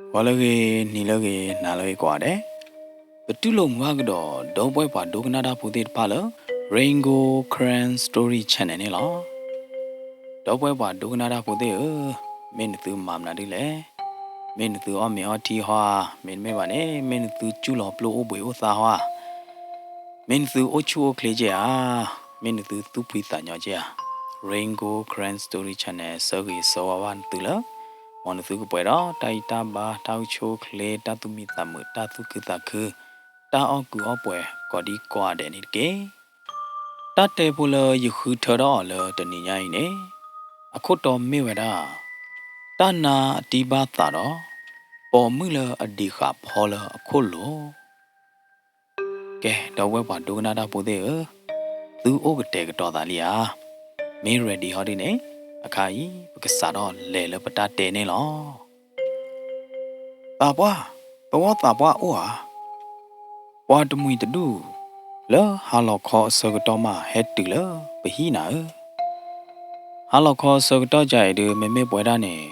ဂီၤလၢအဂ့ၤ, နံၤလၢအဂ့ၤ, နၤလၢအဂ့ၤကိးဂၤဒဲး, ပတူၢ်လိာ်မုာ်ဘၣ်ကဒီး ဒီပုၢ်ဝဲၢ်ပှၤဒိကနၣ်တၢ်ဖိသ့ၣ်တဖၣ်လၢ Rain Gold Karen Story Channel န့ၣ်လီၤ. ဒီပုၢ်ဝဲၢ်ပှၤဒိကနၣ်တၢ်ဖိသ့ၣ်ဧၢ, မ့ၢ်နသုမၤမနုၤဒ်လဲၣ်. မ့ၢ်နသုအီၣ်မ့ၤအီထံဟီဧါ, မ့တမ့ၢ်ဘၣ်န့ၣ် မ့ၢ်နသုစူၢ်လီၤပျိၢ်အိၣ်ဘှံးအိၣ်သါဟီဧါ, မ့ၢ်နသုအိၣ်ဆူၣ်အိၣ်ချ့ကဲဧါ, မ့ၢ်နသုသူၣ်ဖှံသးညီကဲဧါ, Rain Gold Karen Story Channel ဆၢဂ့ၤဆၢဝါဘၣ်နသုလၢ မ်နသုကပှဲၤဒီးတၢ်အံၣ်တၢ်ဘါ, တၢ်အိၣ်ဆူၣ်အိၣ်ချ့, တၢ်သူၣ်မံသးမုာ်, တၢ်သူၣ်ခုသးခု, တၢ်အီၣ်ကုးအီၣ်ပှဲၤ ကိးဒံကိးဂၤဒဲးန့ၣ်တက့ၢ်. တၢ်တဲဖိလၢယဃုထၢထီၣ်အီၤလၢတနံၤညါအံၤန့ၣ် အခိၣ်တီမ့ၢ်ဝဲဒၣ် တၢ်နါအတံၢ်ဘၣ်သးဒီး ပိာ်မုၣ်လၢအဒံးဃာ်ဖီလၢအခိၣ်လိၤ. ကဲ, ဒီပုၢ်ဝဲၢ်ပှၤဒိကနၣ်တၢ်ဖိသ့ၣ်ဧၢ, သုအိၣ်ကတဲာ်ကတီၤသးလံဧါ. မ့ၢ် ready ဟီဒ်န့ၣ်, အခါအံၤ ပကစးထီၣ်လဲၤလၢပတၢ်တဲန့ၣ်လီၤ. သးပှၢ်, သဝီသးပှၢ်အိၣ်ဧါ. ပှၤတမှံၤတဒူၣ် လၢဟါလီၤခီအဆၢကတီၢ်မး ဟဲတုၤလၢပဟံၣ်နၤဧၢ. ဟါလီၤခီအဆၢကတီၢ်ကါအံၤဒုး မ့မ့ၢ်ပဝဲဒၣ်န့ၣ်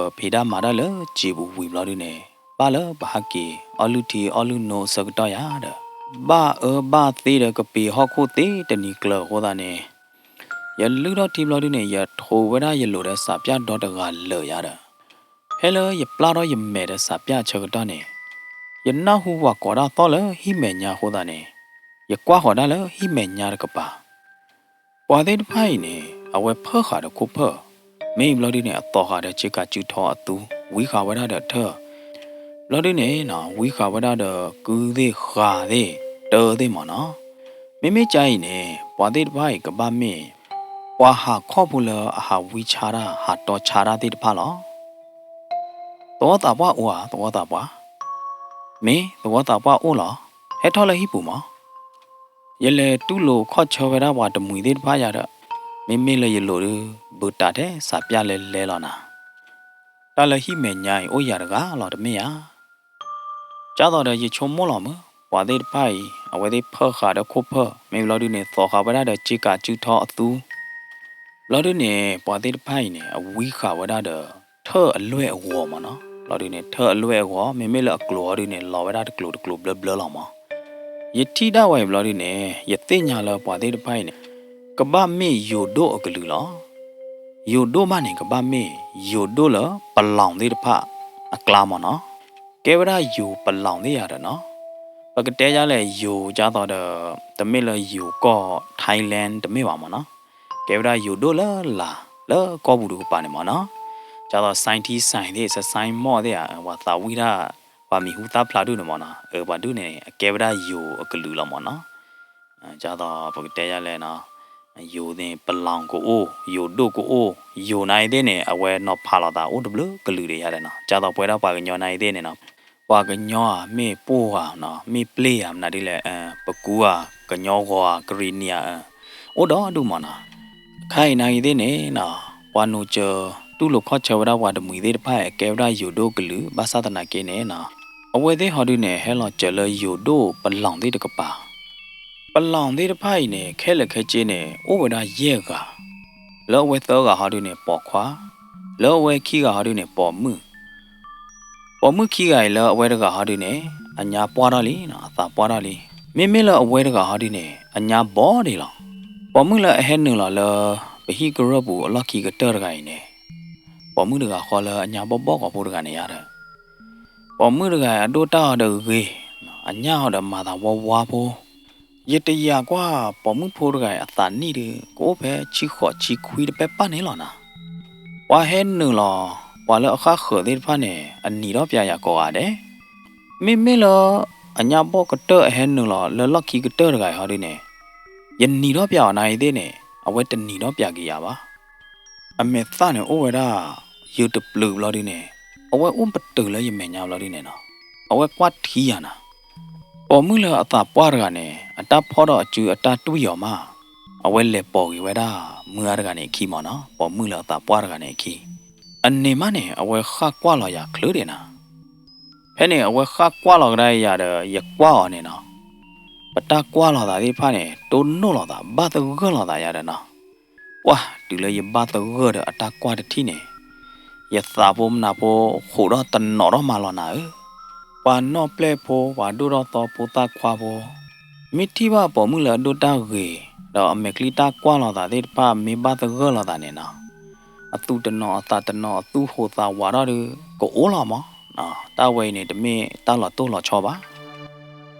ပဖံးတၢ်မၤတၢ်လၢစံာ်ပူၤဝံၤဘျီဒုန့ၣ် ဘၣ်လၢပဟဲက့ၤအီၣ်လုၢ်ထံအီၣ်လုၢ်နိအဆၢကတီၢ်ယၤဒီး ဘၣ်အၢဘၣ်သီဒီးကပ့ၤဟီၣ်ခိၣ်သ့တနံၤကျၢၤအဃိသတးန့ၣ် ယလုၢ်ထီၣ်ထံဘျီဒုန့ၣ် ယထိးဝဲဒၣ်ယလိာ်ဒီးစးပၠၣ်ဒီတဂၤလၢာ်ယၤဒီး ဖဲလၢယပျၢ်ထီၣ်ယမဲာ်ဒီးစးပၠၣ်အဆၢကတီၢ်န့ၣ် ယနၢ်ဟူဝၤကိးတၢ်သီၣ်လၢဟံၣ်မဲာ်ညါအဃိသတးန့ၣ် ယကွၢ်ဃီၤဒၣ်လၢဟံၣ်မဲာ်ညါတကပၤ ပှၤသ့ၣ်တဖၣ်အံၤန့ၣ် အဝဲဖၢၣ်ဃာ်ဒီးခိၣ်ဖၢၣ်, မ့ၢ်ဘျီဒုန့ၣ် အသိးဃာ်ဒီးစ့ကၤစုထီအသူ, ဝံဃာ်ဝဲဒၣ်ဒီးထၢၣ်, ဘျီဒုန့ၣ်နီၤ ဝံဃာ်ဝဲဒၣ်ဒီးကုသ့ၣ်ဃာ်သ့ၣ် တၢသ့ၣ်မ့ၢ်နီၤ. မ့မ့ၢ်ကါအံၤန့ၣ် ပှၤသ့ၣ်တဖၣ်အံၤကဘၣ်မ့ၢ် ပှၤဟးခီၣ်ဖိလၢအဟးဝံဆါတၢ် ဟးတီဆါတၢ်သ့ၣ်တဖၣ်လီၤ. သဝီသးပှၢ်အိၣ်ဧါ, သဝီသးပှၢ်, မ့ၢ်သဝီသးပှၢ်အိၣ်လီၤ. ဟဲထီၣ်လၢဟံၣ်ပူၤမး. ယလဲၤတူၢ်လိာ်ခီၣ်ဆၢဝဲဒၣ်ပှၤတမှံၤသ့ၣ်တဖၣ်ယၤဒီး မ့မ့ၢ်လၢယလိာ်ဒုး ဘုးတးထဲစးပၠၣ်လဲၤလဲၤလီၤနၤ. တၢ်လၢဟံၣ်မဲာ်ညါအံၤအိၣ်ယၤတဂၤလီၤတမ့ၢ်ဧါ. ကၢ်သိးဒီးယဆိကမိၣ်လီၤမး ပှၤသ့ၣ်တဖၣ်အံၤ အဝဲသ့ၣ်ဖၢၣ်ဃာ်ဒီးခိၣ်ဖၢၣ် မ့ၢ်ဘျီဒုန့ၣ် သိးဃာ်ဝဲဒၣ်ဒီးစ့ကၤစုထီအသူ ဘျီဒုန့ၣ် ပှၤသ့ၣ်တဖၣ်အံၤန့ၣ် အဝံဃာ်ဝဲဒၣ်ဒီး ထၢၣ်အလွဲၢ်အဂီၤမ့ၢ်နီၤ. ဘျီဒုန့ၣ် ထၢၣ်အလွဲၢ်အဂီၤ မ့မ့ၢ်လၢအကျိၤဟီဒုန့ၣ် လီၤဝဲဒၣ်တကျိၤတကျိၤဘျၢဘျၢလီၤမး. ယထံၣ်ဒၣ်ဝဲအံၤဘျီဒုန့ၣ် ယသ့ၣ်ညါလၢပှၤသ့ၣ်တဖၣ်အံၤန့ၣ် ကဘၣ်မ့ၢ်ယိၤဒိၣ်အကလုာ်လီၤ. ယိၤဒိၣ်မးန့ၣ် ကဘၣ်မ့ၢ်ယိၤဒိၣ်လၢပလီၢ်သ့ၣ်တဖၣ်အကျါမ့ၢ်နီၤ. ကဲဝဲဒၣ်ယိၤပလီၢ်သ့ၣ်ယၤဒီးနီၤ. ပကတဲယါလဲၣ် ယိၤကၢ်သိးဒီး တမ့ၢ်လၢယိၤကီၢ် Thailand တမ့ၢ်ဘၣ်မ့ၢ်နီၤ. ကဲဝဲဒၣ်ယိၤဒိၣ်လၢလၢ် လၢကီၢ်ပူၤတကပၤန့ၣ်မ့ၢ်နီၤ. ကၢ်သိး scientist science သ့ၣ် science မီၣ်သ့ၣ်ဧါ ပှၤသးဝံၣ်တၢ် ပှၤမံၤဟူသၣ်ဖျါဒူၣ်န့ၣ်မ့ၢ်နီၤ. အပှၤဒူၣ်န့ၣ် အကဲဝဲဒၣ်ယိၤအကလုာ်လီၤမ့ၢ်နီၤ. ကၢ်သိးပကတဲယါလဲၣ်နီၤ ယိၤန့ၣ် ပလီၢ်ကအိၣ် ယိၤဒိၣ်ကအိၣ် ယိၤနၤအံၤသ့ၣ်န့ၣ် အဝဲနီၤဖးလိာ်သးအိၣ်တဘျုးကလုာ်ဒီးယါဒီးနီၤ. ကၢ်သိးပဝဲဒၣ်ပှၤကညီနၤအံၤသ့ၣ်န့ၣ်နီၤ ပှၤကညီဧါ မ့ၢ်ပှိၢ်ဧါနီၤ မ့ၢ်ပျ့ၢ်ဧါ မနုၤဒ်လဲၣ် ပကူဧါ ကညီဂီၤဧါ ကရံၣ်နံၣ်ဧါ အိၣ်ဒီဒူၣ်မ့ၢ်နီၤ. ခါအံၤနၤအံၤသ့ၣ်န့ၣ်နီၤ ပှၤနိးစၢၤ တူၢ်လိာ်ခီၣ်ဆၢဝဲဒၣ်ပှၤတမှံၤသ့ၣ်တဖၣ် အကဲဝဲဒၣ်ယိၤဒိၣ်ကလုာ် ဘၣ်ဆၣ်သနာ်က့န့ၣ်နီၤ အဝဲသ့ၣ်ဟီဒုန့ၣ် ဟဲလီၤစၢၤလၢယိၤဒိၣ်ပလီၢ်သ့ၣ်တကပၤ ပလီၢ်သ့ၣ်တဖၣ်အံၤန့ၣ် ခဲလၢာ်ခဲဆ့န့ၣ် အိၣ်ဝဲဒၣ်ယဲၢ်ဂၤ, လၢအဝဲသၢဂၤဟီဒုန့ၣ် ပိာ်ခွါ, လၢအဝဲခံဂၤဟီဒုန့ၣ် ပိာ်မုၣ်, ပိာ်မုၣ်ခံဂၤအံၤလၢအဝဲတဂၤဟီဒုန့ၣ် အညါပှၢ်ထီၣ်လံနီၤ အသးပှၢ်ထီၣ်လံ. မ့မ့ၢ်လၢအဝဲတဂၤဟီဒုန့ၣ် အညါဘီဒံးလီၤ. ပိာ်မုၣ်လၢအဟဲနုာ်လီၤလၢ ပဟံၣ်ကရၢၢ်ပူၤအလီၢ်ခံကတၢၢ်တဂၤအံၤန့ၣ် ပိာ်မုၣ်တဂၤဃီလၢအညါဘီၣ်ဘီၣ်ကိာ်ဖိတဂၤန့ၣ်ယါဒီး ပိာ်မုၣ်တဂၤအဒိၣ်တၢ်အီၤဒီးဂ့ၤ, အညၣ်အီၤဒီးမၤသးဝါဝါဖိ, ယတယာ်ကွၢ်ပိာ်မုၣ်ဖိတဂၤအံၤအသးနံၣ်ဒီး ကအိၣ်ဖဲဆံဃိးဆံခွံတပဲပၢ်န့ၣ်လီၤနၤ. ပှၤဟဲနုာ်လီၤ ပှၤလၢအဃၣ်ဃၢၤသ့ၣ်တဖၣ်န့ၣ် အနံၤထီၣ်ပၠးယၤကိးဂၤဒဲး, မ့မ့ၢ်လၢ အညါဘီၣ်ကတၢၢ်အဟဲနုာ်လီၤလၢလီၢ်ခံကတၢၢ်တဂၤအံၤဟီဒုန့ၣ်, ယနံၤထီၣ်ပၠးအီၤနၤအံၤသ့ၣ်န့ၣ် အဝဲတနံၤထီၣ်ပၠးက့ၤယၤဘၣ်. အမဲာ်သၣ်န့ၣ်အိၣ်ဝဲဒၣ် ယုၢ်တပျုာ်ဘျီဒုန့ၣ် အဝဲအိၣ်ပတုာ်လၢယမဲာ်ညါဘျီဒုန့ၣ်နီၤ, အဝဲကွၢ်ထံယၤနၤ. ပိာ်မုၣ်လၢအသးပှၢ်တဂၤန့ၣ် အတၢ်ဖီၣ်ဒီးအစုအတၢ်တွံၢ်အီၤမး, အဝဲလဲၤပိာ်က့ၤဝဲဒၣ် မုၢ်အါတဂၤန့ၣ်အခံမ့ၢ်နီၤ, ပိာ်မုၣ်လၢအသးပှၢ်တဂၤန့ၣ်အခံ, အန့ၣ်မးန့ၣ် အဝဲဃၣ်ကွၢ်လီၤယၤချုးဒံးနၤ. ဖဲန့ၣ် အဝဲဃၣ်ကွၢ်လီၤကဒါယၤဒီး ယကွၢ်အီၤန့ၣ်နီၤ, ပတၢ်ကွၢ်လီၤသးသ့ၣ်တဖၣ်န့ၣ် တိၢ်နီၣ်လီၤသး ဘၣ်သဂၢၢ်လီၤသးယၤဒီးနီၤ. ပှၢ်တုၤလၢယဘၣ်သဂၢၢ်ဒီးအတၢ်ကွၢ်တထံၣ်န့ၣ်, ယသးဖိမနၤဖိ ဃိးထီၣ်တနီၤထီၣ်မးလီၤနၤဧၢ. ပှၤနီၣ်ပျဲၢ်ဖိ ပှၤဒိၣ်ထီၣ်သီဖိသၣ်ခွါဖိ မ့ၢ်ထံၣ်ဘၣ်ပိာ်မုၣ်လၢအဒိၣ်တၢ်ဂ့ၤ ဒီးအမဲာ်ချံတၢ်ကွၢ်လိာ်သးသ့ၣ်တဖၣ် မ့ၢ်ဘၣ်သဂၢၢ်လိာ်သးန့ၣ်နီၤ, အသူၣ်တနီၤအသးတနီၤ အသူၣ်ဟူးသးဝးထီၣ်ဒီး ကအိၣ်လီၤမးနီၤ. တၢ်ဝဲအံၤန့ၣ် တမ့ၢ်တၢ်လီၤတိၢ်လီၤဆီဘၣ်.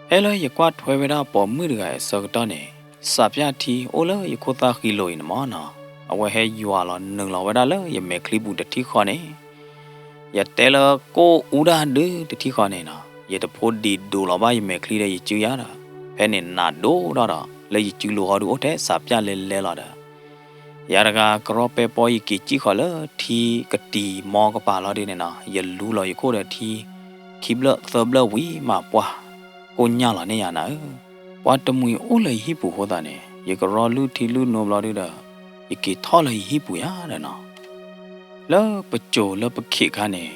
ဖဲလၢယကွၢ်ထွဲဝဲဒၣ်ပိာ်မုၣ်တဂၤအံၤအဆၢကတီၢ်န့ၣ်, စးပၠၣ်ထံအိၣ်လၢယခိၣ်သၣ်ဃံလိၤအံၤန့ၣ်မးနီၤ, အဝဲဟဲယွၤလီၤနုာ်လီၤဝဲဒၣ်လၢယမဲာ်ချံပူၤတထံၣ်ဃီန့ၣ်, ယတဲလၢကိၣ်အူဒၣ်ဒုတထံၣ်ဃီန့ၣ်နီၤ, ယတဖိဒံးဒိးလီၤဘၣ်ယမဲာ်ချံဒီးယစုယၤဒီး, ဖဲန့ၣ်နးဒိၣ်ထီၣ်ဒီး လၢယစုလိၤဟီဒုအိၣ်ထဲစးပၠၣ်လဲၤလဲၤလီၤဒီး ယၤတဂၤကရီပဲပီယက့ၤစံၣ်ဃီၤလၢထံကတံၤမီကပၤလီၤဒုန့ၣ်နီၤ, ယလူလီၤယခိၣ်ဒီးထံ ခံဘျၢၣ်သၢဘျၢၣ်ဝံၤမးပှၢ်ကိၣ်ညၣ်လီၤန့ၢ်ယၤနၤဧၢ. ပှၤတမှံၤအိၣ်လၢယဟံၣ်ပူၤအဃိသတးန့ၣ်, ယကရီလုၢ်ထံလုၢ်နိဘျီဒုဒီး ယက့ၤထီၣ်လၢယဟံၣ်ပူၤယၤဒီးနီၤ, လၢပစိၤလၢပခံးခါန့ၣ်,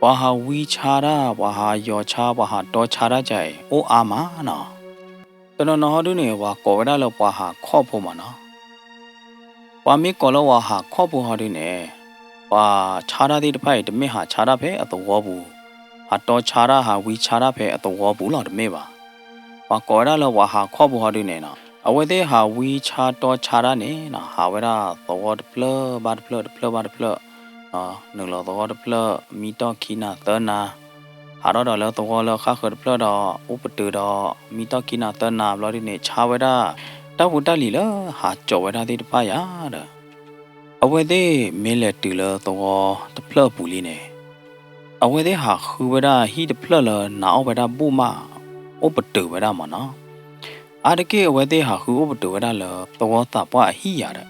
ပှၤဟးဝံဆါတၢ် ပှၤဟးယီၤဆါ ပှၤဟးတီဆါတၢ်ကၢအံၤ အိၣ်အါမးနီၤ. တနီၤနီၤဟီဒုန့ၣ် ပှၤကိးဝဲဒၣ်လၢပှၤဟးခီၣ်ဖိမးနီၤ. ပှၤမ့ၢ်ကိးလၢပှၤဟးခီၣ်ဖိဟီဒုန့ၣ်, ပှၤဆါတၢ်သ့ၣ်တဖၣ်အံၤ တမ့ၢ်ဟးဆါတၢ်ဖဲအသဝီပူၤ, ဟးတီဆါတၢ် ဟးဝံဆါတၢ်ဖဲအသဝီပူၤလီၤတမ့ၢ်ဘၣ်. ပှၤကိးဝဲဒၣ်လၢပှၤဟးခီၣ်ဖိဟီဒုန့ၣ်နီၤ, အဝဲသ့ၣ်ဟးဝံဆါတီဆါတၢ်န့ၣ်နီၤ, ဟးဝဲဒၣ်သဝီတဖျၢၣ်ဘၣ်တဖျၢၣ် တဖျၢၣ်ဘၣ်တဖျၢၣ် နုာ်လီၤသဝီတဖျၢၣ် မံတီၢ်ခံနၤသၢနၤ, ဟးထီၣ်ဒီးလၢသဝီလၢဃၣ်ဃၢၤတဖျၢၣ်ဒီး အိၣ်ပတုာ်ဒီး မံတီၢ်ခံနၤသၢနၤဘျီဒုန့ၣ် ဆါဝဲဒၣ် တၢ်ဖိတၢ်လံၤလၢဟးကၠီးဝဲဒၣ်သ့ၣ်တဖၣ်ယၤဒီး အဝဲသ့ၣ်မ့ၢ်လဲၤတုၤလၢသဝီတဖျၢၣ်အပူၤလံန့ၣ်, အဝဲသ့ၣ်ဟးဃုဝဲဒၣ်ဟံၣ်တဖျၢၣ်လၢနၤအီၣ်ဝဲဒၣ်ဘူၣ်မး အိၣ်ပတုာ်ဝဲဒၣ်မးနီၤ. အါတက့ၢ်အဝဲသ့ၣ်ဟးဃုအိၣ်ပတုာ်ဝဲဒၣ်လၢသဝီသးပှၢ်အဟံၣ်ယၤဒီး,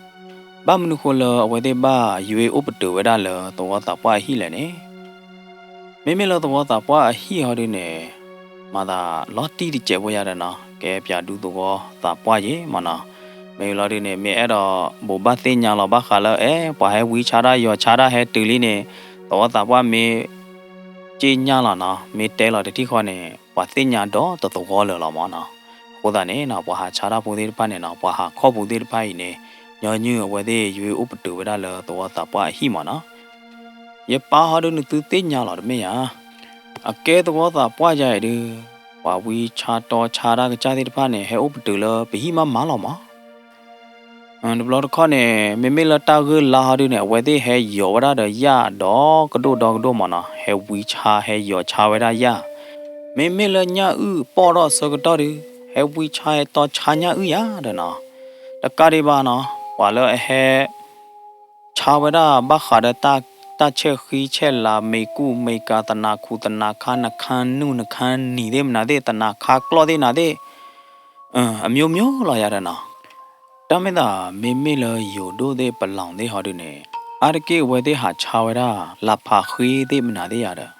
ဘၣ်မနုၤဃိလၢအဝဲသ့ၣ်ဘၣ်ယွ့အိၣ်ပတုာ်ဝဲဒၣ်လၢသဝီသးပှၢ်အဟံၣ်လဲၣ်န့ၣ် မ့မ့ၢ်လၢသဝီသးပှၢ်အဟံၣ်ဟီဒုန့ၣ်, မၤသးလီၤတံၢ်တစဲးဖိယၤဒီးနီၤ, ကဲပၠးဒူသဝီသးပှၢ်ယ့ၤမးနီၤ. မ့ၢ်လီၤဒုန့ၣ် မ့ၢ်အဲၣ်ဒိးဘိးဘၣ်သ့ၣ်ညါလီၤဘၣ်ဃးလၢ အဲ ပှၤဟဲဝံဆါတၢ်ယီၤဆါတၢ်ဟဲတုၤလံန့ၣ်, သဝီသးပှၢ်မ့ၢ် က့ညါလီၤနီၤ, မ့ၢ်တဲလီၤတထံၣ်ဃီန့ၣ် ပှၤသ့ၣ်ညါဒီးတသဝီလၢာ်လီၤမးနီၤ. အဃိသတးန့ၣ်နီၤ, ပှၤဟးဆါတၢ်ဖိသ့ၣ်တဖၣ်န့ၣ်နီၤ, ပှၤဟးခီၣ်ဖိသ့ၣ်တဖၣ်အံၤန့ၣ်, ညီနုၢ်အဝဲသ့ၣ်ယွ့အိၣ်ပတုာ်ဝဲဒၣ်လၢသဝီသးပှၢ်အဟံၣ်မးနီၤ. ယပၢ်ဟီဒုနသုသ့ၣ်ညါလီၤတမ့ၢ်ဧါ. အကဲသဝီသးပှၢ်ယၤအံၤဒု, ပှၤဝံဆါတီဆါတၢ်ကစၢ်သ့ၣ်တဖၣ်န့ၣ် ဟဲအိၣ်ပတုာ်လၢပဟံၣ်မးမးလီၤမး. တဘျီတခီၣ်န့ၣ် မ့မ့ၢ်လၢတၢ်ဂ့ၢ်လါဟီဒုန့ၣ် အဝဲသ့ၣ်ဟဲယီၤဝဲဒၣ်ဒီးယၣ်ဒီးကဒိၣ်ဒီကဒိၣ်မးနီၤ, ဟဲဝံဆါဟဲယီၤဆါဝဲဒၣ်ယၣ်. မ့မ့ၢ်လၢညၣ်အုၣ်ပီၣ်ထီၣ်အဆၢကတီၢ်ဒု, ဟဲဝံဆါဟဲတီဆါညၣ်အုၣ်ယၤဒီးနီၤ. တကးဒံးဘၣ်နီၤ, ပှၤလၢအဟဲ ဆါဝဲဒၣ်ဘၣ်ဃးဒီးတၢ် တၢ်ဆဲးဃံဆဲးလၤ မ့ၢ်ကူၣ်မ့ၢ်ကၤ သနၤခူသနၤခါ နခါနူၢ်နခါနံၤသ့ၣ်မနုၤသ့ၣ် သနၤခါကျီၢ်သ့ၣ်နၤသ့ၣ် အမျိုးမျိုးလီၤယၤဒီးနီၤ. တၢ်မ့ၢ်သး မ့မ့ၢ်လၢယိၤဒိၣ်သ့ၣ်ပလီၢ်သ့ၣ်ဟီဒုန့ၣ် အါတက့ၢ်အဝဲသ့ၣ်ဟးဆါဝဲဒၣ် လၤဖးဃ့သ့ၣ်မနုၤသ့ၣ်ယၤဒီး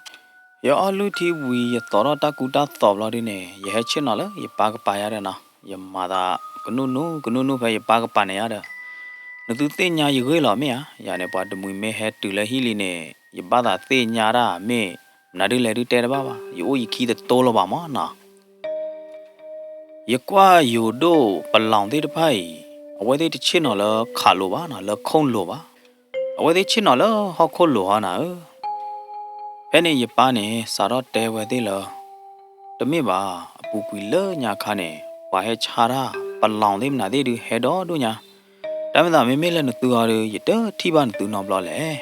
ယအီၣ်လုၢ်ထံဝံၤ ယသီထီၣ်တၢ်ကူတၢ်သိးဘျီဒုန့ၣ် ယဟဲဆ့ၣ်နီၤလၢယပၢ်ကပၤယၤဒီးနီၤ, ယမၤသးကနူၣ်နူၣ် ကနူၣ်နူၣ်ဖဲယပၢ်ကပၤန့ၣ်ယၤဒီး နသုသ့ၣ်ညါယဂ့ၢ်လီၤမ့ၢ်ဧါ. ယၤန့ၣ် ပှၤတမှံၤမ့ၢ်ဟဲတုၤလၢဟံၣ်လံန့ၣ် ယဘၣ်သးသ့ၣ်ညါတၢ်မ့ၢ် မနုၤဒုလဲၣ်ဒုတဲတဘၣ်ဘၣ်, ယအိၣ်ယခံတတိလၢၤဘၣ်မးနီၤ. ယကွၢ်ယိၤဒိၣ်ပလီၢ်သ့ၣ်တဖၣ်အံၤ အဝဲသ့ၣ်တဆ့ၣ်နီၤလၢခးလိၤဘၣ်နီၤ, လၢခိၣ်လိၤဘၣ်. အဝဲသ့ၣ်ဆ့ၣ်နီၤလၢဟီၣ်ခိၣ်လိၤဟီနၤဧၢ. ဖဲန့ၣ်ယပၢ်န့ၣ် စးထီၣ်တဲဝဲသ့ၣ်လၢ တမ့ၢ်ဘၣ်, အပူၤကွံာ်လၢညါခါန့ၣ် ပှၤဟဲဆါတၢ်ပလီၢ်သ့ၣ်မနုၤသ့ၣ်ဒုးဟဲဒီဒိၣ်ညါ. တၢ်မ့ၢ်သးမ့မ့ၢ်လၢနသုဟီဒုး ယတထံၣ်ဘၣ်နသုနီတဘျီလဲၣ်.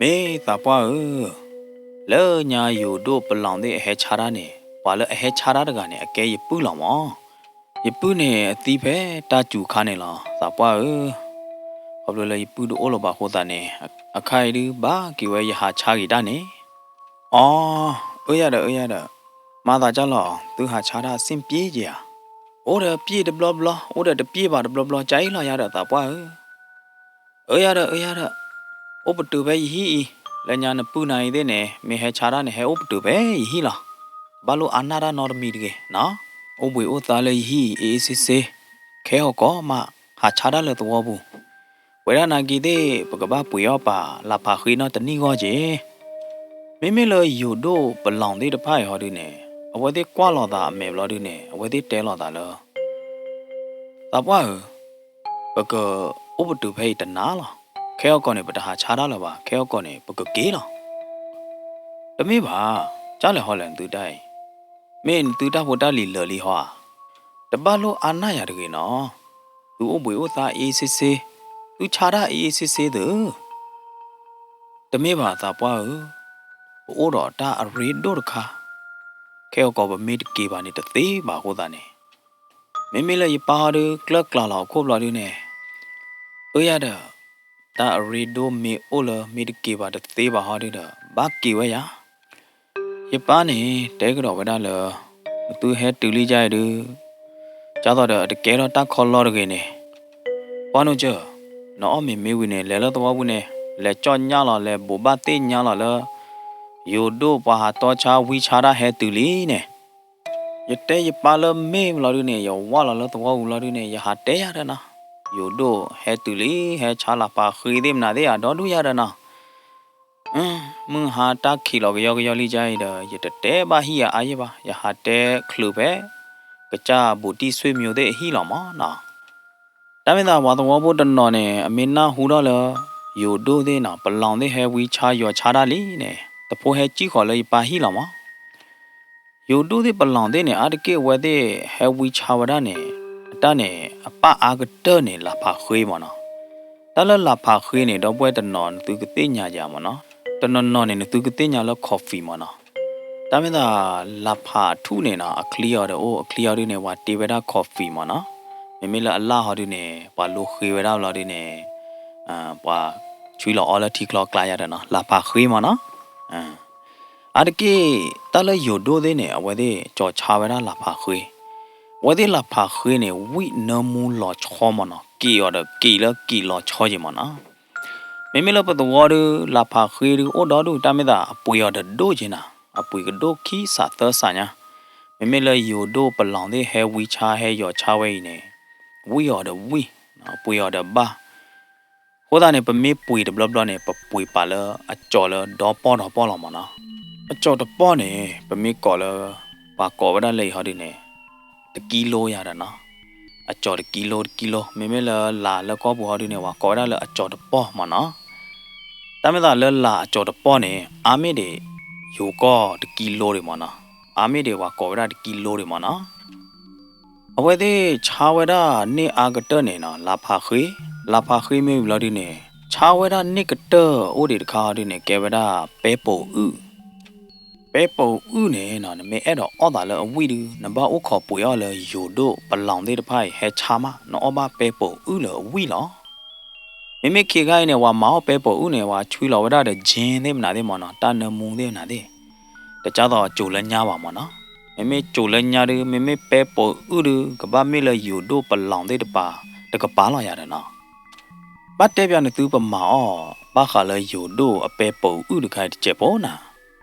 မ့ၢ်သးပှၢ်ဧၢ, လၢညါယိၤဒိၣ်ပလီၢ်သ့ၣ်အဟဲဆါတၢ်န့ၣ် ပှၤလၢအဟဲဆါတၢ်တဂၤန့ၣ် အကဲယပုၢ်လီၤမး. ယပုၢ်န့ၣ်အသံဖဲတၢ်စူၤခါန့ၣ်လီၤ သးပှၢ်ဧၢ. ခီဖျိလၢယပုၢ်တအိၣ်လၢၤဘၣ်အဃိသတးန့ၣ် အခါအံၤဒုးဘၣ်က့ၤဝဲယဟးဆါက့ၤတၢ်န့ၣ် အီ, အၢယၤဒီး အၢယၤဒီး, မၤသးဒ်လဲၣ်, သုဟးဆါတၢ်စ့ၣ်ပျ့က့ၤဧါ. အိၣ်ဒီးပျ့တဘျီဘျီ အိၣ်ဒီးတပျ့ဘၣ်တဘျီဘျီ ကအံၤလီၤယၤဒီးသးပှၢ်ဧၢ. အၢယၤဒီး အၢယၤဒီး, အိၣ်ပတုာ်ဖဲယဟံၣ်အံၤ, လၢညါနပုၢ်နၤအံၤသ့ၣ်န့ၣ် မ့ၢ်ဟဲဆါတၢ်န့ၣ် ဟဲအိၣ်ပတုာ်ဖဲယဟံၣ်လီၤ. ဘၣ်လိၣ်အါနၢ်တၢ်နီတမံၤတဂ့ၤနီၤ. အိၣ်ဘှံးအိၣ်သါလၢယဟံၣ်အံၤ အ့ၣ်အ့ၣ်စ့စ့, ခဲအီၣ်ကီးမး ဟးဆါတၢ်လၢသဝီပူၤ ပှဲၤဒၣ်နာ်က့သ့ၣ် ပကဘၣ်ပှ့ၤအီၣ်ပာ်လၢ်ဖးဃ့နီတနံၣ်ဂီၢ်က့ၤ. မ့မ့ၢ်လၢယိၤဒိၣ်ပလီၢ်သ့ၣ်တဖၣ်အံၤဟီဒုးန့ၣ် အဝဲသ့ၣ်ကွၢ်လိာ်သးအမဲာ်ဘျီဒုးန့ၣ် အဝဲသ့ၣ်တဲလိာ်သးလၢ သးပှၢ်ဧၢ, ပကအိၣ်ပတုာ်ဖဲအံၤတနၤလီၤ. ခဲအံၤကီၢ်န့ၣ် ပတဟးဆါတၢ်လၢၤဘၣ်, ခဲအံၤကီၢ်န့ၣ် ပကက့ၤလီၤ. တမ့ၢ်ဘၣ်, ကၢ်လဲၣ်ဟီလဲၣ်နသုတၢ်အံၤ, မ့ၢ်နသုတၢ်ဖိတၢ်လံၤလၢာ်လံဟီဧါ. တဘၣ်လိၣ်အါနၢ်ယၤတဂ့ၤနီၤ. သုအိၣ်ဘှံးအိၣ်သါအ့ၣ်စ့စ့, သုဆါတၢ်အ့ၣ်အ့ၣ်စ့စ့သု တမ့ၢ်ဘၣ်သးပှၢ်ဧၢ, ပအိၣ်ဒီးတၢ်အရ့ဒိၣ်တခါ, ခဲအံၤကီၢ်ပမ့ၢ်တက့ၤဘၣ်န့ၣ်တသ့ဘၣ်အဃိသတးန့ၣ်, မ့မ့ၢ်လၢယပၢ်ဟီဒုးကျၢၢ်ကျါလီၤအခိၣ်ဘျီဒုးန့ၣ်, အၢယၤဒီး, တၢ်အရ့ဒိၣ်မ့ၢ်အိၣ်လၢမ့ၢ်တက့ၤဘၣ်တသ့ဘၣ်ဟီဒုးဒီး ဘၣ်က့ၤဝဲယၤ ယပၢ်န့ၣ် တဲကဒီးဝဲဒၣ်လၢ နသုဟဲတုၤလံယါအံၤဒုး, ကၢ်သိးဒီးအတကဲထီၣ်တၢ်ခီလီတဂ့ၤန့ၣ်, ပှၢ်နိကၢၢ်, နအီၣ်မ့ၤမ့ၢ်ဝံၤန့ၣ် လဲၤလၢသဝီပူၤန့ၣ် လဲၤကၠီၣ်ညါလီၤ လဲၤဘိးဘၣ်သ့ၣ်ညါလီၤလၢ ယိၤဒိၣ်ပှၤဟးတီဆါဝံဆါတၢ်ဟဲတုၤလံန့ၣ်, ယတဲယပၢ်လၢမ့ၢ်ဘျီဒုးန့ၣ် ယဝၢ်လီၤလၢသဝီပူၤလီၤဒုးန့ၣ် ယဟးတဲယၤဒီးနီၤ, ယိၤဒိၣ်ဟဲတုၤလံ ဟဲဆါလၢ်ဖးဃ့သ့ၣ်မနုၤသ့ၣ်အဒီဒူၣ်ယၤဒီးနီၤ မုၢ်ဟါတၢ်ခံးလီၤကယီကယီလံကါအံၤဒီး ယတတဲဘၣ်ဟံၣ်အါယဲၢ်ဘၣ်, ယဟးတဲချုးဖဲ ကစၢ်ဘူးတံၢ်ဆွေမျိုးသ့ၣ်အဟံၣ်လီၤမၢ်နီၤ. တၢ်မ့ၢ်သးပှၤသဝီဖိတနီၤန့ၣ် အမ့ၢ်နၢ်ဟူထီၣ်လၢ ယိၤဒိၣ်သ့ၣ်နီၤ ပလီၢ်သ့ၣ်ဟဲဝံဆါယီၤဆါတၢ်လံန့ၣ် တဖိဟဲစံၣ်ဃီၤလၢယပၢ်ဟံၣ်လီၤမၢ် ယိၤဒိၣ်သ့ၣ်ပလီၢ်သ့ၣ်န့ၣ် အါတက့ၢ်အဝဲသ့ၣ်ဟဲဝံဆါဝဲဒၣ်န့ၣ် အတၢ်န့ၣ် အပၣ်အါကတၢၢ်န့ၣ် လၢ်ဖးဃ့မၢ်နီၤ. တၢ်လၢလၢ်ဖးဃ့န့ၣ် ဒီပုၢ်ဝဲၢ်တနီၤနသုကသ့ၣ်ညါယၤမၢ်နီၤ. တနီၤနီၤန့ၣ် နသုကသ့ၣ်ညါလၢ coffee မၢ်နီၤ. တၢ်မ့ၢ်သး လၢ်ဖးအထူၣ်န့ၣ်နီၤ အချံအီၤဒီးအိၣ် အချံအီၤဒုးန့ၣ် ပှၤတ့ဝဲဒၣ် coffee မၢ်နီၤ. မ့မ့ၢ်လၢအလၢ်ဟီဒုးန့ၣ် ပှၤလိဃ့ဝဲဒၣ်ဘျီဒုးန့ၣ် ပှၤဆွံလီၤအီလၢထံချီကျါယၤဒီးနီၤ လၢ်ဖးဃ့မၢ်နီၤ. အါတက့ၢ် တၢ်လၢယိၤဒိၣ်သ့ၣ်န့ၣ် အဝဲသ့ၣ်ကၠီၤဆါဝဲဒၣ်လၢ်ဖးဃ့, အဝဲသ့ၣ်လၢ်ဖးဃ့န့ၣ် ဝံၣ်နၢမူလီၤဆီမၢ်နီၤ က့ၤအီၤဒီးက့ၤလၢက့ၤလီၤဆီယံၤမၢ်နီၤ. မ့မ့ၢ်လၢပသဝီဒုး လၢ်ဖးဃ့ဒုးအိၣ်ဒီဒူၣ် တၢ်မ့ၢ်သးအပှ့ၤအီၤတဒိၣ်က့ၤနၤ အပှ့ၤကဒိၣ်ခံစးသၢစးညါ, မ့မ့ၢ်လၢယိၤဒိၣ်ပလီၢ်သ့ၣ်ဟဲဝံဆါဟဲယီၤဆါဝဲအံၤန့ၣ် ဝံၣ်အီၤဒီးဝံၣ်, ပှ့ၤအီၤဒီးဘၣ် အဃိသတးန့ၣ် ပမ့ၢ်ပှ့ၤတဘျီဘျီန့ၣ် ပပှ့ၤပာ်လၢအကၠီၤလၢဒီပီၢ်ဒီပီၢ်လီၤမၢ်နီၤ. အကၠီၤတပီၢ်န့ၣ် ပမ့ၢ်ကိးလၢ ပှၤကိးဝဲဒၣ်လၢအံၤဟီဒုးန့ၣ် တကံလိယၤဒီးနီၤ, အကၠီၤတကံလိတကံလိ မ့မ့ၢ်လၢလၢ်လၢကီၢ်ပူၤဟီဒုးန့ၣ် ပှၤကိးဝဲဒၣ်လၢအကၠီၤတပီၢ်မၢ်နီၤ. တၢ်မ့ၢ်သးလၢလၢ်အကၠီၤတပီၢ်န့ၣ် အါမ့ၢ်ဒံး ယိၤကီၢ်တကံလိဒံးမၢ်နီၤ, အါမ့ၢ်ဒံးပှၤကိးဝဲဒၣ်တကံလိဒံးမၢ်နီၤ. အဝဲသ့ၣ်ဆါဝဲဒၣ်န့ၢ်အါကတၢၢ်န့ၣ်နီၤ လၢ်ဖးဃ့, လၢ်ဖးဃ့မ့ၢ်ဝံၤလီၤဒုးန့ၣ် ဆါဝဲဒၣ်န့ၢ်ကတၢၢ်အိၣ်ဒံးတခါဟီဒုးန့ၣ် ကဲဝဲဒၣ်ပဲပိာ်အုၣ်, ပဲပိာ်အုၣ်န့ၣ်နီၤ နမ့ၢ်အဲၣ်ဒိးအီၣ်သးလၢအဝံၣ်ဒုး နဘၣ်အိၣ်ခိးပှ့ၤအီၣ်လၢယိၤဒိၣ်ပလီၢ်သ့ၣ်တဖၣ်အံၤ ဟဲဆါမး နအီၣ်ဘၣ်ပဲပိာ်အုၣ်လၢအဝံၣ်လီၤ. မ့မ့ၢ်ခံခါအံၤန့ၣ် ပှၤမၤအီၣ်ပဲပိာ်အုၣ်န့ၣ် ပှၤဆွံလီၤဝဲဒၣ်ဒီး gin သ့ၣ်မနုၤသ့ၣ်မၢ်နီၤ တၢ်နၢမူသ့ၣ်မနုၤသ့ၣ်, တကၢ်သိးကၠိၤလၢညါဘၣ်မၢ်နီၤ. မ့မ့ၢ်ကၠိၤလၢညါဒုး မ့မ့ၢ်ပဲပိာ်အုၣ်ဒုး ကဘၣ်မ့ၢ်လၢယိၤဒိၣ်ပလီၢ်သ့ၣ်တဖၣ် တကပၤလီၤယၤဒီးနီၤ. ဘၣ်တဲပျးနသုပမၤအီၣ် ဘၣ်ဃးလၢယိၤဒိၣ်အပဲပိာ်အုၣ်တခါအံၤတစဲးဖိနၤ.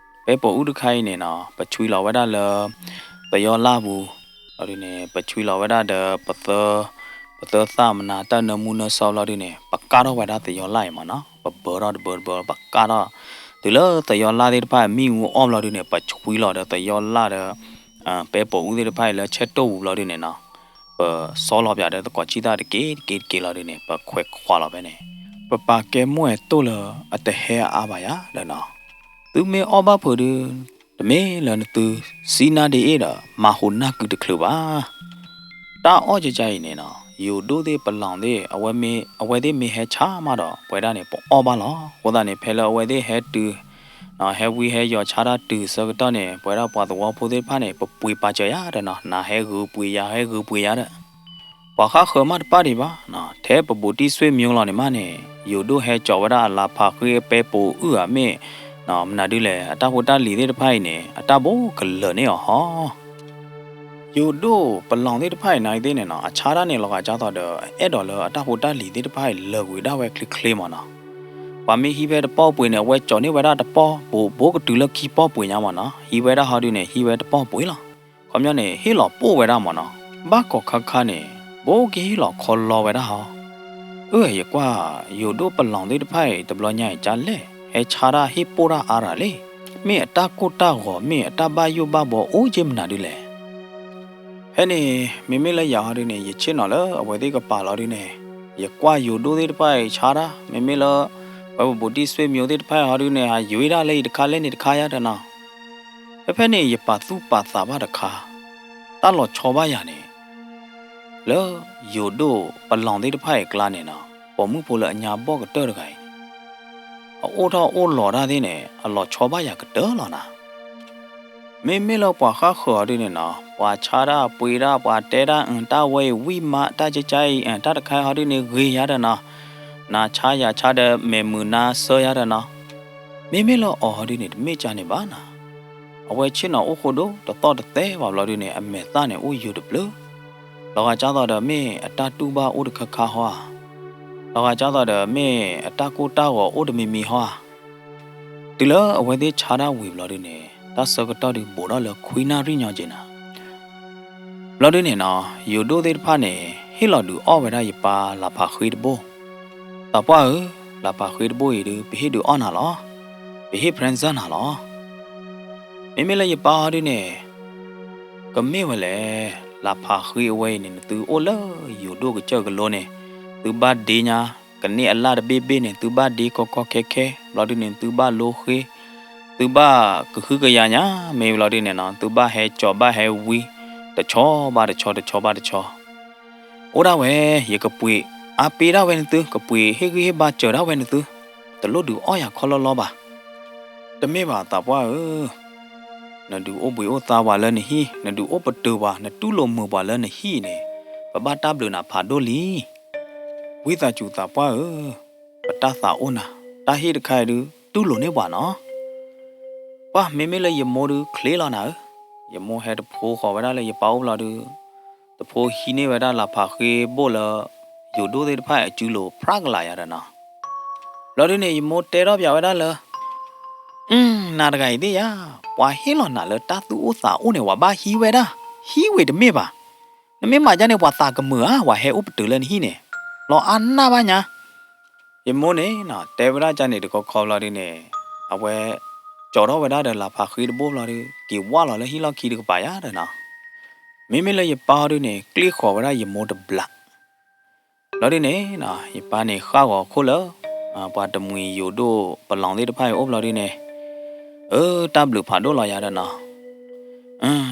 ပဲပိာ်အုၣ်တခါအံၤန့ၣ်နီၤ ပဆွံလီၤဝဲဒၣ်လၢ သယီလၢ်ပူၤ, လီၤဒုးန့ၣ် ပဆွံလီၤဝဲဒၣ်ဒီး ပသၢ ပသၢသၣ်မနၤ တၢ်နၢမူနၢဆှီလီၤဒုးန့ၣ် ပကၢ်ထီၣ်ဝဲဒၣ်သယီလၢ်အံၤမၢ်နီၤ ပဘၢထီၣ်တဘၢတဘၢ ပကၢ်ထီၣ် တုၤလၢသယီလၢ်သ့ၣ်တဖၣ်မံဝူအီၣ်ဘျီဒုးန့ၣ် ပဆွံလီၤဒီးသယီလၢ်ဒီး ပဲပိာ်အုၣ်သ့ၣ်တဖၣ်အံၤလၢဆဲးတိၢ်ပူၤဘျီဒုးန့ၣ်နီၤ ပစီလီၤပၠးဒီးသကိးဆံၣ်သၣ်တက့ၢ်တက့ၢ်တက့ၢ်လီၤဒုးန့ၣ် ပခွဲးခွးလီၤဖဲန့ၣ် ပပာ်ကဲမိၢ်အဲၣ်တိၢ်လၢအတဟဲအါဘၣ်ယၤဒီးနီၤ. သုမ့ၢ်အီၣ်ဘၣ်ဖုးဒုး တမ့ၢ်လၢနသု စံးနါဒ်အ့ၣ်ဒီး မၤဟူးနၢ်ကုတချုးဘၣ်. တၢ်အီၣ်ကကါအံၤန့ၣ်နီၤ ယိၤဒိၣ်သ့ၣ်ပလီၢ်သ့ၣ် အဝဲမ့ၢ် အဝဲသ့ၣ်မ့ၢ်ဟဲဆါမးဒီး ပဝဲဒၣ်န့ၣ် ပအီၣ်ဘၣ်လီၤ. အဃိသတးန့ၣ် ဖဲလၢအဝဲသ့ၣ်ဟဲတုၤ ဟဲဝံဟဲယီၤဆါတၢ်တုၤဆၢကတီၢ်န့ၣ် ပဝဲဒၣ်ပှၤသဝီဖိသ့ၣ်တဖၣ်န့ၣ် ပပှ့ၤပာ်စၢၤယၤဒီးနီၤ နၤဟဲဂုာ်ပှ့ၤယၤ ဟဲဂုာ်ပှ့ၤယၤဒီး ပှၤဃၣ်ဃၢၤမးတပၣ်ဒံးဘၣ်, ထဲပဘူးတံၢ်ဆွေမျိုးလီၤန့ၣ်မးန့ၣ် ယိၤဒိၣ်ဟဲကၠီၤဝဲဒၣ်အလၤဖးဃ့ပဲပိာ်အုၣ်ဧါမ့ၢ် မနုၤဒုးလဲၣ် အတၢ်ဖိတၢ်လံၤသ့ၣ်တဖၣ်အံၤန့ၣ် အတၢ်ဘိကလၢာ်န့ၢ်အီၤဟီ ယိၤဒိၣ်ပလီၢ်သ့ၣ်တဖၣ်အံၤ နၤအံၤသ့ၣ်န့ၣ်နီၤ အဆါတၢ်န့ၣ်လီၤဂာ်ကၢ်သိးဒီး အဲၣ်ဒိးလၢအတၢ်ဖိတၢ်လံၤသ့ၣ်တဖၣ်အံၤလၢာ်ကွံာ်ဒၣ်ဝဲချ့ချ့မးနီၤ. ပှၤမ့ၢ်ဟံးဖဲတပီၢ်ပှ့ၤန့ၣ် အဝဲကၠီၤန့ၢ်ဝဲဒၣ်တပီၢ် ဘိးဘိကတုၤလၢခံပီၢ်ပှ့ၤညါမးနီၤ. ဟံးဝဲဒၣ်ဟီဒုးန့ၣ် ဟံးဝဲတပီၢ်ပှ့ၤလီၤ. ခီပညီန့ၣ် ဟ့ၣ်လီၤပိၢ်ဝဲဒၣ်မးနီၤ. ဘၣ်ကိးခါခါန့ၣ် ဘိကဟ့ၣ်လီၤခီလီဝဲဒၣ်ဟီ အၢ ယကွၢ် ယိၤဒိၣ်ပလီၢ်သ့ၣ်တဖၣ်အံၤ တဘျီညါအံၤကၢ်လဲၣ် ဟဲဆါတၢ်ဟ့ၣ်ပိၢ်တၢ်အါရၤလံ. မ့ၢ်အတၢ်ကိၢ်တၢ်ဂီၤ မ့ၢ်အတၢ်ဘၣ်ယိၣ်ဘၣ်ဘှီအိၣ်က့မနုၤဒုးလဲၣ်. ဖဲန့ၣ် မ့မ့ၢ်လၢယၤဟီဒုးန့ၣ် ယဆ့ၣ်နီၤလၢအဝဲသ့ၣ်ကပၤလီၤဒုးန့ၣ် ယကွၢ်ယိၤဒိၣ်သ့ၣ်တဖၣ်အံၤဆါတၢ်, မ့မ့ၢ်လၢ ပှၤပူၤတံၢ်ဆွေမျိုးသ့ၣ်တဖၣ်အံၤဟီဒုန့ၣ် ဟးယွၤဒၣ်လၢအံၤတခါလၢန့ၣ်တခါယါဒီးနီၤ, ဖဲဖဲန့ၣ် ယပာ်သူၣ်ပာ်သးဘၣ်တခါ, တၢ်လီၤဆီဘၣ်ယၤန့ၣ် လၢယိၤဒိၣ်ပလီၢ်သ့ၣ်တဖၣ်အံၤအကျါန့ၣ်နီၤ, ပိာ်မုၣ်ဖိလၢအညါဘီၣ်ကတၢၢ်တဂၤအံၤန့ၣ် အအိၣ်ထီၣ်အိၣ်လီၤတၢ်သ့ၣ်န့ၣ် အလီၤဆီဘၣ်ယၤကတၢၢ်လီၤနၤ. မ့မ့ၢ်လၢပှၤဃၣ်ဃၢၤအီၤဒုန့ၣ်နီၤ, ပှၤဆါတၢ်ပှ့ၤတၢ် ပှၤတဲတၢ်အတၢ်ဝဲအံၤဝံၣ်မး တၢ်ကကါအံၤ တၢ်တခါအံၤဟီဒုန့ၣ်ဂ့ၤယါဒီးနီၤ, နၤဆါယၤဆါဒီးမဲာ်မုာ်နါစၢယါဒီးနီၤ. မ့မ့ၢ်လၢအီၤဟီဒုန့ၣ် တမ့ၢ်ကန့ၣ်ဘၣ်နၤ. အဝဲဆ့ၣ်နီၤအိၣ်ဃိဒိၣ်တသီၣ်တသဲဘၣ်ဘျီဒုန့ၣ် အမဲာ်သၣ်န့ၣ်အိၣ်ယိၤတဘျုး, လီၤဂာ်ကၢ်သိးဒီးမ့ၢ်အတၢ်တူၢ်ဘၣ်အိၣ်တခါခါဟီဧါ, လီၤဂာ်ကၢ်သိးဒီးမ့ၢ်အတၢ်ကိၢ်တၢ်ဂီၤအိၣ်တမံၤမံၤဟီဧါ. တုၤလၢအဝဲသ့ၣ်ဆါတၢ်ဝံၤဘျီဒုန့ၣ် တၢ်ဆၢကတီၢ်ဒုးဘူးထီၣ်လၢခွံနၣ်ရံၣ်ညီက့ၤနၤ. ဘျီဒုန့ၣ်နီၤ, ယိၤဒိၣ်သ့ၣ်တဖၣ်န့ၣ် ဟ့ၣ်လီၤဒုးအီၣ်ဝဲဒၣ်ယပၢ်လၢ်ဖးဃ့တဘိၣ်, သးပှၢ်ဧၢ, လၢ်ဖးဃ့တဘိၣ်အံၤဒုး ပဟ့ၣ်ဒုးအီၣ်နၤလီၤ. ပဟ့ၣ် present နၤလီၤ. မ့မ့ၢ်လၢယပၢ်ဟီဒုန့ၣ် ကမ့ၢ်ဝဲလဲၣ်, လၢ်ဖးဃ့အဝဲအံၤန့ၣ် နသုအိၣ်လၢယိၤဒိၣ်ကစၢၢ်ကလိန့ၣ် သုဘၣ်ဒ့ညါ, ကန့ၢ်အလၣ်တဘ့ၣ်ဘ့ၣ်န့ၣ် သုဘၣ်ဒ့ကီကီခဲခဲ, ဘျီဒုန့ၣ် သုဘၣ်လိဃ့, သုဘၣ်ကဟုကယာ်ညါ, မ့ၢ်ဘျီဒုန့ၣ်နီၤ သုဘၣ်ဟဲကၠီၤဘၣ်ဟဲဝံ, တဆီဘၣ်တဆီ တဆီဘၣ်တဆီ အိၣ်ဒၣ်ဝဲ, ယကပှ့ၤအါပ့ၤဒၣ်ဝဲနသု, ကပှ့ၤဟ့ၣ်ဂံၢ်ဟ့ၣ်ဘါစၢၤဒၣ်ဝဲနသု, တလိၣ်ဒုးအီၣ်ယၤခီလီလီဘၣ်. တမ့ၢ်ဘၣ်သးပှၢ်ဧၢ, နဒုးအိၣ်ဘှံးအိၣ်သါပှၤလၢနဟံၣ်, နဒုးအိၣ်ပတုာ်ပှၤ, နတူၢ်လိာ်မုာ်ပှၤလၢနဟံၣ်န့ၣ်, ပဘၣ်တၢ်ဘျုးနၤဖးဒိၣ်လံ. ဝံသးစူၤသးပှၢ်ဧၢ, ပတၢ်သးအိၣ်နၤ, တၢ်ဟ့ၣ်တခါအံၤဒုး တူၢ်လိာ်န့ၢ်ပှၤနီၤ. ပှၢ် မ့မ့ၢ်လၢယမိၢ်ဒုးချ့လီၤနၤဧၢ, ယမိၢ်ဟဲတဖိဃီၤဝဲဒၣ်လၢယပၢ်အိၣ်ဘျီဒုး, တဖိဟံးန့ၢ်ဝဲဒၣ်လၢ်ဖးဃ့ဘိၣ်လၢ ယိၤဒိၣ်သ့ၣ်တဖၣ်အစုလိၤ ဖြးကလာ်ယၤဒီးနီၤ. ဘျီဒုန့ၣ် ယမိၢ်တဲထီၣ်ပၠးဝဲဒၣ်လၢ အၢ နၤတဂၤအံၤသ့ၣ်ယါ, ပှၤဟ့ၣ်လီၤနၤလၢတၢ်သူၣ်အိၣ်သးအိၣ်န့ၣ် ပှၤဘၣ်ဟံးဝဲဒၣ်, ဟံးဝံၤတမ့ၢ်ဘၣ်. နမ့ၢ်မၤဒ်န့ၣ် ပှၤသးကမုာ်ဧါ, ပှၤဟဲအိၣ်ပတုာ်လၢနဟံၣ်န့ၣ်, လီၤအါနၢ်ဘၣ်ညါ. ယမိၢ်န့ၣ်နီၤ တဲဝဲဒၣ်ကန့ၣ်တခီခီဘျီဒုန့ၣ်, အဝဲ ကၠီၤထီၣ်ဝဲဒၣ်ဒီးလၢ်ဖးဃ့တဘိၣ်ဘျီဒု က့ၤဝၢ်လီၤလၢဟံၣ်လီၢ်ခံတကပၤယါဒီးနီၤ. မ့မ့ၢ်လၢယပၢ်ဟီဒုန့ၣ် ကျ့ၣ်ဃီၤဝဲဒၣ်ယမိၢ်တဘျး ဘျီဒုန့ၣ်နီၤ ယပၢ်န့ၣ်ဃၣ်ဂီၤခိၣ်လၢ ပှၤတမှံၤယိၤဒိၣ်ပလီၢ်သ့ၣ်တဖၣ်အံၤအိၣ်ဘျီဒုန့ၣ်, အၢ တၢ်ဘျုးဖးဒိၣ်လီၤယၤဒီးနီၤ.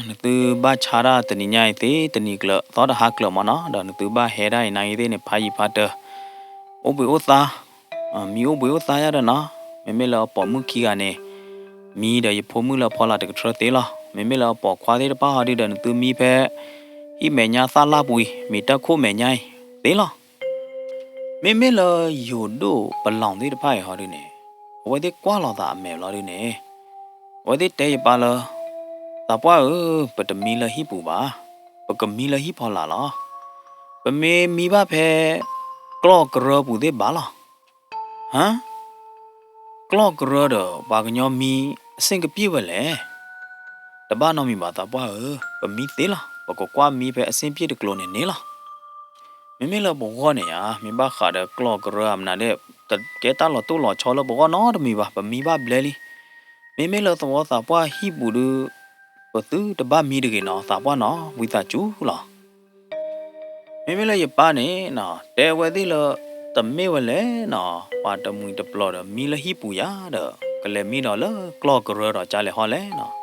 နသုဘၣ်ဆါတၢ်တနံၤညါအံၤသ့ တနံၤကျၢၤသီတဟါကျၢၤမၢ်နီၤ, ဒီးနသုဘၣ်ဟဲဒၣ်အံၤနၤအံၤသ့ၣ်န့ၣ် ဖးယံၤဖးတၢၤ, အိၣ်ဘှံးအိၣ်သါ, မံအိၣ်ဘှံးအိၣ်သါယါဒီးနီၤ. မ့မ့ၢ်လၢအပိာ်မုၣ်ခံဂၤန့ၣ် မံဒီးယဖိမုၣ်လၢဖီလာ်တကထြၢသ့လီၤ. မ့မ့ၢ်လၢအပိာ်ခွါသ့ၣ်တဖၣ်ဟီဒုဒီး နသုမံဖဲ ဟံၣ်မဲာ်ညါသၣ်လၣ်ပှံၤ မံတၢ်ခိၣ်မဲာ်ညါအံၤသ့လီၤ. မ့မ့ၢ်လၢယိၤဒိၣ်ပလီၢ်သ့ၣ်တဖၣ်အံၤဟီဒုန့ၣ်, အဝဲသ့ၣ်ကွၢ်လီၤသးအမဲာ်ဘျီဒုန့ၣ်, အဝဲသ့ၣ်တဲယပၢ်လၢ သးပှၢ်ဧၢ, ပတမံလၢဟံၣ်ပူၤဘၣ်, ပကမံလၢဟံၣ်ဖီလာ်လီၤ. ပမ့ၢ်မံဘၣ်ဖဲ ကျီၢ်ကရၢပူၤသ့ၣ်ဘၣ်လီၤ. ဟါ, ကျီၢ်ကရၢဒီး ပှၤကညီမံအဆ့ၣ်ကပ့ၣ်ဝဲလဲၣ်. တဘၣ်နီတမံၤဘၣ်သးပှၢ်ဧၢ, ပမံသ့လီၤ. ပကကွၢ်မံဖဲအဆ့ၣ်ပ့ၣ်တကျိၤန့ၣ်န့ၣ်လီၤ. မ့မ့ၢ်လၢပဂီၢ်န့ၣ်ဧါ, မ့ၢ်ဘၣ်ဃးဒီးကျီၢ်ကရၢဧါမနုၤဒဲး, တကဲတၢ်လီၤတိၢ်လီၤဆီလၢပဂီၢ်နီတမံၤဘၣ်, ပမံဘၣ်ဘျဲလံ. မ့မ့ၢ်လၢသဝီသးပှၢ်ဟံၣ်ပူၤဒု ပသုတဘၣ်မံတဂ့ၤနီၤ သးပှၢ်နီၤ, ဝံသးစူၤလီၤ. မ့မ့ၢ်လၢယပၢ်န့ၣ်နီၤ တဲဝဲသ့ၣ်လၢ တမ့ၢ်ဝဲလဲၣ်နီၤ, ပှၤတမှံၤတပျီၤဒီး မံလၢဟံၣ်ပူၤယါဒီး ကလဲၤမံဒီးလၢကျီၢ်ကရၢဒီး ကလဲၤဟီလဲၣ်နီၤ.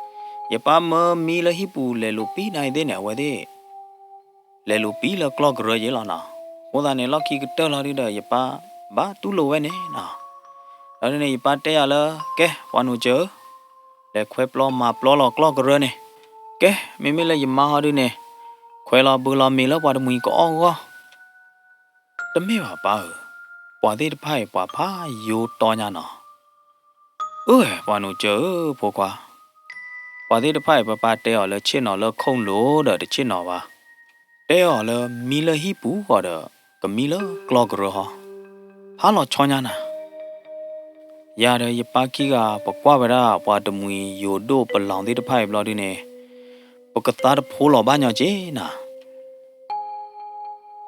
ယပၢ်မၢမံလၢဟံၣ်ပူၤလဲၤလိာ်ပံနၤအံၤသ့ၣ်န့ၣ် အဝဲသ့ၣ် လဲၤလိာ်ပံလၢကျီၢ်ကရၢယဲလီၤနီၤ. အဃိသတးန့ၣ် လီၢ်ခံကတၢၢ်လီၤဒုဒီး ယပၢ်ဘၣ်တူၢ်လိာ်ဝဲန့ၣ်နီၤ. လီၤဒုန့ၣ် ယပၢ်တဲယၤလၢ ကဲ ပှၤနိာ်စၢၤဧၢ, လဲၤခွဲပျီမၤပျီလီၤကျီၢ်ကရၢန့ၣ်. ကဲ မ့မ့ၢ်လၢယမါဟီဒုန့ၣ် ခွဲလီၤဘုလီၤမ့ၤလၢပှၤတမှံၤကအီၣ်ဂီၢ်. တမ့ၢ်ဘၣ်ပၢ်ဧၢ, ပှၤသ့ၣ်တဖၣ်အံၤ ပှၤဖးယိၤတီညါနီၤ. အၢ ပှၤနိာ်စၢၤဧၢ ဖိခွါ, ပှၤသ့ၣ်တဖၣ်အံၤ ပပၢ်တဲအီၤလၢဆ့ၣ်နီၤလၢခိၣ်လိၤဒီးတဆ့ၣ်နီၤဘၣ်. တဲအီၤလၢမံလၢဟံၣ်ပူၤဃီဒီး ကမံလၢကျီၢ်ကရၢဟီ, ဖးလီၤဆီညါနၤ. ယၤဒီးယပၢ်ခံဂၤ ပကွၢ်ဝဲဒၣ်ပှၤတမှံၤယိၤဒိၣ်ပလီၢ်သ့ၣ်တဖၣ်အံၤဘျီဒုန့ၣ် ပကသါတဖိလီၤဘၣ်ညီက့ၤနၤ.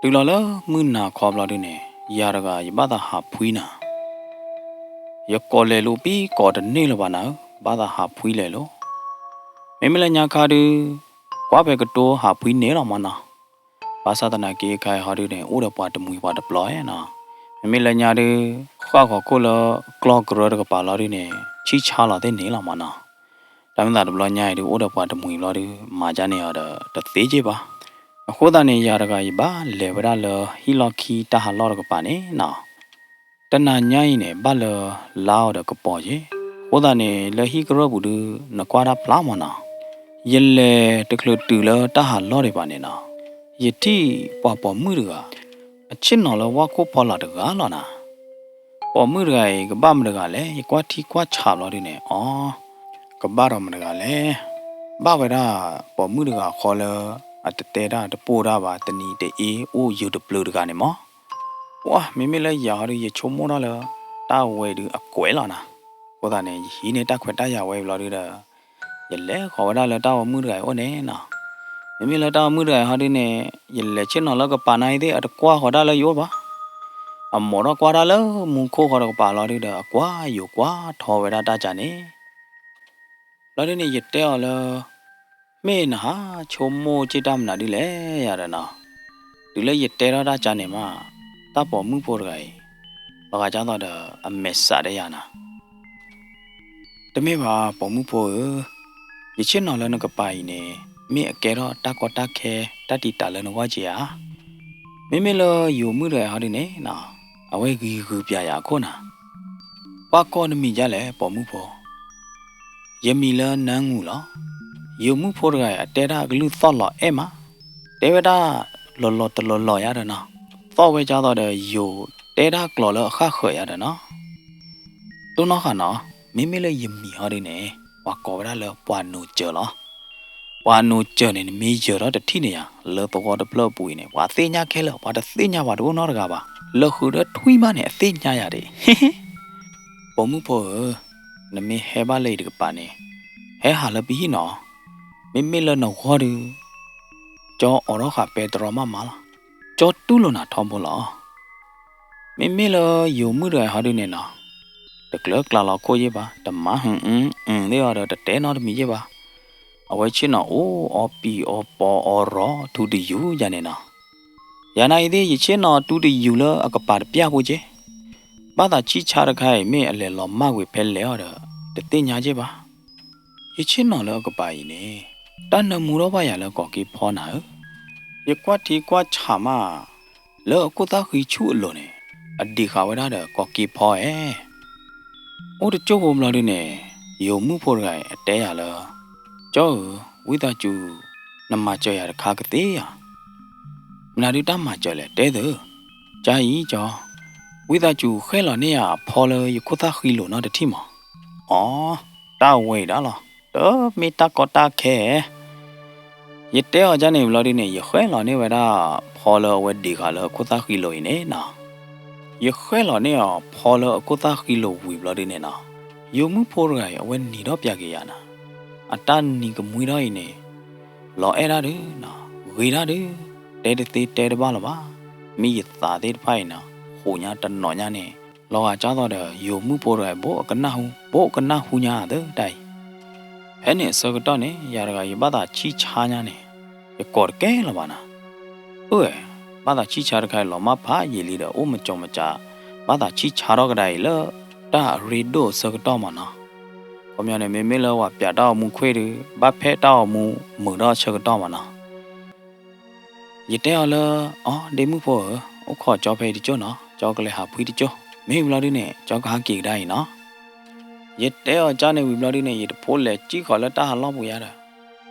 တုၤလီၤလၢမုၢ်နၤခီဘျီဒုန့ၣ် ယၤတဂၤယဘၣ်သးဟးဖှံနၤ. ယကိးလဲၤလိာ်ပံကိးတန့ၢ်လၢၤဘၣ်နၤဧၢ, ဘၣ်သးဟးဖှံလဲၤလိာ်. မ့မ့ၢ်လၢညါခါဒု ကွၢ်ဖဲကတိၤဟးဖှံန့ၣ်လီၤမနီၤ. ဘၣ်ဆၣ်သနာ်က့ခဲအံၤဟီဒုန့ၣ် အိၣ်ဒီးပှၤတမှံၤပှၤတပျီၤနီၤ. မ့မ့ၢ်လၢညါဒု ဃၣ်ဃီၤခိၣ်လၢကျီၢ်ကရၢတကပၤလီၤဒုန့ၣ် ဆံၣ်ဆါလီၤသ့ၣ်န့ၣ်လီၤမၢ်နီၤ. တၢ်မ့ၢ်သးတဘျီညါအံၤဒု အိၣ်ဒီးပှၤတမှံၤဘျီဒု မၤဒ်န့ၣ်အီၤဒီး တသ့က့ဘၣ်. အဃိသတးန့ၣ် ယၤတဂၤယဘၣ်လဲၤဝဲဒၣ်လၢဟံၣ်လီၢ်ခံတၢ်ဟးလီၢ်တကပၤန့ၣ်နီၤ. တနၤညါအံၤန့ၣ် ဘၣ်လၢလါအီၤဒီးကပီၤက့ၤ, အဃိသတးန့ၣ် လၢဟံၣ်ကရၢၢ်ပူၤဒု နကွၢ်တၢ်ဖျါမၢ်နီၤ. ယလဲၤတချုးတုၤလၢတၢ်ဟးလီၢ်ဒံးဘၣ်န့ၣ်နီၤ, ယထံၣ်ပှၤပိာ်မုၣ်တဂၤ အဆ့ၣ်နီၤလၢဝၣ်ခိၣ်ဖီလာ်တဂၤလီၤနၤ. ပိာ်မုၣ်တဂၤအံၤ ကဘၣ်မတၤတဂၤလဲၣ်, ယကွၢ်ထံကွၢ်ဆးဘျီဒုန့ၣ် အီ, ကဘၣ်ဒီးမတၤတဂၤလဲၣ်. ဘၣ်ဝဲဒၣ်ပိာ်မုၣ်တဂၤဃီလၢ အတတဲတၢ်တပိၢ်တၢ်ဘၣ် တနံၤတအ့အိၣ်ယုာ်တပျုာ်တဂၤန့ၣ်မၢ်. ပှၢ် မ့မ့ၢ်လၢယၤဟီဒု ယဆိကမိၣ်ထီၣ်လၢ တၢ်ဝဲဒုအကွဲးလီၤနၤ. အဃိသတးန့ၣ် ယဟံးန့ၢ်တၢ်ခွဲးတၢ်ယာ်ဝဲဘျီဒုဒီး ယလဲၤဃီၤဝဲဒၣ်လၢတၢ်ပိာ်မုၣ်တဂၤအံၤအိၣ်န့ၣ်နီၤ. မ့မ့ၢ်လၢတၢ်ပိာ်မုၣ်တဂၤအံၤဟီဒုန့ၣ် ယလဲၤဆ့ၣ်နီၤလၢကပၤနၤအံၤသ့ၣ် အတကွၢ်ဃီၤတၢ်လၢယအိၣ်ဘၣ်. အမိၢ်ထီၣ်ကွၢ်တၢ်လၢမူခိၣ်ဃီတကပၤလီၤဒုဒီး အကွၢ်ယိၤကွၢ်ထီဝဲဒၣ်တၢ်ကၢန့ၣ် ဘျီဒုန့ၣ် ယတဲအီၤလၢ မ့ၢ်နဟးဆိကမိၣ်က့ၣ်တၢ်မနုၤဒ်လဲၣ်ယၤဒီးနီၤ. တုၤလၢယတဲထီၣ်တၢ်ကၢန့ၣ်မး တၢ်ပိာ်မုၣ်ဖိတဂၤအံၤ လီၤဂာ်ဒ်သိးဒီး အမဲာ်ဆှးဒီးယၤနၤ. တမ့ၢ်ဘၣ်ပိာ်မုၣ်ဖိဧၢ, ယဆ့ၣ်နီၤလၢနကပၤအံၤန့ၣ် မ့ၢ်အကဲထီၣ်တၢ်ကီတၢ်ခဲ တၢ်တံာ်တာ်လၢနဂီၢ်က့ဧါ. မ့မ့ၢ်လၢယိၤမုၣ်တဂၤအံၤဟီဒုန့ၣ်နီၤ အဝဲဂံၤဂုၤပျးယၤအခိၣ်နၤ. ကွၢ်ကိးနမံၤဒ်လဲၣ်ပိာ်မုၣ်ဖိ. ယမံၤလၢနၢငူၤလီၤ. ယိၤမုၣ်ဖိတဂၤအံၤ အတဲတၢ်အကလုၢ်သီၣ်လီၤအဲၣ်မး, တဲဝဲဒၣ်လီၤလီၤတလီၤလီၤယၤဒီးနီၤ, သီၣ်ဝဲဒ်သိးဒီးယိၤ တဲတၢ်ကျိာ်လၢအဃၣ်ဃၢၤယၤဒီးနီၤ. တိၢ်နီၣ်ဃာ်နီၤ, မ့မ့ၢ်လၢယမံၤဟီဒုန့ၣ် ပှၤကိးဝဲဒၣ်လၢပှၤနိၤစၢၤလီၤ. ပှၤနိၤစၢၤန့ၣ် နမ့ၢ်ယၢၤထီၣ်တထံၣ်န့ၣ်ယၤ လၢသဝီတဖျၢၣ်အပူၤအံၤန့ၣ် ပှၤသ့ၣ်ညါခဲလၢာ်, ပှၤတသ့ၣ်ညါပှၤတအိၣ်နီတဂၤဘၣ်. လၢဃုာ်ဒီးထွံၣ်မးန့ၣ် အသ့ၣ်ညါယၤဒၣ်. ပိာ်မုၣ်ဖိဧၢ, နမ့ၢ်ဟဲဘၣ်လၢယတကပၤန့ၣ် ဟဲဟးလၢပဟံၣ်နီၤ. မ့မ့ၢ်လၢနဂီၢ်ဒု ကၠီအိးထီၣ်ဃာ်ပဲတြီမးမးလီၤ. ကၠီတူၢ်လိာ်နၤထီဘိလီၤ. မ့မ့ၢ်လၢယိၤမုၣ်တဂၤအံၤဟီဒုန့ၣ်နီၤ, တကျၢၤကျါလီၤခိၣ်ယ့ၢ်ဘၣ်, တမၤဟုအုသ့ၣ်အီၤဒီး တတဲနီတမံၤယ့ၢ်ဘၣ်. အဝဲဆ့ၣ်နီၤအိၣ်အီပံၤအီပီအီရီထူတယူၤယၤန့ၣ်နီၤ. ယၤနာ်အံၤသ့ၣ် ယဆ့ၣ်နီၤတူတယူၤလၢအကပၤတပျၢ်ဖိက့ၢ်. ဘၣ်သးဆံၣ်ဆါတခါအံၤ မ့ၢ်အလဲၤလီၤမၢ်ကွံာ်ဖဲလဲၣ်အီၤဒီး တသ့ၣ်ညါက့ၢ်ဘၣ်. ယဆ့ၣ်နီၤလၢအကပၤအံၤန့ၣ် တၢ်နၢမူထီၣ်ဘၣ်ယၤလၢကီၤက့ဖီနၤဧၢ. ယကွၢ်ထံကွၢ်ဆးမး လၢအခိၣ်သၣ်ဃံဆူၣ်အလိၤန့ၣ် အဒံးဃာ်ဝဲဒၣ်ဒီးကီၤက့ဖီဧါ. အိၣ်တကၠိၢ်ဖိဘျီဒုန့ၣ် ယိၤမုၣ်ဖိတဂၤအံၤအတဲယၤလၢ ကၠီဧၢ, ဝံသးစူၤ နမၤစၢၤယၤတခါကသ့ဧါ. မနုၤဒုတၢ်မၤစၢၤလဲၣ် တဲသု. ကၢ်အံၤကၠီ, ဝံသးစူၤဃဲၣ်လီၤန့ၢ်ယၤအဖီလၢယခိၣ်သၣ်ဃံလိာ်နီတထံၣ်မး. အီ, တၢ်ဝဲအံၤဒၣ်လီၤ, တမ့ၢ်တၢ်ကီတၢ်ခဲ ယတဲအီၤကန့ၣ်ဘျီဒုန့ၣ် ယဃဲၣ်လီၤန့ၢ်ဝဲဒၣ်ဖီလၢအဝဲဒံးဃာ်လၢအခိၣ်သၣ်ဃံလိာ်အံၤန့ၣ်နီၤ. ယဃဲၣ်လီၤန့ၢ်အီၤဖီလၢအခိၣ်သၣ်ဃံလိာ်ဝံၤဘျီဒုန့ၣ်နီၤ, ယိၤမုၣ်ဖိတဂၤအံၤ အဝဲနံၤထီၣ်ပျးက့ၤယၤနၤ. အတၢ်နံၤကမှံထီၣ်အံၤန့ၣ် လီၤအဲၣ်ဒၣ်ဒုနီၤ, ဂ့ၤဒၣ်ဒု, တဲတသ့တဲတဘၣ်လၢၤဘၣ်. မ့ၢ်ယသးသ့ၣ်တဖၣ်အံၤနီၤ, ဃိးညါတနီၤညါန့ၣ် လီၤဂာ်ကၢ်သိးဒီး ယိၤမုၣ်ဖိတဂၤအံၤ ဘိးကနၣ်ဟူ, ဘိးကနၣ်ဟူညါသၢတၢ်အံၤ ဖဲန့ၣ်အဆၢကတီၢ်န့ၣ် ယၤတဂၤယဘၣ်သးဆံၣ်ဆါညါန့ၣ် ယကိးတကဲလၢၤဘၣ်နၤ. အၢ, ဘၣ်သးဆံၣ်ဆါတခါအံၤ လီၤမၢ်ဖးယံာ်လံဒီး အိၣ်မကၠီမကၠး, ဘၣ်သးဆံၣ်ဆါထီၣ်ကဒါအံၤလၢ တၢ်အရ့ဒိၣ်အဆၢကတီၢ်မးနီၤ. ခီပညီန့ၣ် မ့မ့ၢ်လၢပှၤပျးတၢ်ဂီၤမူခွံဒု ဘၣ်ဖဲတၢ်ဂီၤမူမုာ်ထီၣ်အဆၢကတီၢ်မးနီၤ. ယတဲအီၤလၢ အီ ဒ့မုၣ်ဖိဧၢ, အိၣ်ခိးကၠီဖဲအံၤတကၠိၢ်နီၤ, ကၠီကလဲၤဟးဖှံတကၠိၢ်, မ့ၢ်ဝံၤဘျီဒုန့ၣ် ကၠီကဟးက့ၤကဒါအံၤနီၤ. ယတဲအီၤကန့ၣ်ဝံၤဘျီဒုန့ၣ် ယတဖိလဲၤစံၣ်ဃီၤလၢတၢ်ဟးလီၢ်ပူၤယါဒီး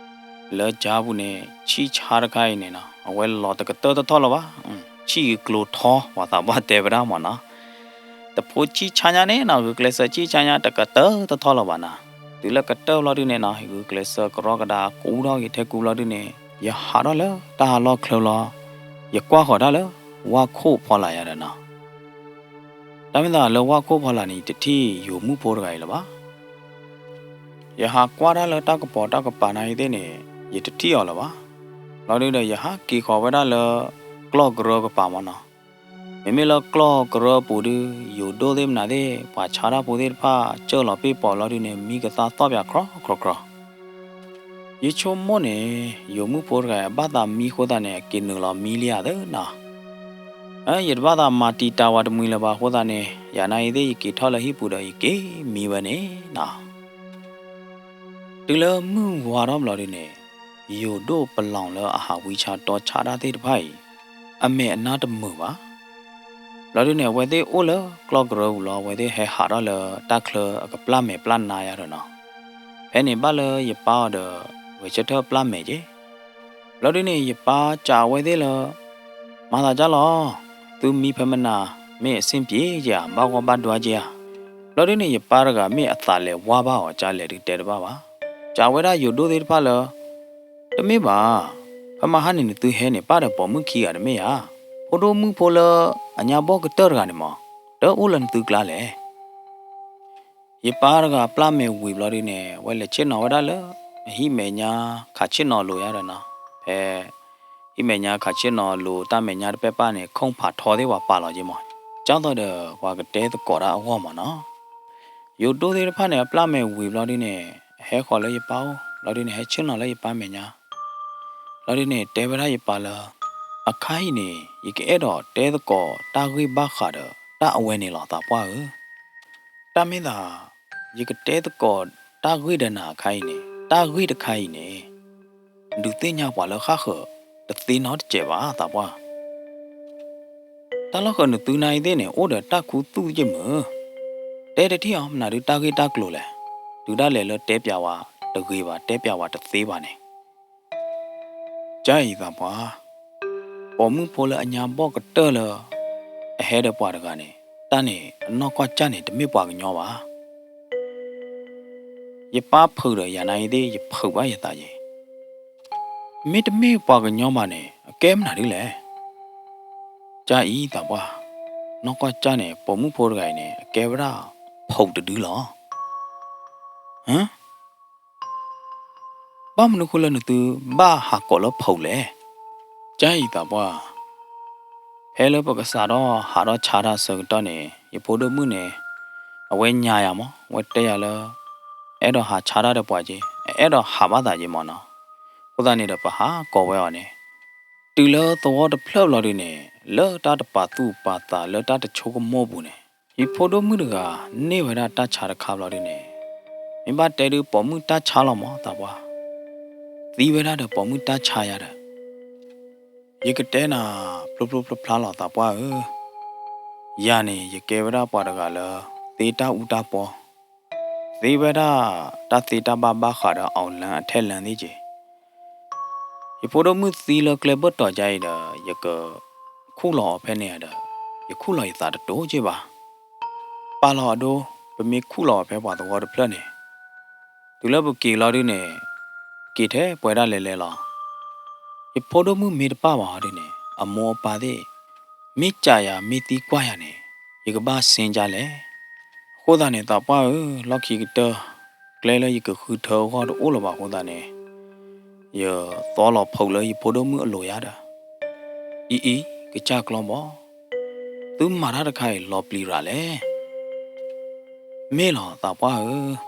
လၢကၢ်ပူၤန့ၣ် ဆံၣ်ဆါတခါအံၤန့ၣ်နီၤ အဝဲလီၤတကတၢၢ်တထီၣ်လၢၤဘၣ်. ဆံၣ်ဂ့ၤကျိၤထီ ပှၤသးပှၢ်တဲဝဲဒၣ်မးနီၤ. တဖိဆံၣ်ဆါညါန့ၣ်နီၤ ဂုာ်ကျဲးစၢးဆံၣ်ဆါညါ တကတၢၢ်တထီၣ်လၢၤဘၣ်နၤ. တုၤလၢကတၢၢ်ဘျီဒုန့ၣ်နီၤ ဂုာ်ကျဲးစၢးကရီကဒါကူထီၣ်ဂ့ၤထဲကူဘျီဒုန့ၣ် ယဟးထီၣ်လၢတၢ်ဟးလီၢ်ချၢလီၤ. ယကွၢ်ဃီၤတၢ်လၢ ဝၣ်ခိၣ်ဖီလာ်ယါဒီးနီၤ. တၢ်မ့ၢ်သးလၢဝၣ်ခိၣ်ဖီလာ်န့ၣ် ယတထံၣ်ယိၤမုၣ်ဖိတဂၤအံၤလၢၤဘၣ်. ယဟးကွၢ်တၢ်လၢတၢ်ကပီၤတၢ်ကပၤနၤအံၤသ့ၣ်န့ၣ် ယတထံၣ်အီၤလၢၤဘၣ်. လီၤဒုဒီး ယဟးက့ၤဃီၤဝဲဒၣ်လၢ ကျီၢ်ကရၢကပၤမးနီၤ. မ့မ့ၢ်လၢကျီၢ်ကရၢပူၤဒု ယိၤဒိၣ်သ့ၣ်မနုၤသ့ၣ် ပှၤဆါတၢ်ဖိသ့ၣ်တဖၣ် စၢၢ်လီၤပ့ၢ်ပိာ်လီၤဒုန့ၣ် မံကသါသီၣ်ပၠးခရီခရီခရီ ယဆိကမိၣ်န့ၣ် ယိၤမုၣ်ဖိတဂၤအဘၣ်သးမံအဃိသတးန့ၣ် အက့ၤနုာ်လီၤမံလံဧါသၢနီၤ. ယတဘၣ်သးမၤတံာ်တာ်ဝဲတမှံၤလၢၤဘၣ်အဃိသတးန့ၣ် ယၤနာ်အံၤသ့ၣ် ယက့ၤထီၣ်လၢဟံၣ်ပူၤဒီးယက့ၤမံဝဲန့ၣ်နီၤ. တုၤလၢမုၢ်ဝါထီၣ်ဘျီဒုန့ၣ် ယိၤဒိၣ်ပလီၢ်လၢအဟးဝံဆါတီဆါတၢ်သ့ၣ်တဖၣ်အံၤ အမဲာ်အနါတမုာ်ဘၣ်. ဘျီဒုန့ၣ် အဝဲသ့ၣ်အိၣ်လၢကျီၢ်ကရၢပူၤလီၤ. အဝဲသ့ၣ်ဟဲဟးထီၣ်လၢတၢ်ချၢအကပျၢ်မဲာ်ပျၢ်နါယၤဒီးနီၤ. ဖဲန့ၣ်ဘၣ်လၢယပၢ်အီၤဒီး ဂဲၤဆၢထၢၣ်ပျၢ်မဲာ်က့ၤ. ဘျီဒုန့ၣ် ယပၢ်စံးအဝဲသ့ၣ်လၢ မၤသးဒ်လီၤ, သုမံဖဲမနၤ မ့ၢ်အဆ့ၣ်ပျ့က့ၤဧါ, ဘၣ်ဂီၢ်ဘၣ်ဒွါက့ၤဧါ. ဘျီဒုန့ၣ် ယပၢ်တဂၤမ့ၢ်အသးလဲၤဝါဘၣ်အီၤ ကလဲၤဒုးတဲတဘၣ်ဘၣ်. စံးဝဲဒၣ်ယိၤဒိၣ်သ့ၣ်တဖၣ်လၢ တမ့ၢ်ဘၣ်, ဖဲမဟါန့ၣ်နသုဟဲန့ၣ် ပၣ်ဒီးပိာ်မုၣ်ခံဂၤတမ့ၢ်ဧါ. ဖိဒိၣ်မုၣ်ဖိလၢအညါဘီၣ်ကတၢၢ်တဂၤန့ၣ်မး တအိၣ်လၢနသုကျါလဲၣ်. ယပၢ်တဂၤပျၢ်မဲာ်ဝံၤဘျီဒုန့ၣ် အဝဲလဲၤဆ့ၣ်နီၤဝဲဒၣ်လၢ ဟံၣ်မဲာ်ညါခးဆ့ၣ်နီၤလိၤယၤဒီးနီၤ. ဖဲ ဟံၣ်မဲာ်ညါခးဆ့ၣ်နီၤလိၤတၢ်မဲာ်ညါတပဲၢ်ပၢ်န့ၣ် ခိၣ်ဖးထီသ့ၣ်ပှၤပာ်လီၤက့ၤမး. ကၢ်သိးဒီး ပှၤကတဲသကိးတၢ်အဂီၢ်မးနီၤ. ယိၤဒိၣ်သ့ၣ်တဖၣ်န့ၣ် အပျၢ်မဲာ်ဝံၤဘျီဒုန့ၣ် အဟဲဃီၤလၢယပၢ်အိၣ် ဘျီဒုန့ၣ် ဟဲဆ့ၣ်နီၤလၢယပၢ်မဲာ်ညါ ဘျီဒုန့ၣ် တဲဝဲဒၣ်ယပၢ်လၢ အခါအံၤန့ၣ် ယကအဲၣ်ဒိးတဲသကိးတၢ်ဂ့ၢ်ဘၣ်ဃးဒီးတၢ်အဝဲန့ၣ်လီၤ သးပှၢ်ဧၢ. တၢ်မ့ၢ်သး ယကတဲသကိးတၢ်ဂ့ၢ်ဒီးနၤအခါအံၤန့ၣ် တၢ်ဂ့ၢ်တခါအံၤန့ၣ် ဒုးသ့ၣ်ညါပှၤလၢဃၣ်ဃၢၤတသ့နီတစဲးဘၣ် သးပှၢ်. တၢ်လီၢ်ဃၢၤနသုနာ်အံၤသ့ၣ်န့ၣ် အိၣ်ဒီးတၢ်ခူသူၣ်ယ့ၢ်မုၢ်, တဲတထံၣ်အီၤ မနုၤဒုးတၢ်ဂ့ၢ်တၢ်ကျိၤလဲၣ်. တုၤဒၣ်လဲာ်လၢတဲပျးဝဲတဂ့ၤဘၣ် တဲပျးဝဲတသ့ဘၣ်န့ၣ် ကၢ်အံၤသးပှၢ်, ပိာ်မုၣ်ဖိလၢအညါဘီၣ်ကတၢၢ်လၢ အဟဲဒီးပှၤတဂၤန့ၣ် တၢ်န့ၣ်အနီၢ်ကီၢ်ကၢ်န့ၣ် တမ့ၢ်ပှၤကညီဘၣ်. ယပၢ်ဖုးဒီးယၤနာ်အံၤသ့ၣ် ယဖုးဘၣ်ယသးယ့ၣ်, မ့ၢ်တမ့ၢ်ပှၤကညီဘၣ်န့ၣ် အကဲမနုၤဒ်လဲၣ်. ကၢ်အံၤသးပှၢ်, နီၢ်ကီၢ်ကၢ်န့ၣ် ပိာ်မုၣ်ဖိတဂၤအံၤန့ၣ် အကဲဝဲဒၣ်ဖုးတဒုလီၤ. ဟၢ ဘၣ်မနုၤဃိလၢနသုဘၣ်ဟးကိးလၢဖုးလဲၣ်. ကၢ်အံၤသးပှၢ်, ဖဲလၢပကစးထီၣ်ဟးထီၣ်ဆါတၢ်အဆၢကတီၢ်န့ၣ် ယဖိဒိၣ်မုၣ်န့ၣ် အဝဲညါယၤမး အဝဲတဲယၤလၢ အဲၣ်ဒိးဟးဆါတၢ်ဒီးပှၤက့ၤ, အအဲၣ်ဒိးဟးဘၣ်သးက့ၤမးနီၤ. အဃိသတးန့ၣ်ဒီးပဟးကိးဝဲအီၤန့ၣ် တုၤလၢသဝီတဖျၢၣ်ဘျီဒုန့ၣ် လၢတၢ်တပာ်သူၣ်ပာ်သးလၢတၢ်တဆိကမိၣ်ပူၤန့ၣ် ယဖိဒိၣ်မုၣ်တဂၤ န့ၢ်ဝဲဒၣ်တၢ်ဆါတခါဘျီဒုန့ၣ် မ့ၢ်ဘၣ်တဲဒုးပိာ်မုၣ်တၢ်ဆါလီၤမးသးပှၢ်, သံဝဲဒၣ်ဒီးပိာ်မုၣ်တၢ်ဆါယၤဒီး ယကတဲနၤ ဖျိဖျိဖျါဖျါလီၤသးပှၢ်ဧၢ, ယၤန့ၣ် ယကဲဝဲဒၣ်ပှၤတဂၤလၢ သ့တၢ်အူတၢ်ပီ သ့ဝဲဒၣ်တၢ်သ့တၢ်ဘၣ်ဘၣ်ဃးဒီးအီၤလၢအထဲလဲၣ်သ့ၣ်က့ၤ ယဖိဒိၣ်မုၣ်သံလၢကျဲဘၢၣ်တီၤကါအံၤဒီး ယကခူၣ်လီၤအီၤဖဲန့ၣ်ဒီး ယခူၣ်လီၤယသးတတိၤက့ၤဘၣ်. ပာ်လီၤအဒိ ပမ့ၢ်ခူၣ်လီၤအီၤဖဲပှၤသဝီတဖျၢၣ်န့ၣ် တုၤလၢပက့ၤလီၤဒုန့ၣ် က့ၤထဲပှဲၤဒၣ်လဲၤလဲၤလီၤ. ယဖိဒိၣ်မုၣ်မ့ၢ်တပၣ်ဘၣ်အီၤဒုန့ၣ် အမိၢ်အပၢ်သ့ၣ် မ့ၢ်ကးယၤမ့ၢ်သံကွၢ်ယၤန့ၣ် ယကဘၣ်စ့ၢ်ကါလဲၣ်. အဃိသတးန့ၣ် သးပှၢ်ဧၢ, လီၢ်ခံကတၢၢ် ကျဲလၢယကဃုထၢအဂီၢ်တအိၣ်လၢၤဘၣ်အဃိသတးန့ၣ် ယသီလီၤဖုးလၢယဖိဒိၣ်မုၣ်အလိၤယၤဒီး အံၤအံၤ ကစၢ်ကျီဘီ, သုမၤတၢ်တခါအံၤလီၤပျံၤရၤလဲၣ်. မ့ၢ်လီၤသးပှၢ်ဧၢ,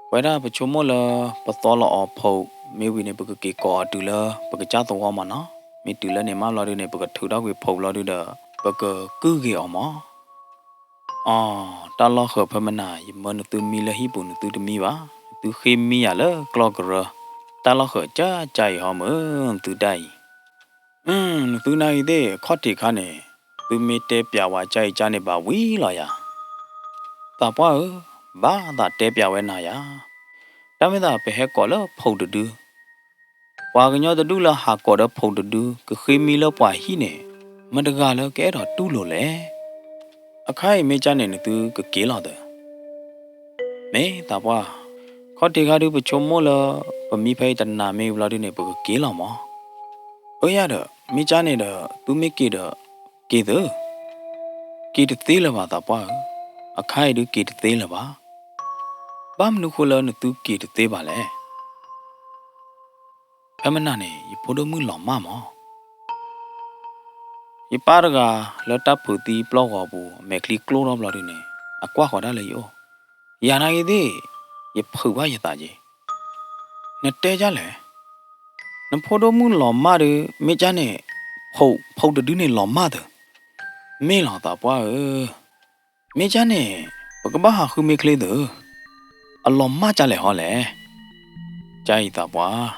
ပဝဲဒၣ်ပဆိကမိၣ်လၢ ပသီလီၤအီၤဖုးမ့ၢ်ဝံၤန့ၣ် ပကက့ၤကိးအီၤတုၤလၢပကစၢ်သဝီမးနီၤ. မ့ၢ်တုၤလၢန့ၣ်မးဘျီဒုန့ၣ် ပကထုးထီၣ်ကွံာ်ဖုးဘျီဒုဒီး ပကကုၢ်ဂ့ၤအီၤမး. အီ, တၢ်လီၢ်ဃၢၤဖဲမနၤ ယမၢနသုမံလၢဟံၣ်ပူၤနသုတမံဘၣ်, နသုဃ့မံယၤလၢကျီၢ်ကရၢ, တၢ်လီၢ်ဃၢၤကၢ်ကၢ်အံၤဟီမၢ်, နသုတၢ်အံၤ နသုနာ်အံၤသ့ၣ် ခီၣ်ထံးခါန့ၣ် သုမ့ၢ်တဲပျးဝဲကၢ်အံၤကၢ်န့ၣ်ဘၣ်ဝံၤလီၤယၤ. သးပှၢ်ဧၢ, ဘၣ်သးတဲပျးဝဲနၤယၤ. တၢ်မ့ၢ်သးပဟဲကိးလၢဖုးတဒု, ပှၤကညီတဒူၣ်လၢဟးကိးဒီးဖုးတဒု ကဃ့မံလၢပှၤဟံၣ်န့ၣ် မတဂၤလၢကအဲၣ်ဒိးတူၢ်လိာ်လဲၣ်. အခါအံၤမ့ၢ်ကၢ်န့ၣ် နသုကက့ၤလီၤသၢ မ့ၢ်သးပှၢ်, ခီၣ်ထံးခါဒုပဆိကမိၣ်လၢ ပမံဖဲအံၤတနၤမ့ၢ်ဘျီဒုန့ၣ် ပကက့ၤလီၤမး. အၢယၤဒီး မ့ၢ်ကၢ်န့ၣ်ဒီး သုမ့ၢ်က့ၤဒီး က့ၤသၢ, က့ၤတသ့လၢၤဘၣ်သးပှၢ်ဧၢ, အခါအံၤဒုက့ၤတသ့လၢၤဘၣ်. ဘၣ်မနုၤဃိလၢနသုက့ၤတသ့ဘၣ်လဲၣ်. ဖဲမနၤန့ၣ် ယဖိဒိၣ်မုၣ်လီၤမၢ်မး. ယပၢ်တဂၤလၢတၢ်ဖုးသံပျီၢ်ဂီၤပူၤ အမဲာ်ချံကျိထီၣ်ဘျီဒုန့ၣ် အကွၢ်ဃီၤဒၣ်လၢယအိၣ်, ယၤနာ်ဂ့ၤသ့ၣ် ယဖုးဘၣ်ယသးက့ၤ. နတဲဒ်လဲၣ်. နဖိဒိၣ်မုၣ်လီၤမၢ်ဒီး မ့ၢ်ကၢ်န့ၣ် ဖီၣ် ဖီၣ်တဒုန့ၣ်လီၤမၢ်သၢ. မ့ၢ်လီၤသးပှၢ်ဧၢ, မ့ၢ်ကၢ်န့ၣ် ပကဘၣ်ဟးဃုမ့ၢ်ချ့သၢ. အလီၤမၢ်ဒ်လဲၣ်ဟီလဲၣ်. ကၢ်အံၤသးပှၢ်,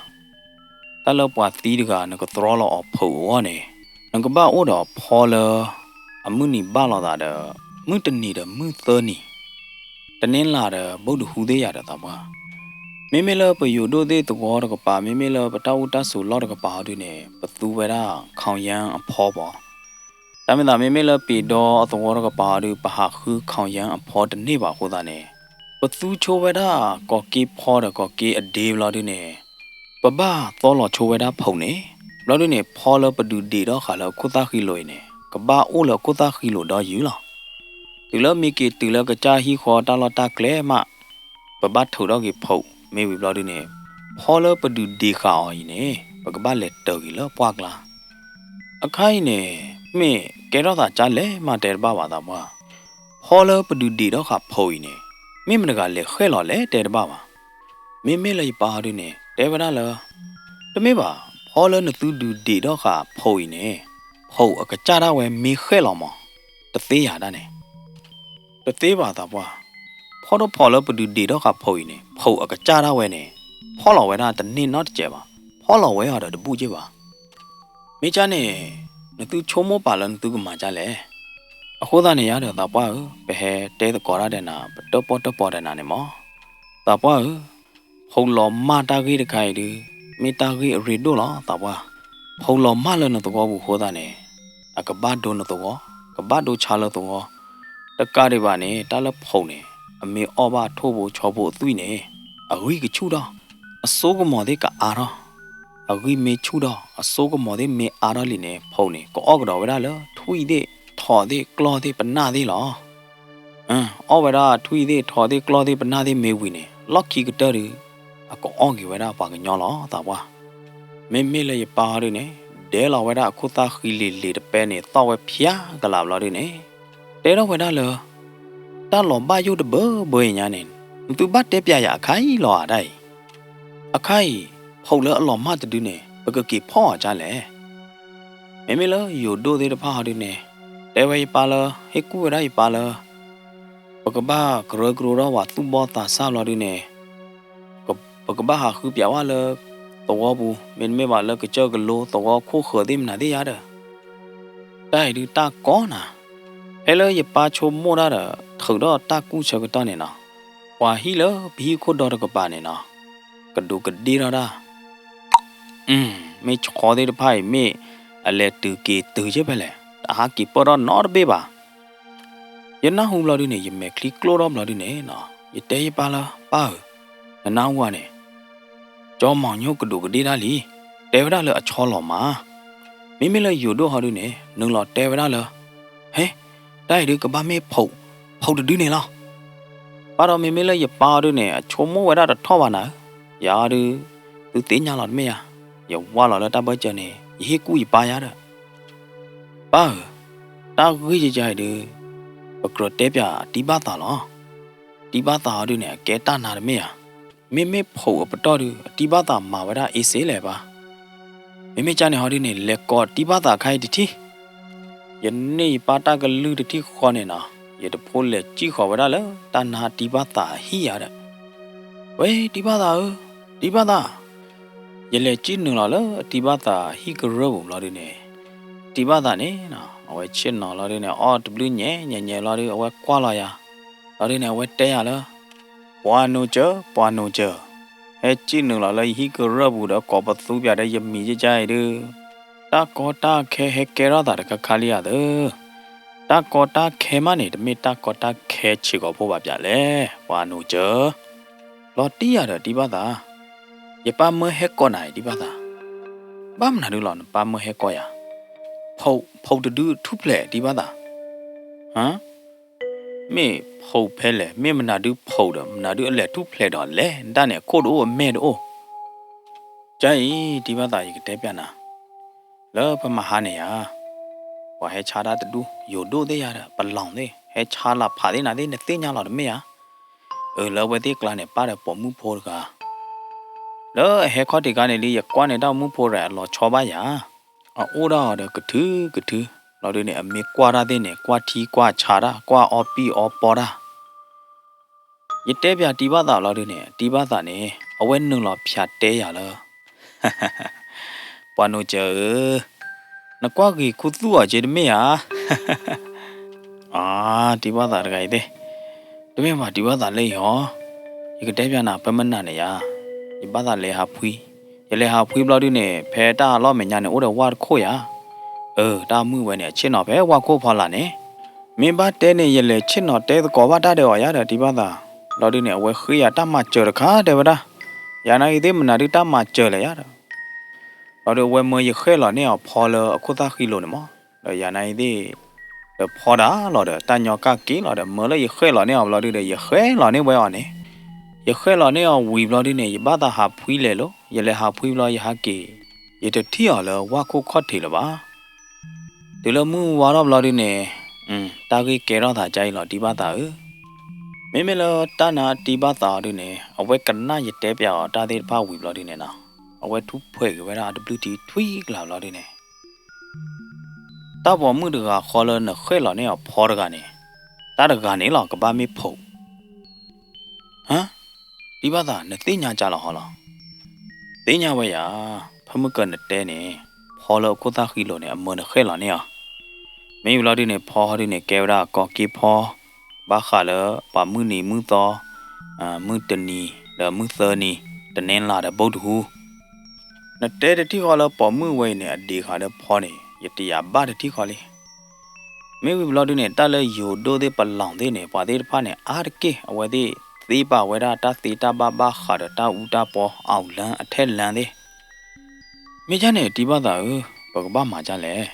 တၢ်လၢပှၤသံတဂၤ နကတြီလီၤအီၤဖီၣ်အဂီၢ်န့ၣ် နကဘၣ်အိၣ်ဒီးဖီလၢ အမုၢ်နံၤဘၣ်လိာ်သးဒီး မုၢ်တနံၤဒီးမုၢ်သၢနံၤ, တနံၤလၢ်ဒီး ဘုဒ္ဓဟူးသ့ၣ်ယၤဒီးသးပှၢ်. မ့မ့ၢ်လၢပယိၤဒိၣ်သ့ၣ်သဝီတကပၤ မ့မ့ၢ်လၢပတၢ်အိၣ်တၢ်ဆိးလီၢ်တကပၤဟီဒုန့ၣ် ပသူဝဲဒၣ် ခီၣ်ယၢၣ်အဖီပီၤ. တၢ်မ့ၢ်သးမ့မ့ၢ်လၢပ့ၤဒီအသဝီတကပၤဟီဒု ပဟးဃုခီၣ်ယၢၣ်အဖီတန့ၢ်ဘၣ်အဃိသတးန့ၣ် ပသူဆိဝဲဒၣ်ကီၢ်က့ဖီဒီးကီၢ်က့အဒ့ဘျီဒုန့ၣ် ပဘၣ်သီလီၤဆိဝဲဒၣ်ဖီၣ်န့ၣ်, ဘျီဒုန့ၣ် ဖီလၢပဒုးဒံးထီၣ်ဃာ်လၢအခိၣ်သၣ်ဃံလိာ်အံၤန့ၣ် ကဘၣ်အိၣ်လၢအခိၣ်သၣ်ဃံလိာ်ဒီယုၢ်လီၤ. တုၤလၢမ့ၢ်က့ၤတုၤလၢကစၢ်ဟံၣ်ဃီတၢ်လီၢ်တၢ်ကျဲမး ပဘၣ်ထုးထီၣ်က့ၤဖီၣ်မ့ၢ်ဝံၤဘျီဒုန့ၣ် ဖီလၢပဒုးဒံးဃာ်အီၤအံၤန့ၣ် ပကဘၣ်လဲၤတၢၤက့ၤလၢပှၢ်ကျါ. အခါအံၤန့ၣ် မ့ၢ်ကဲထီၣ်သးဒ်လဲၣ်မးတဲတဘၣ်ဘၣ်သးပှၢ်. ဖီလၢပဒုးဒံးထီၣ်ဃာ်ဖီၣ်အံၤန့ၣ် မ့ၢ်မတၤတဂၤလဲၤဃဲၣ်လီၤလဲၣ်တဲတဘၣ်ဘၣ်. မ့မ့ၢ်လၢယပၢ်ဟီဒုန့ၣ် တဲဝဲဒၣ်လၢ တမ့ၢ်ဘၣ်, ဖီလၢနသုဒုးဒံးထီၣ်ဃာ်ဖီၣ်အံၤန့ၣ် ဖီၣ်အကစၢ်ဒၣ်ဝဲမ့ၢ်ဃဲၣ်လီၤမး, တသ့ယၤဒၣ်န့ၣ် တသ့ဘၣ်သးပှၢ်. ဖီဒိၣ်ဖီၣ်လၢပဒုးဒံးထီၣ်ဃာ်ဖီၣ်အံၤန့ၣ် ဖီၣ်အကစၢ်ဒၣ်ဝဲန့ၣ် ဖီၣ်လီၤဝဲဒၣ်တန့ၢ်နီတစဲးဘၣ်, ဖီၣ်လီၤဝဲအီၤဒီးတဘူၣ်က့ၢ်ဘၣ်. မ့ၢ်ကၢ်န့ၣ် နသုဆိကမိၣ်ပာ်လၢနသုကမၤဒ်လဲၣ်. အဃိသတးန့ၣ်ယၤဒီးသးပှၢ်ဧၢ, ပဟဲတဲသကိးတၢ်ဒီးနၤ ပတၢၣ်ပီၣ်တၢၣ်ပီၤဒီးနၤန့ၣ်မး. သးပှၢ်ဧၢ, ဖီၣ်လီၤမၢ်တၢ်ဂ့ၢ်တခါအံၤဒု မ့ၢ်တၢ်ဂ့ၢ်အရ့ဒိၣ်လီၤသးပှၢ်. ဖီၣ်လီၤမၢ်လၢနသဝီပူၤအဃိသတးန့ၣ် အကဘၣ်ဒိနသဝီ, ကဘၣ်ဒိဆါလၢသဝီ, တကးဒံးဘၣ်န့ၣ် တၢ်လၢဖီၣ်န့ၣ် အမ့ၢ်အီၣ်ဘၣ်ထိၣ်ဘိဆီဘိအသွံၣ်န့ၣ် အဂံၢ်ကဆူၣ်ထီၣ်, အစိကမီၤသ့ၣ်ကအါထီၣ်, အဂံၢ်မ့ၢ်ဆူၣ်ထီၣ် အစိကမီၤသ့ၣ်မ့ၢ်အါထီၣ်လံန့ၣ် ဖီၣ်န့ၣ် ကအီၣ်ကဒီးဝဲဒၣ်လၢထွံၣ်သ့ၣ် ထိၣ်သ့ၣ် ကျီၢ်သ့ၣ် ပနၢ်သ့ၣ်လီၤ. အီၣ်ဝဲဒၣ်ထွံၣ်သ့ၣ် ထိၣ်သ့ၣ် ကျီၢ်သ့ၣ် ပနၢ်သ့ၣ်မ့ၢ်ဝံၤန့ၣ် လီၢ်ခံကတၢၢ်ဒု အကအီၣ်က့ၤဝဲဒၣ်ပှၤကညီလီၤသးပှၢ်. မ့မ့ၢ်လၢယပၢ်ဟီဒုန့ၣ် ဒဲလီၤဝဲဒၣ်အခိၣ်သၣ်ဃံလံၤလံၤတပဲန့ၣ် သီၣ်ဝဲဖျါကလးဘျီဒုန့ၣ် တဲထီၣ်ဝဲဒၣ်လၢ တၢ်လီၤဘၣ်ယိၣ်တဘၢဘၢအံၤညါန့ၣ် နသုဘၣ်တဲပျးယၤအခါအံၤလီၤဧါတၢ်အံၤ. အခါအံၤ ဖီၣ်လၢအလီၤမၢ်တဒုန့ၣ် ပကက့ၤဖီၣ်အီၤဒ်လဲၣ်. မ့မ့ၢ်လၢယိၤဒိၣ်သ့ၣ်တဖၣ်ဟီဒုန့ၣ် တဲဝဲယပၢ်လၢ ဟ့ၣ်ကူၣ်ဝဲဒၣ်ယပၢ်လၢ ပကဘၣ်ကရၢကရိထီၣ်ပှၤသူၣ်ဘီၣ်သးစၢ်ဘျီဒုန့ၣ် ပကဘၣ်ဟးဃုပျးဝဲလၢသဝီပူၤ မ့တမ့ၢ်ဘၣ်လၢကစၢၢ်ကလိသဝီခိၣ်ဃၢၤသ့ၣ်မနုၤသ့ၣ်ယါဒီး တၢ်အံၤဒုတၢ်ကီနၤ, ဖဲလၢယပၢ်ဆိကမိၣ်တၢ်ဒီး ထုးထီၣ်တၢ်ကူၣ်ဆၢကတီၢ်န့ၣ်နီၤ, ပှၤဟံၣ်လၢပဟံၣ်ခိၣ်ဒီတကပၤန့ၣ်နီၤ, ကဒူးကဒ့ထီၣ်တၢ် မ့ၢ်ဆီသ့ၣ်တဖၣ်အံၤ မ့ၢ်အလဲၤတုၤက့ၤတုၤက့ၤဖဲလဲၣ်, တဟးက့ၤပၢၢ်ထီၣ်နီတဘ့ၣ်ဘၣ်. ယနၢ်ဟူဘျီဒုန့ၣ် ယမဲာ်ချံကျိၣ်ထီၣ်ဘျီဒုန့ၣ်နီၤ, ယတဲယပၢ်လၢ ပၢ်ဧၢ, နနၢ်ဟူဧါန့ၣ်, ကၠီမီၤညိၣ်ကဒူးကဒ့တၢ်လံ, တဲဝဲဒၣ်လၢအဆီလီၤမး. မ့မ့ၢ်လၢယိၤဒိၣ်ဟီဒုန့ၣ် နုာ်လီၤတဲဝဲဒၣ်လၢ ဟဲ, တၢ်အံၤဒုကဘၣ်မ့ၢ်ဖီၣ်, ဖီၣ်တဒုန့ၣ်လီၤ. ဘၣ်ဒီးမ့မ့ၢ်လၢယပၢ်အီၤဒုန့ၣ် အဆိကမိၣ်ဝဲဒၣ်တထီၣ်ဘၣ်နၤဧၢ, ယၤအီၤဒု, သုသ့ၣ်ညါလီၤတမ့ၢ်ဧါ, ယဝါလီၤလၢတၢ်ဘၢၣ်စၢၤန့ၣ် ယဟ့ၣ်ကူၣ်ယပၢ်ယါဒီး ပၢ်ဧၢ, တၢ်ဂ့ၢ်ယကါအံၤဒု, ပကြၢးတဲပၠးတံၢ်ဘၣ်သးလီၤ. တံၢ်ဘၣ်သးဟီဒုန့ၣ် အကဲတၢ်နါတမ့ၢ်ဧါ. မ့မ့ၢ်ဖီၣ်အပတီၢ်ဒု အတံၢ်ဘၣ်သးမၤဝဲဒၣ်အ့စ့လဲၣ်ပၢ်. မ့မ့ၢ်ကၢန့ၣ်ဟီဒုန့ၣ် လဲၤကိးတံၢ်ဘၣ်သးအခါအံၤတထံၣ်, ယန့ၢ်ယပၢ်တၢ်ကလုၢ်တထံၣ်ဃီန့ၣ်နီၤ, ယတဖိလဲၤစံၣ်ဃီၤဝဲဒၣ်လၢတၢ်နါတံၢ်ဘၣ်သးအဟံၣ်ယါဒီး ဝဲ တံၢ်ဘၣ်သးဧၢ, တံၢ်ဘၣ်သး, ယလဲၤစံၣ်နုာ်လီၤလၢအတံၢ်ဘၣ်သးဟံၣ်ကရၢၢ်ပူၤဘျီဒုန့ၣ်, တံၢ်ဘၣ်သးန့ၣ်နီၤ အဝဲဆ့ၣ်နီၤလီၤဒုန့ၣ် အီၣ်တဘျုးညဲညဲညဲလီၤဒု အဝဲကွၢ်လီၤယၤ, လီၤဒုန့ၣ် အဝဲတဲယၤလၢ ပှၤနိစၢၤ ပှၤနိစၢၤ, ဟဲစံၣ်နုာ်လီၤလၢယဟံၣ်ကရၢၢ်ပူၤဒီးကိးပသူပၠးဒီးယမံၤယကါအံၤဒု တၢ်ကီတၢ်ခဲဟဲကဲထီၣ်သးတခါခါလံဧါသၢ. တၢ်ကီတၢ်ခဲမးန့ၣ် တမ့ၢ်တၢ်ကီတၢ်ခဲဆံးကိာ်ဖိဘၣ်ပၠးလဲၣ် ပှၤနိစၢၤ. လီၤတံၢ်ယၤဒီးတံၢ်ဘၣ်သး, ယပၢ်မၢဟဲကိးနၤအံၤတံၢ်ဘၣ်သး, ဘၣ်မနုၤဒုလီၤနပၢ်မၢဟဲကိးယၤ, ဖီၣ်တဒုထူၣ်ဖျဲးတံၢ်ဘၣ်သး, ဟါ မ့ၢ်ဖီၣ်ဖဲလဲၣ်, မ့ၢ်မနုၤဒုဖီၣ်ဒီး မနုၤဒုအလဲၤထူၣ်ဖျဲးဒီးလဲၣ်, ဒၣ်န့ၣ်အခိၣ်တအိၣ်အမဲာ်တအိၣ်. ကၢအံၤ တံၢ်ဘၣ်သး ယကတဲပၠးနၤ, လၢပမၤဟါန့ၣ်ယါ, ပှၤဟဲဆါတၢ်တဒူၣ် ယိၤဒိၣ်သ့ၣ်ယါဒီး ပလီၢ်သ့ၣ် ဟဲဆါလၢဖးသ့ၣ်နၤသ့ၣ် နသ့ၣ်ညါလီၤတမ့ၢ်ဧါ. အၢ လၢအဝဲသ့ၣ်ကျါန့ၣ် ပၢ်ဒီးပိာ်မုၣ်ဖိတဂၤ လၢအဟဲခီၣ်ထံးခါန့ၣ်လံ ယကွၢ်န့ၢ်တၢ်အိၣ်မူဖိတဂၤအလီၤဆီဘၣ်ယၤ, အအိၣ်ဒၣ်အီၤဒီးကထုကထု, ဘျီဒုန့ၣ် အမ့ၢ်ကွၢ်တၢ်သ့ၣ်န့ၣ် ကွၢ်ထံကွၢ်ဆးတၢ် ကွၢ်အီပံၣ်အီပီတၢ်. ယတဲပၠးတံၤဘၣ်သးဘျီဒုန့ၣ် တံၤဘၣ်သးန့ၣ် အဝဲနုာ်လီၤဖၠးတဲယၤလၢ ပှၤနိစၢၤဧၢ, နကွၢ်ဂ့ၤခူသူၣ်အီၤက့တမ့ၢ်ဧါ. အါ, တံၤဘၣ်သးတဂၤအံၤသ့ၣ်, တမ့ၢ်ဘၣ်တံၤဘၣ်သးလၢအံၤဟီ, ယကတဲပၠးနၤ ဖဲမနၤန့ၣ်ယၤ, ယဘၣ်သးလဲၤဟးဖှံ, ယလဲၤဟးဖှံဘျီဒုန့ၣ် ဖဲတၢ်လီၢ်မဲာ်ညါန့ၣ် အိၣ်ဒီးဝၣ်တခိၣ်ယၤ, အၢ တၢ်မုၢ်ဝဲန့ၣ် အဆ့ၣ်နီၤဖဲဝၣ်ခိၣ်ဖီလာ်န့ၣ်, မ့ၢ်ဘၣ်တဲန့ၣ် ယလဲၤဆ့ၣ်နီၤတဲသကိးဘၣ်တၢ်ဒီးအီၤယၤဒီးတံၤဘၣ်သး, ဘျီဒုန့ၣ် အဝဲဃ့ယၤတၢ်မၤစၢၤတခါတဲဝဲဒၣ်, ယၤနာ်ဂ့ၤသ့ၣ်မနုၤဒုတၢ်မၤစၢၤလဲၣ်ယၤဒီး ဘျီဒုအဝဲမၢယဃဲၣ်လီၤန့ၢ်အီၤဖီလၢအခိၣ်သၣ်ဃံလိၤန့ၣ်မး, ဒီးယၤနာ်ဂ့ၤသ့ၣ်, ဒီးဖီဒၣ်လီၤဒီး တၢ်ညီကၢ်က့ၤလီၤဒီး မၢလၢယဃဲၣ်လီၤန့ၢ်အီၤဘျီဒုဒီး ယဃဲၣ်လီၤန့ၢ်ဝဲအီၤန့ၣ်, ယဃဲၣ်လီၤန့ၢ်အီၤဝံၤဘျီဒုန့ၣ် ယဘၣ်သးဟးဖှံလဲၤလီၤ, ယလဲၤဟးဖှံဘျီယဟးက့ၤ, ယတထံၣ်အီၤလၢဝၣ်ခိၣ်ခီၣ်ထံးလၢၤဘၣ်. တုၤလၢမုၢ်ဝါထီၣ်ဘျီဒုန့ၣ်, တၢ်ဂ့ၢ်ကဲထီၣ်သးကအံၤလီၤတံၤဘၣ်သးဧၢ, မ့မ့ၢ်လၢတၢ်နာ်တံၤဘၣ်သးအီၤဒုန့ၣ် အဝဲကနၣ်ယတဲပၠးအီၤတၢ်သ့ၣ်တဖၣ်ဝံၤဘျီဒုန့ၣ်နီၤ, အဝဲထူၣ်ဖှဲးက့ၤဝဲဒၣ်အတဘျုးထံထွံကလးဘျီဒုန့ၣ် တၢ်ပိာ်မုၣ်တဂၤဃီလၢနဃဲၣ်လီၤန့ၢ်အီၤဖီတဂၤန့ၣ်, တၢ်တဂၤန့ၣ်လီၤ ကဘၣ်မ့ၢ်ဖိး, ဟါ, တံၤဘၣ်သး နသ့ၣ်ညါကၢ်လီၤဟီလီၤ, သ့ၣ်ညါဝဲယၤ, ဖဲမုၢ်ကၢၤနတဲန့ၣ်, ဖီလၢအခိၣ်သၣ်ဃံလိၤန့ၣ် အမၢနဃဲၣ်လီၤန့ၢ်အီၤ, မ့ၢ်ဝံၤဘျီဒုန့ၣ် ဖီဟီဒုန့ၣ် ကဲဝဲဒၣ်ကီးက့ဖီ, ဘၣ်ဃးလၢပှၤမုၢ်နံၤမုၢ်သီ, မုၢ်တနံၤ ဒီးမုၢ်သၢနံၤ, တနံၤလၢ်ဒီးဘိတဟူ နတဲတထံၣ်ဃီလၢပိာ်မုၣ်ဝဲအံၤန့ၣ် အဒံးဃာ်ဒီးဖီန့ၣ် ယတယာ်ဘၣ်တထံၣ်ဃီလံ. မ့ၢ်ဝံၤဘျီဒုန့ၣ် တၢ်လၢယိၤဒိၣ်သ့ၣ်ပလီၢ်သ့ၣ်န့ၣ် ပှၤသ့ၣ်တဖၣ်န့ၣ် အါတက့ၢ် အဝဲသ့ၣ်သ့ပာ်ဝဲဒၣ်တၢ်သ့တၢ်ဘၣ်ဘၣ်ဃးဒီးတၢ်အူတၢ်ပီ အီၣ်လၢအထဲလၢသ့ၣ် မ့ၢ်ဒ်န့ၣ် တံၤဘၣ်သးဧၢ, ပကဘၣ်မၤဒ်လဲၣ်.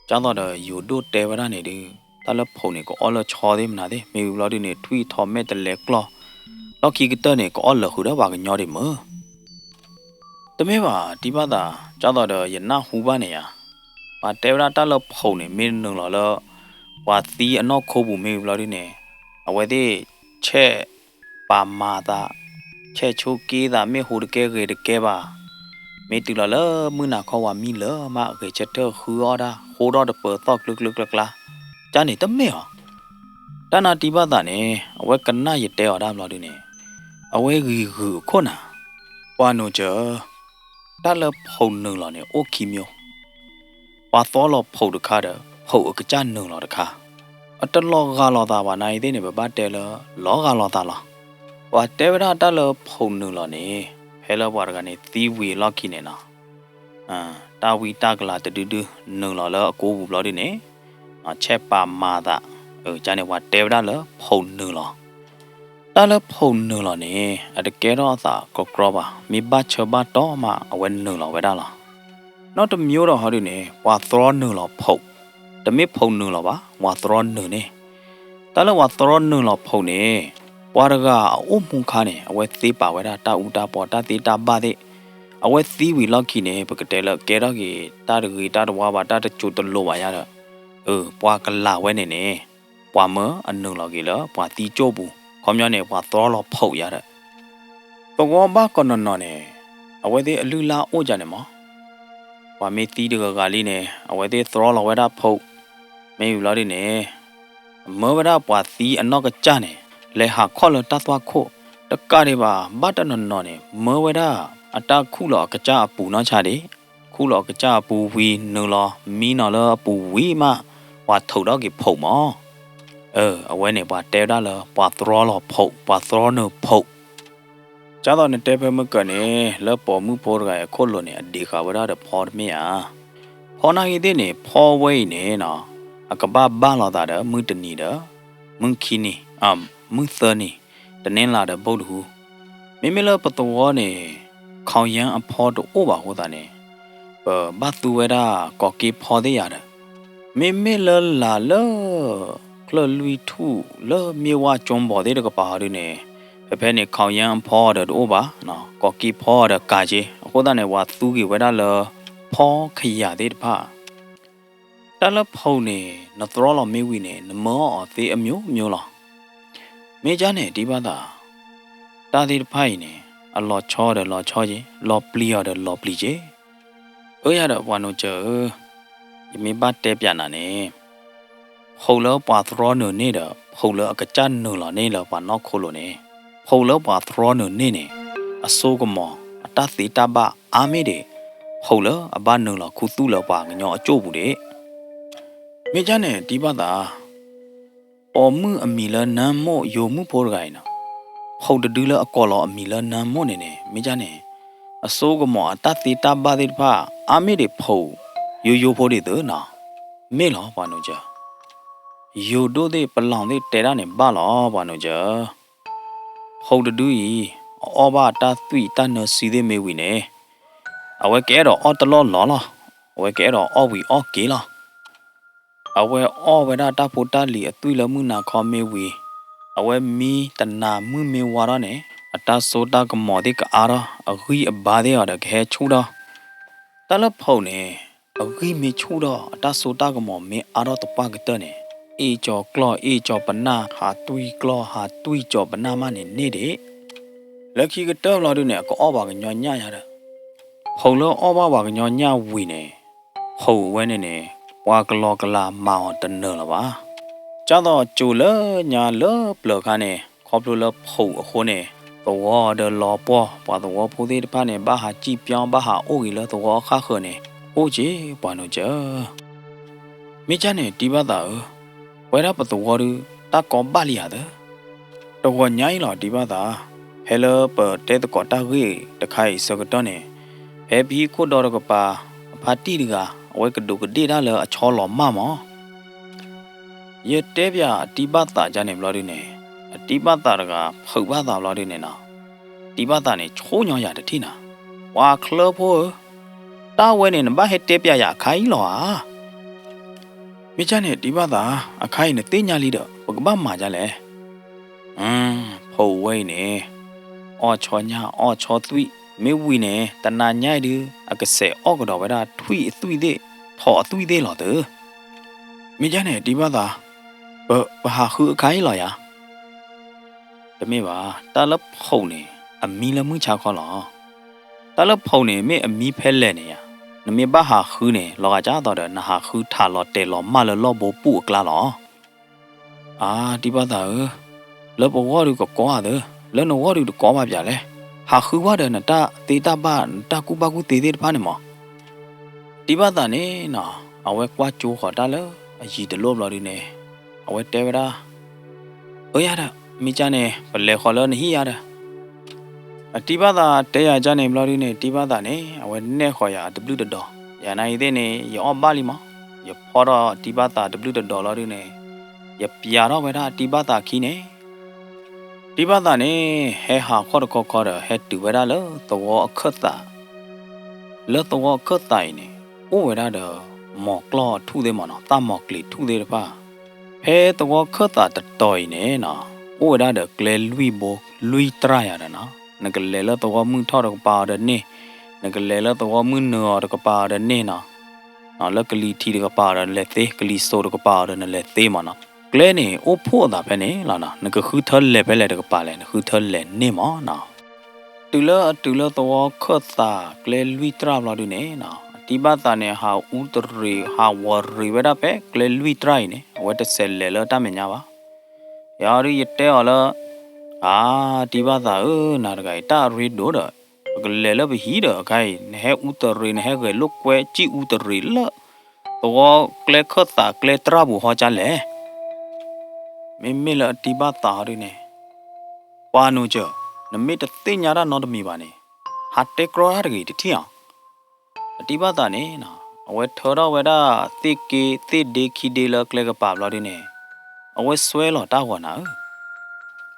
ဒ်သိးဒီးယိၤဒိၣ်တဲဝဲဒၣ်န့ၣ်ဒုး တၢ်လၢဖိးန့ၣ် ကအီၣ်လၢဆီသ့ၣ်မနုၤသ့ၣ် မ့ၢ်ဝံၤဘျီဒုန့ၣ် ထွံၣ်ထီၣ်မဲာ်တလဲၤကျီၢ်, လီၢ်ခံကတၢၢ်န့ၣ် ကအီၣ်လၢာ်ဃုာ်ဒီးပှၤကညီဒံးမ့ၢ် တမ့ၢ်ဘၣ် တံၤဘၣ်သး, ဒ်သိးဒီးယနၢ်ဟူဘၣ်န့ၣ်ဧါ, ပှၤတဲဝဲဒၣ်တၢ်လၢဖိးန့ၣ် မ့ၢ်နုာ်လီၤလၢ ပှၤသံအနီၢ်ခိပူၤမ့ၢ်ဝံၤဘျီဒုန့ၣ် အဝဲသ့ၣ် ဆဲးပာ်မၤသး, ဆဲးဆိက့သး မ့ၢ်ဟူးတကဲဂဲၤတကဲဘၣ်, မ့ၢ်တုၤလီၤလၢမုၢ်နၤခီဝၤမံလၢာ်မး ဂဲၤဆၢထၢၣ်ဃုအီၣ်ဒၣ် ဃိထီၣ်တပၢၤသီၣ်ကျၢကျၢကျါကျါ, ဒ်န့ၣ်တမ့ၢ်ဧါ. တၢ်နာ်တံၤဘၣ်သးန့ၣ် အဝဲကနၣ်ယတဲအီၤဒၣ်ဘျီဒုန့ၣ် အဝဲဂံၤဂုာ်အခိၣ်နၤ, ပှၤနိးစၢၤ တၢ်လၢဖိးနုာ်လီၤန့ၣ် အိၣ်ခံမျိုး, ပှၤသီလီၤဖိးတခါဒီး ဖိးအကစၢ်နုာ်လီၤတခါ, အတလီၤဂာ်လိာ်သးဘၣ် နာ်အံၤသ့ၣ်န့ၣ် ပဘၣ်တဲလၢ လီၤဂာ်လိာ်သးလီၤ. ပှၤတဲဝဲဒၣ်တၢ်လၢဖိးနုာ်လီၤန့ၣ် ဖဲလၢပှၤတဂၤန့ၣ်သံဝံၤအလီၢ်ခံန့ၣ်နီၤ တၢ်ဝံတၢ်ကလၤတဒုဒု နုာ်လီၤလၢအကိပူၤဘျီဒုန့ၣ် ဆဲးပာ်မၤသး, ကန့ၣ်ပှၤတဲဝဲဒၣ်လၢဖိးနုာ်လီၤ. တၢ်လၢဖိးနုာ်လီၤန့ၣ် အတကဲထီၣ်အသးကီကီဘၣ်, မ့ၢ်ဘၣ်ဆၢဘၣ်တီၢ်မး အဝဲနုာ်လီၤဝဲဒၣ်လီၤ. နီတမံၤဒီးဟီဒုန့ၣ် ပှၤသီနုာ်လီၤဖိး, တမ့ၢ်ဖိးနုာ်လီၤဘၣ်, ပှၤသီနုာ်န့ၣ် တၢ်လၢပှၤသီနုာ်လီၤဖိးန့ၣ် ပှၤတဂၤအအိၣ်မူခါန့ၣ် အဝဲသ့ပာ်ဝဲဒၣ်တၢ်အူတၢ်ပီ တၢ်သ့တၢ်ဘၣ်သ့ၣ်, အဝဲသံဝံၤလီၢ်ခံန့ၣ် ပကတဲလၢကဲထီၣ်က့ၤ တၢ်တဂ့ၤတၢ်တဝါဘၣ် တၢ်တစိၤတလိၤဘၣ်ယါဒီး ပှၤကလၤဝဲန့ၣ်န့ၣ် ပှၤမၢအနုာ်လီၤက့ၤလၢ ပှၤသံကၠိၣ်ပူၤ, ခီပညီန့ၣ် ပှၤသီလီၤဖိးယါဒီး သဝီဘၣ်ကီးနီၢ်နီၢ်န့ၣ် အဝဲသ့ၣ်အလုၢ်အလၢ်အိၣ်ဒ်န့ၣ်မး, ပှၤမ့ၢ်သံတဂၤဂၤလံန့ၣ် အဝဲသ့ၣ်သီလီၤဝဲဒၣ်ဖိး, မ့ၢ်ဝံၤဘျီဒုန့ၣ် မၢဝဲဒၣ်ပှၤသံအနီၢ်ကစၢ်န့ၣ် လဲၤဟးခီၣ်လၢတၢ်သွၣ်ခိၣ်, တကးဒံးဘၣ် ဘၣ်တနီၤနီၤန့ၣ် မၢဝဲဒၣ်အတၢ်ခူၣ်လီၤအကစၢ်အပူၤနီၢ်ဆါဒံး, ခူၣ်လီၤအကစၢ်အပူၤဝံၤနုာ်လီၤ မံနီၤလၢအပူၤဝံၤမး ပှၤထိးထီၣ်က့ၤဖိးမး, အဝဲန့ၣ် ပှၤတဲဝဲဒၣ်လၢ ပှၤသီလီၤဖိး, ပှၤသီနုာ်ဖိး ဒ်သိးနတဲဖဲမုၢ်ကၢၤန့ၣ် လၢပိာ်မုၣ်ဖိတဂၤအံၤအခိၣ်လိၤန့ၣ် အဒံးဃာ်ဝဲဒၣ်ဒီးဖီတမ့ၢ်ဧါ. ဖီနာ်ဂ့ၤသ့ၣ်န့ၣ် ဖီဝဲအံၤန့ၣ်နီၤ အကဘၣ်ဘၣ်လိာ်သးဒီးမုၢ်တနံၤဒီး မုၢ်ခံနံၤ, မုၢ်သၢနံၤ, တနံၤလၢ်ဒီးဘိၣ်တဟူ. မ့မ့ၢ်လၢပသဝီန့ၣ် ခီယၢၣ်အဖီတအိၣ်ဘၣ်အဃိသတးန့ၣ် ပဘၣ်သူဝဲဒၣ်ကီးက့ဖီသ့ၣ်ယၤဒီး မ့မ့ၢ်လၢလၢ်လၢ ချၢၣ်လွံၢ်ထူၣ်လၢမ့ၢ်ဝၣ်ကၠိဘီၣ်သ့ၣ်တကပၤဟီဒုန့ၣ် ဖဲဖဲန့ၣ် ခီယၢၣ်အဖီဒီးတအိၣ်ဘၣ်, ကီးက့ဖီဒီးကးက့, အဃိသတးန့ၣ် ပှၤသူက့ၤဝဲဒၣ်လၢ ဖီခယၢၣ်သ့ၣ်တဖၣ် တၢ်လၢဖိးန့ၣ် နသီလီၤမ့ၢ်ဝံၤန့ၣ် နမၢအီၤသ့အမျိုးမျိုးလီၤ. မ့ၢ်ဒ်န့ၣ် တံၤဘၣ်သး, တၢ်သ့ၣ်တဖၣ်အံၤန့ၣ် အလီၤဆီဒီးလီၤဆီက့ၤ, လီၤပျံၤအီၤဒီးလီၤပျံၤက့ၤ. အၢ ယၤဒီးပှၤနိစၢၤဧၢ, ယမ့ၢ်ဘၣ်တဲပၠးနၤန့ၣ်, ဖှိၣ်လၢပှၤသရီနုာ်န့ၢ်ဒီး ဖှိၣ်လၢအကစၢ်နုာ်လီၤန့ၢ်လၢပှၤနီၢ်ခိလိၤန့ၣ်, ဖှိၣ်လၢပှၤသရီနုာ်န့ၢ်န့ၣ်, အစိကမီၤအတၢ်သ့တၢ်ဘၣ်အါမ့ၢ်ဒံး ဖှိၣ်လၢအဘၣ်နုာ်လီၤခူသူၣ်လၢပှၤကညီအကၠိၣ်ပူၤဒံး. မ့ၢ်ကၢ်န့ၣ် တံၤဘၣ်သး, ပိာ်မုၣ်အမံၤလၢနၢမိၢ် ယိၤမုၣ်ဖိတဂၤအံၤနီၤ, ဖှိၣ်တဒုလၢအကိးလီၤအမံၤလၢနၢမိၢ်န့ၣ်န့ၣ် မ့ၢ်ကၢ်န့ၣ်, အစိကမီၤအတၢ်သ့တၢ်ဘၣ်သ့ၣ်တဖၣ် အါမ့ၢ်ဒံးဖှိၣ်ယိယိဖိဒ်သိးနီၤ. မ့ၢ်လီၤ ပှၤနိစၢၤ, ယိၤဒိၣ်သ့ၣ်ပလီၢ်သ့ၣ်တဲဒၣ်န့ၣ်ဘၣ်လီၤ ပှၤနိစၢၤ. ဖှိၣ်တဒုအံၤ, အအီၣ်ဘၣ်တၢ်သွံၣ်တၢ်နၢဆံသ့ၣ်မ့ၢ်ဝံၤန့ၣ်, အဝဲကအဲၣ်ဒိးအီၣ်တလီၢ်လီၤလီၤ. အဝဲကအဲၣ်ဒိးအီၣ်ဝံၤအီၣ်က့ၤလီၤ. အဝဲအီၣ်ဝဲဒၣ်တၢ်ဖိတၢ်လံၤအသွံၣ်လၢမုၢ်နၤခီမ့ၢ်ဝံၤ, အဝဲမံတနၤမုၢ်မ့ၢ်ဝါထီၣ်န့ၣ်, အတၢ်စိတၢ်ကမီၤသ့ၣ်ကအါထီၣ်, အဂံၢ်အဘါသ့ၣ်အီၤဒီးကဟဲဆူၣ်ထီၣ်. တၢ်လၢဖှိၣ်န့ၣ်, အဂံၢ်မ့ၢ်ဆူၣ်ထီၣ် အတၢ်စိတၢ်ကမီၤမ့ၢ်အါထီၣ်သပှၢ်ကတၢၢ်န့ၣ်, အ့ၣ်ကၠီၤကျီၢ် အ့ၣ်ကၠီၤပနၢ် ဟးသွံၣ်ကျီၢ် ဟးသွံၣ်ကၠီၤပနၢ်မးန့ၣ်န့ၢ်ဒံး. လၢခံကတၢၢ်ဘျီဒုန့ၣ် အကအီၣ်ပှၤကညီညၣ်ယၤဒီး, ဖှိၣ်လၢအီၣ်ဘၣ်ပှၤကညီညၣ်ဝံၤန့ၣ်, ဖှိၣ်ဝဲန့ၣ်န့ၣ်, ပှၤကလီကလးမၤအီၤတနၢၤလၢၤဘၣ်. ကၢ်သိးကၠိၤလၢညါလၢပျၢၤခါန့ၣ် ခီဖျိလၢဖှိၣ်အဃိန့ၣ်, သဝီဒီးလီၤပှီၢ်, ပှၤသဝီဖိသ့ၣ်တဖၣ်န့ၣ် ဘၣ်ဟးစံၣ်ပၠီ ဘၣ်ဟးအိၣ်ဂ့ၤလၢသဝီအဃၣ်ဃၢၤန့ၣ်, အိၣ်က့ၤ ပှၤနိစၢၤ. မ့ၢ်ကၢ်န့ၣ် တံၤဘၣ်သးဧၢ, ပဝဲဒၣ်ပသဝီဒုး တၢ်ကီဘၣ်လံဧါသၢ. တဂီၤညါအံၤလီၤ တံၤဘၣ်သး, ဖဲလၢပတဲသကိးတၢ်ဂ့ၢ်တခါအံၤဆၢကတီၢ်န့ၣ်, ဖဲပဟံၣ်ခိၣ်ဒီတကပၤ, အဖါတံၢ်တဂၤ အဝဲကဒူးကဒ့ၣ်တၢ်လၢအဆီလီၤမၢ်မး. ယတဲပၠးအတံၤဘၣ်သးကၢ်န့ၣ်ဘျီဒုန့ၣ်, အတံၤဘၣ်သးတဂၤဖုးဘၣ်သးဘျီဒုန့ၣ်နီၤ, တံၤဘၣ်သးန့ၣ် ဆိညီယၤတထံၣ်နၤ, ပှၤချၢဖိဧၢ, တၢ်ဝဲန့ၣ်နဘၣ်ဟဲတဲပၠးယၤအခါအံၤလီၤဧါ. မ့ၢ်ကၢ်န့ၣ် တံၤဘၣ်သး, အခါအံၤနသ့ၣ်ညါလံဒီး ပကဘၣ်မၤဒ်လဲၣ်. ဖှိၣ်ဝဲအံၤန့ၣ်, အီၣ်ဆီညၣ်အီၣ်ဆီသွံၣ်, မ့ၢ်ဝံၤန့ၣ် တနၤညါအံၤဒုး အကစဲးအီၣ်ကဒီးဝဲဒၣ်ထွံၣ်အသွံၣ်သ့ၣ်, ထိးအသွံၣ်သ့ၣ်လီၤသု. မ့ၢ်ကၢ်န့ၣ် တံၤဘၣ်သး, ပ, ပဟးဃုအခါအံၤလီၤယၤ. တမ့ၢ်ဘၣ်, တၢ်လၢဖှိၣ်န့ၣ် အမံလၢမုၢ်ဆါခီလီၤ. တၢ်လၢဖှိၣ်န့ၣ် မ့ၢ်အမံဖဲလဲၣ်န့ၣ်ယၤ, နမ့ၢ်ဘၣ်ဟးဃုန့ၣ် လီၤဂာ်ကၢ်သိးဒီး နဟးဃုထးလီၤတဲာ်လီၤမၢ်လၢလီၢ်ဘိပူၣ်အကျါလီၤ. အါ တံၤဘၣ်သးဧၢ, လၢပဂီၢ်ဒုးကကီဧါသၢ, လၢနဂီၢ်ဒုးတကီဘၣ်ပၠးလဲၣ်. ဟးဃုဝဲဒီးနတၢ်သ့တၢ်ဘၣ် နတၢ်ကူၣ်ဘၣ်ကူၣ်သ့သ့ၣ်တဖၣ်န့ၣ်မး. တံၤဘၣ်သးန့ၣ်နီၤ, အဝဲကွၢ်ကၠိဃီၤတၢ်လၢအယံၤတလိၣ်ဘျီဒုန့ၣ်, အဝဲတဲဝဲဒၣ်, အၢယၤဒီး, မ့ၢ်ကၢ်န့ၣ် ပလဲၤဃီၤလၢနဟံၣ်ယၤဒီး. အတံၤဘၣ်သးတဲယၤကၢ်န့ၣ်ဘျီဒုန့ၣ် တံၤဘၣ်သးန့ၣ် အဝဲနဲၣ်ဃီၤယၤအတဘျုးတဒီး, ယၤနၤအံၤသ့ၣ်န့ၣ် ယအီၣ်ဘၣ်လံမး, ယဖီၣ်ထီၣ်တံၤဘၣ်သးတဘျုးတဒီးလီၤဒုန့ၣ်, ယပျးထီၣ်ဝဲဒၣ်တံၤဘၣ်သးခံန့ၣ် တံၤဘၣ်သးန့ၣ် ဟဲဟးခီၣ်တခီခီဒီး ဟဲတုၤဝဲဒၣ်လၢသဝီအခၢၣ်သး, လၢသဝီအခၢၣ်သးအံၤန့ၣ် အိၣ်ဝဲဒၣ်ဒီး မီၤကျီၢ်ထူၣ်သ့ၣ်မးနီၤ, သၣ်မီၤကျ့ၤထူၣ်သ့ၣ်တဖၣ်, ဖဲသဝီအခၢၣ်သးတတီၤအံၤန့ၣ်နီၤ, အိၣ်ဝဲဒၣ်ဒီးကျဲလွံၢ်ဘိ လွံၢ်တြၢ်ယၤဒီးနီၤ, နကလဲၤလၢသဝီမုၢ်ထီၣ်တကပၤအီၤဒီးန့ၢ်, နကလဲၤလၢသဝီမုၢ်နုာ်အီၤတကပၤအီၤဒီးန့ၢ်နီၤ, လၢကလံၤထံးတကပၤအီၤဒီးလဲၤသ့, ကလံၤစိးတကပၤအီၤဒီးနလဲၤသ့မးနီၤ, ကျဲန့ၣ် အိၣ်ဖှိၣ်အသးဖဲန့ၣ်လီၤနီၤ, နကဃုထၢလဲၤဖဲလဲၣ်တကပၤလဲၣ်, နဃုထၢလဲၤန့ၢ်မးနီၤ. တုၤလၢအတုၤလၢသဝီခၢၣ်သးကျဲလွံၢ်တြၢ်ဘျီဒုန့ၣ်နီၤ, အတံၤဘၣ်သးန့ၣ် ဟးအူတရံး ဟးဝီၤရံးဝဲဒၣ်ဖဲကျဲလွံၢ်တြၢ်အံၤန့ၣ် အဝဲတဆဲးလဲၤလၢတၢ်မဲာ်ညါဘၣ်. ယၤဒုးယတဲအီၤလၢ, အါ, တံၤဘၣ်သးဧၢ, နၤတဂၤအံၤ တၢ်အရ့ဒိၣ်ဒီး, ပကလဲၤလၢပဟံၣ်ဒီးအခါအံၤ နဟဲအူတရံး နဟဲဂဲၤလိာ်ကွဲစံၣ်အူတရံးလၢ သဝီကျဲခၢၣ်သးကျဲတြၢ်ပူၤဟီကၢ်လဲၣ်. မ့မ့ၢ်လၢအတံၤဘၣ်သးဟီဒုန့ၣ်, ပှၤနိကၢၤ, နမ့ၢ်တသ့ၣ်ညါတၢ်နီတမံၤဘၣ်န့ၣ်, ဟးတဲကြီတၢ်တဂ့ၤတထံၣ်ဧါ. အတံၤဘၣ်သးန့ၣ်နီၤ, အဝဲထၢထီၣ်ဝဲဒၣ်သ့ၣ်က့သ့ၣ်ဒ့ခံဒ့လၢကျဲကပၤဘျီဒုန့ၣ်, အဝဲစွဲလီၤတၢ်ဂီၤနၤဧၢ,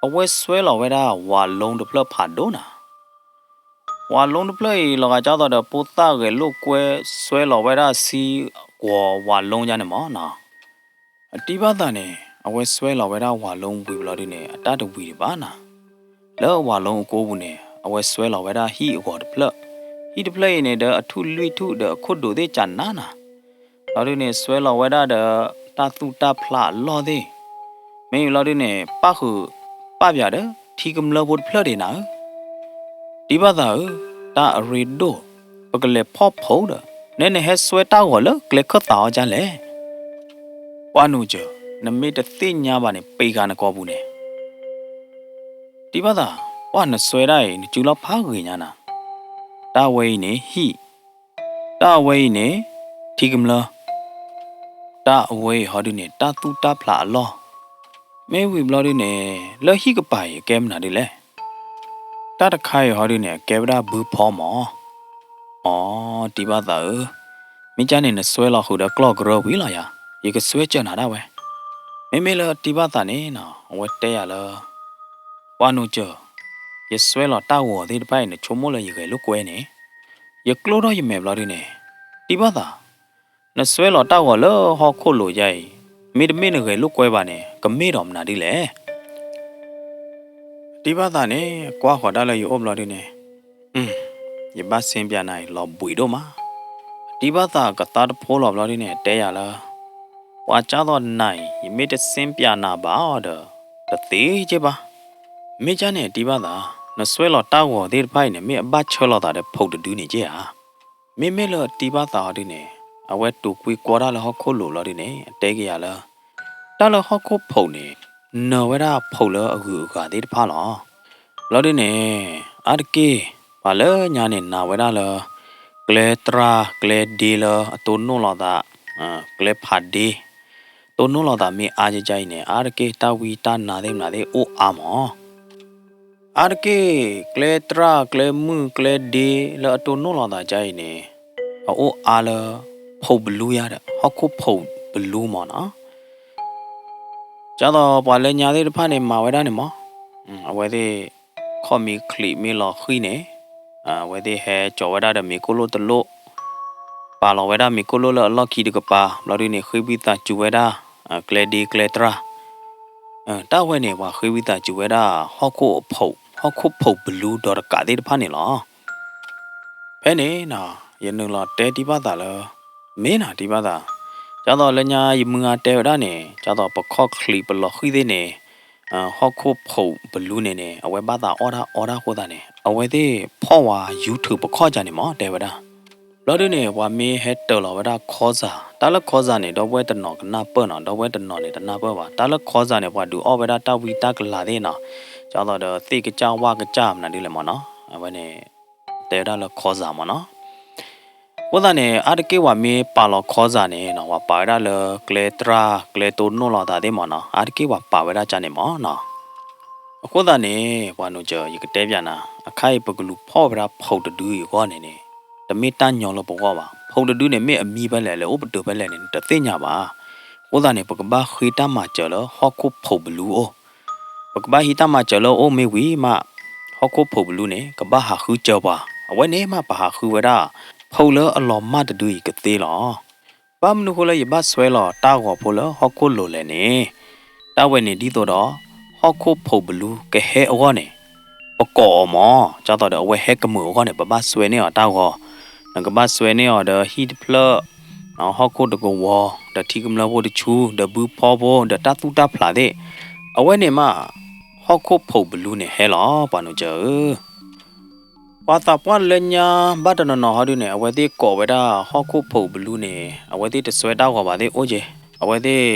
အဝဲစွဲလီၤဝဲဒၣ်ဝၤလိတဖျၢၣ်ဖးဒိၣ်နၤ. ဝၤလိတဖျၢၣ်အံၤ လီၤဂာ်ကၢ်သိးဒီး ဖိသၣ်ဂဲၤလိာ်ကွဲစွဲလီၤဝဲဒၣ်ဆံကွီၤဝၤလိယါန့ၣ်မးနီၤ. အတံၤဘၣ်သးန့ၣ် အဝဲစွဲလီၤဝဲဒၣ်ဝၤလိဝံၤဘျီဒုန့ၣ် အတၢ်တဝံၤဒံးဘၣ်နၤ. လၢဝၤလိအကိပူၤန့ၣ် အဝဲစွဲလီၤဝဲဒၣ်ဟံၣ်အဂီၤတဖျၢၣ်, ဟံၣ်တဖျၢၣ်အံၤန့ၣ်ဒီး အထူၣ်လွံၢ်ထူၣ်ဒီးအခိၣ်ဒိးသ့ၣ်ကနၤနၤ. ဘျီဒုန့ၣ် စွဲလီၤဝဲဒၣ်ဒီးတၢ်သူၣ်တၢ်ဖျးအလီၢ်သ့ၣ်, မ့ၢ်ဘျီဒုန့ၣ် ပၣ်ဃုာ်ပၣ်ပၠးဒီး ထံကမျၢၢ်ဖိတဖျၢၣ်ဒံးနၤဧၢ. တံၤဘၣ်သးဧၢ, တၢ်အရ့ဒိၣ်, ပကလဲၤဖီၣ်ဖီၣ်ဒီး နဲနဟဲစွဲတၢ်ဂီၤလၢကျဲခၢၣ်သးအီၤဒ်လဲၣ်. ပှၢ်နူာ်စၢၤ, နမ့ၢ်တသ့ၣ်ညါဘၣ်န့ၣ် ပ့ၤဃာ်နကိာ်ပူၤန့ၣ် တံၤဘၣ်သး, ပှၢ်နစွဲဒၣ်အံၤ နစုလီၢ်ဖးဂ့ၤညါနၤ, တၢ်ဝဲအံၤန့ၣ်ဟံၣ်, တၢ်ဝဲအံၤန့ၣ် ထံကမျၢၢ်, တၢ်အဝဲအံၤဟီဒုန့ၣ် တၢ်သူၣ်တၢ်ဖျးအလီၢ်, မ့ၢ်ဝံၤဘျီဒုန့ၣ် လၢဟံၣ်ကပၤအံၤအကဲမနုၤဒ်လဲၣ်. တၢ်တခါအံၤဟီဒုန့ၣ် အကဲဝဲဒၣ်ဘုဖီမး. အိ, တံၤဘၣ်သးဧၢ, မ့ၢ်ကၢ်န့ၣ် နစွဲလီၤဃုာ်ဒီးကျီၢ်ကရၢဝံၤလီၤယၤ, ယကစွဲကၢၤနၤဒၣ်ဝဲ. မ့မ့ၢ်လၢတံၤဘၣ်သးန့ၣ်နီၤ အဝဲတဲယၤလၢ ပှၢ်နူာ်စၢၤ, ယစွဲလီၤတၢ်ဂီၤသ့ၣ်တဖၣ်အံၤ နဆိကမိၣ်လၢယဂဲၤလိာ်ကွဲန့ၣ်, ယကျိၣ်ထီၣ်ယမဲာ်ဘျီဒုန့ၣ်, တံၤဘၣ်သး, နစွဲလီၤတၢ်ဂီၤလၢဟီၣ်ခိၣ်လိၤယါအံၤ, မ့တမ့ၢ်နဂဲၤလိာ်ကွဲဘၣ်န့ၣ် ကမ့ၢ်ဒီးမနုၤဒ်လဲၣ်. တံၤဘၣ်သးန့ၣ် ကွၢ်ဃီၤဒၣ်လၢယအိၣ်ဘျီဒုန့ၣ်, ယဘၣ်စ့ပၠးနၤအံၤလီၤဘှံးဒိၣ်မး. တံၤဘၣ်သးကသါတဖိလီၤဘျီဒုန့ၣ် တဲယၤလၢ ပှၤကၢ်သိးနၤအံၤ ယမ့ၢ်တစ့ပၠးနၤဘၣ်အီၤဒီး တသ့က့ဘၣ်. မ့ၢ်ကၢ်န့ၣ် တံၤဘၣ်သး, နစွဲလီၤတၢ်ဂီၤသ့ၣ်တဖၣ်အံၤန့ၣ် မ့ၢ်အဘၣ်ဆၢလီၤသးဒီးဖိတဒုန့ၣ်က့ဧါ. မ့မ့ၢ်လၢတံၤဘၣ်သးအီၤဒုန့ၣ် အဝဲတိာ်ကွံကွီတၢ်လၢဟီၣ်ခိၣ်လိၤဘျီဒုန့ၣ် အတဲက့ၤယၤလၢ တၢ်လၢဟီၣ်ခိၣ်ဖိးန့ၣ် နၢၤဝဲဒၣ်ဖိးလၢအဂုၤအဂၤသ့ၣ်တဖၣ်လီၤ. ဘျီဒုန့ၣ် အါတက့ၢ် ပှၤလၢညါန့ၣ် နာ်ဝဲဒၣ်လၢ ကျဲတြၢ်ကျဲဒ့လၢအတိၢ်နီၣ်လီၤသး, ကျဲဖးဒ့ တိၢ်နီၣ်လီၤသးမ့ၢ်အါကကါအံၤန့ၣ် အါတက့ၢ်တၢ်ဝံတၢ်နါသ့ၣ်မနုၤသ့ၣ်အိၣ်အါမး. အါတက့ၢ် ကျဲတြၢ်ကျဲမုၢ်ကျဲဒ့လၢအတိၢ်နီၣ်လီၤသးကါအံၤန့ၣ် အအိၣ်အါလၢ ဖိးဘလူယါဒီး ဟီၣ်ခိၣ်ဖိးဘလူမးနီၤ. ကၢ်သိးပှၤလၢညါသ့ၣ်တဖၣ်န့ၣ် မၤဝဲဒၣ်န့ၣ်မး, အဝဲသ့ၣ် ခီၣ်မ့ၢ်ချံးမ့ၢ်လီၤဃံၤန့ၣ်, အဝဲသ့ၣ်ဟဲကၠီၤဝဲဒၣ်ဒီးမ့ၤကိၣ်လိၣ်တလိၣ်, ပာ်လီၤဝဲဒၣ်မ့ၤကိၣ်လိၣ်လၢအလီၢ်ခံတကပၤ ဘျီဒုန့ၣ် ဃ့ဝံသးစူၤဝဲဒၣ် ကျဲဒ့ကျဲတြၢ် တၢ်ဝဲန့ၣ် ပှၤဃ့ဝံသးစူၤဝဲဒၣ် ဟီၣ်ခိၣ်ဖိး, ဟီၣ်ခိၣ်ဖိးဘလူဒီးတကးသ့ၣ်တဖၣ်န့ၣ်လီၤ. ဖဲန့ၣ်နီၤ ယနုာ်လီၤတဲတံၤဘၣ်သးလၢ မ့ၢ်နီၤတံၤဘၣ်သး, ကၢ်သိးလၢညါယမုၢ်ဂၤတဲဝဲဒၣ်န့ၣ် ကၢ်သိးပခီၣ်ချံးပလီၤဃံၤသ့ၣ်န့ၣ်, ဟီၣ်ခိၣ်ဖိးဘလူန့ၣ်န့ၣ် အဝဲဘၣ်သးအီၣ်တၢ်အီတၢ်အဃိသတးန့ၣ် အဝဲသ့ၣ်ဖီၣ်ဝဲ YouTube ပခီၣ်ကၢ်န့ၣ်မး တဲဝဲဒၣ်. ဘျီဒုန့ၣ် ပှၤမ့ၢ်ဟဲတၢၤလီၤဝဲဒၣ်ခီစၢ်, တၢ်လၢခီစၢ်န့ၣ် ဒီပုၢ်ဝဲၢ်တနီၤကနၢ်ပၢၢ်နီၤ, ဒီပုၢ်ဝဲၢ်တနီၤန့ၣ် တနၢ်ပၢၢ်ဘၣ်. တၢ်လၢခီစၢ်န့ၣ် ပှၤဒုးအီၣ်ဝဲဒၣ်တၢ်ဝံတၢ်ကလၤသ့ၣ်နီၤ, ကၢ်သိးဒီးသ့ၣ်ကစၢ်ဝၣ်ကစၢ်မနုၤဒ်လဲၣ်မးနီၤ, အဝဲန့ၣ် တဲဝဲဒၣ်လၢခီစၢ်မးနီၤ. အဃိသတးန့ၣ် အါတက့ၢ်ပှၤမ့ၢ်ပာ်လီၤခီစၢ်န့ၣ်နီၤ ပှၤပာ်ဝဲဒၣ်လၢကျဲတြၢ်ကျဲတိၢ်နီၣ်လီၤသးသ့ၣ်မးနီၤ, အါတက့ၢ်ပှၤပာ်ဝဲဒၣ်ကၢ်န့ၣ်မးနီၤ. အဃိသတးန့ၣ် ပှၤနိးကၢၤ ယကတဲပၠးနၤ, အခါအံၤပကလူၤဖီၣ်ဝဲဒၣ်ဖိးတဒုအံၤအဂီၢ်န့ၣ်န့ၣ် တမ့ၢ်တၢ်ညီလၢပဂီၢ်ဘၣ်. ဖိးတဒုန့ၣ် မ့ၢ်အမံၤဖဲလဲၣ် လဲၤအိၣ်ပတုာ်ဖဲလဲၣ်န့ၣ် နတသ့ၣ်ညါဘၣ်. အဃိသတးန့ၣ် ပကဘၣ်ဃ့တၢ်မၤစၢၤလၢဟီၣ်ခိၣ်ဖိးဘလူအအိၣ်, ပကဘၣ်ဟံးတၢ်မၤစၢၤလၢအအိၣ်မ့ၢ်ဝံၤမး ဟီၣ်ခိၣ်ဖိးဘလူန့ၣ် ကဘၣ်ဟးဃုစၢၤပှၤ, အဝဲန့ၣ်မးပဟးဃုဝဲဒၣ် ဖိးလၢအလီၤမၢ်တဒုအံၤကသ့လီၤ. ဘၣ်မနုၤဃိလၢယဘၣ်စွဲလီၤတၢ်ဂီၤဖိလၢဟီၣ်ခိၣ်လိၤလဲၣ်န့ၣ်, တၢ်ဝဲန့ၣ်ဒ်သိးဒီး ဟီၣ်ခိၣ်ဖိးဘလူကဟဲအဂီၢ်န့ၣ် ပကိးအီၤမး, ကၢ်သိးဒီးအဝဲဟဲကမုာ်အဂီၢ်န့ၣ် ပဘၣ်စွဲန့ၢ်အီၤတၢ်ဂီၤ, နကဘၣ်စွဲန့ၢ်အီၤဒီးဟံၣ်တဖျၢၣ်, ဟီၣ်ခိၣ်တကဝီၤ, ဒီးထံကမျၢၢ်ဖိတဆူ, ဒီးဘုဖီဖိ, ဒီးတၢ်သူၣ်တၢ်ဖျးသ့ၣ်, အဝဲန့ၣ်မး ဟီၣ်ခိၣ်ဖိးဘလူန့ၣ်ဟဲလီၤ ပှၤနိးကၢၤဧၢ. ပှၤသးပှၢ်လၢညါဘၣ်တနီၤနီၤဟီဒုန့ၣ် အဝဲသ့ၣ်ကိးဝဲဒၣ်ဟီၣ်ခိၣ်ဖိးဘလူန့ၣ် အဝဲသ့ၣ်တစွဲတၢ်ဂီၤဘၣ်သ့ၣ်အိၣ်က့ၤ, အဝဲသ့ၣ်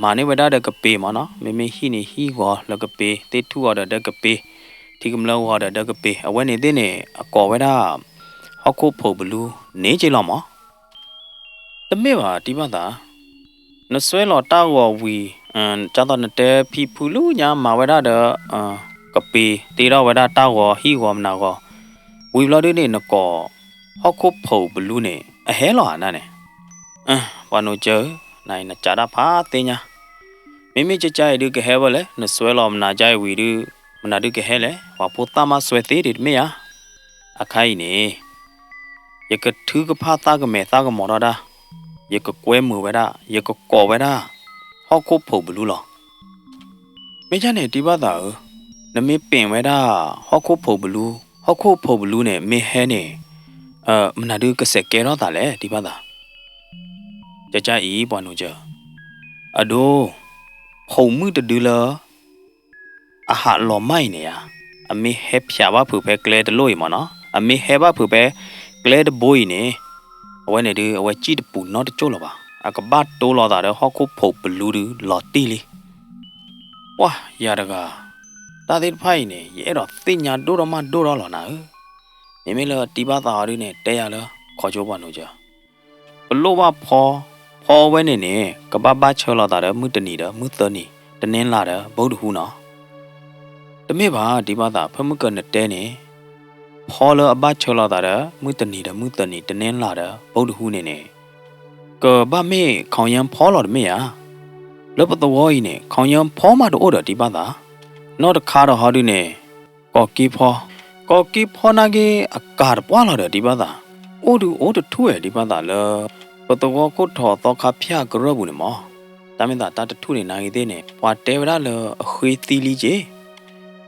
မၤန့ၢ်ဝဲဒၣ်ဒီးကပ့ၤမးနီၤ, မ့မ့ၢ်ဟံၣ်န့ၣ်ဟံၣ်ဂီၤလၢကပ့ၤ, သ့ၣ်ထူၣ်ဂီၤဒီးဒီကပ့ၤ, ထံကမျၢၢ်ဂီၤဒီးဒီကပ့ၤ, အဝဲန့ၣ်သ့ၣ်န့ၣ် အကိးဝဲဒၣ် ဟီၣ်ခိၣ်ဖိးဘလူန့ၣ်က့ၤလီၤမး. တမ့ၢ်ဘၣ်တံၤဘၣ်သး, နစွဲလီၤတၢ်ဂီၤဝံၤ, ကၢ်သိးနတဲဖံဖုလၢညါမၤဝဲဒၣ်ဒီး ကပ့ၤတ့ထီၣ်ဝဲဒၣ်တၢ်ဂီၤဟံၣ်ဂီၤမနၤဂီၤ, ဝံၤဘျီဒုန့ၣ် နကိး ဟီၣ်ခိၣ်ဖိးဘလူန့ၣ် အဟဲလီၤဧါန့ၣ်, ပှၤနိးကၢၤဧၢ, နၤအံၤနကးတၢ်ဖးသ့ၣ်ညါ, မ့မ့ၢ်ကကါအံၤဒုကဟဲဝဲလဲၣ်, နစွဲလီၤမနၤကါအံၤဝံၤဒု, မနၤဒုကဟဲလဲၣ်, ပှၤဖိသၣ်မးစွဲသ့ဒံးတမ့ၢ်ဧါ. အခါအံၤန့ၣ် ယကထုကဖၣ်သၣ်ကမဲာ်သၣ်ကမီၤထီၣ်ဒၣ်, ယကကွဲမုာ်ဝဲဒၣ်, ယကကိးဝဲဒၣ် ဟီၣ်ခိၣ်ဖိးဘလူလီၤ. မ့ၢ်ကၢ်န့ၣ်တံၤဘၣ်သးဧၢ, နမ့ၢ်ပ့ၣ်ဝဲဒၣ် ဟီၣ်ခိၣ်ဖိးဘလူ, ဟီၣ်ခိၣ်ဖိးဘလူန့ၣ် မ့ၢ်ဟဲန့ၣ်, မနုၤဒုကစဲးကဲထီၣ်သးလဲၣ် တံၤဘၣ်သး. ကကါအံၤ ပှၤနိးကၢၤ, အဒိ, ဖိးမုၣ်တဒုလၢ အဟးလီၤမၢ်အံၤန့ၣ်ဧါ. အမ့ၢ်ဟဲဖၠးဘၣ်ဖုးဖဲကျဲတလိၣ်အံၤမ့ၢ်နီၤ, အမ့ၢ်ဟဲဘၣ်ဖုးဖဲကျဲတဘိအံၤန့ၣ်, အဝဲန့ၣ်ဒုး အဝဲစံၣ်တပူၤနီတကၠိၢ်လၢၤဘၣ်. အကဘၣ်တိလိာ်သးဒီးဟီၣ်ခိၣ်ဖိးပလူဒုးလီၤတံၢ်လံ. ပှၢ်ယၤတဂၤ, တၢ်သ့ၣ်တဖၣ်အံၤန့ၣ် ယအဲၣ်ဒိးသ့ၣ်ညါဒိၣ်ထီၣ်မးဒိၣ်ထီၣ်လီၤနၤဧၢ. မ့မ့ၢ်လၢတံၤဘၣ်သးဟီဒုန့ၣ် တဲယၤလၢခီဆိပှၤနိကၢၤ ပလိၣ်ဘၣ်ဖီ, ဖီဝဲန့ၣ်န့ၣ် ကဘၣ်ဘၣ်ဆၢလီၤသးဒီးမုၢ်တနံၤဒီးမုၢ်သၢနံၤ, တနံၤလၢ်ဒီး ဘီဒူဟူနီၤ. တမ့ၢ်ဘၣ် တံၤဘၣ်သး, ဖဲမုၢ်ကၢၤနတဲန့ၣ်, ဖီလၢအဘၣ်ဆၢလီၤသးဒီး မုၢ်တနံၤဒီးမုၢ်သၢနံၤ, တနံၤလၢ်ဒီး ဘီဒူဟူန့ၣ်န့ၣ်, ကဘၣ်မ့ၢ်ခီယၢၣ်ဖီလီၤတမ့ၢ်ဧါ. လၢပသဝီအံၤန့ၣ် ခီယၢၣ်ဖီမးတအိၣ်ဒီးတံၤဘၣ်သး, နီၢ်တခါဒီးဟီဒုန့ၣ် ကီၤက့ဖီ, ကီၤက့ဖီနာ်က့ အကၤတပှၢ်လီၤဒီးတံၤဘၣ်သး, အိၣ်ဒုးအိၣ်တထူၣ်ဝဲတံၤဘၣ်သးလၢ ပသဝီခိၣ်ထီသီခါဖၠၣ်ကရၢၢ်ပူၤန့ၣ်မး. တၢ်မ့ၢ်သးတၢ်တထူၣ်န့ၣ်နာ်ဂ့ၤသ့ၣ်န့ၣ် ပှၤတဲဝဲဒၣ်လၢအဃ့သံလံက့ၤ.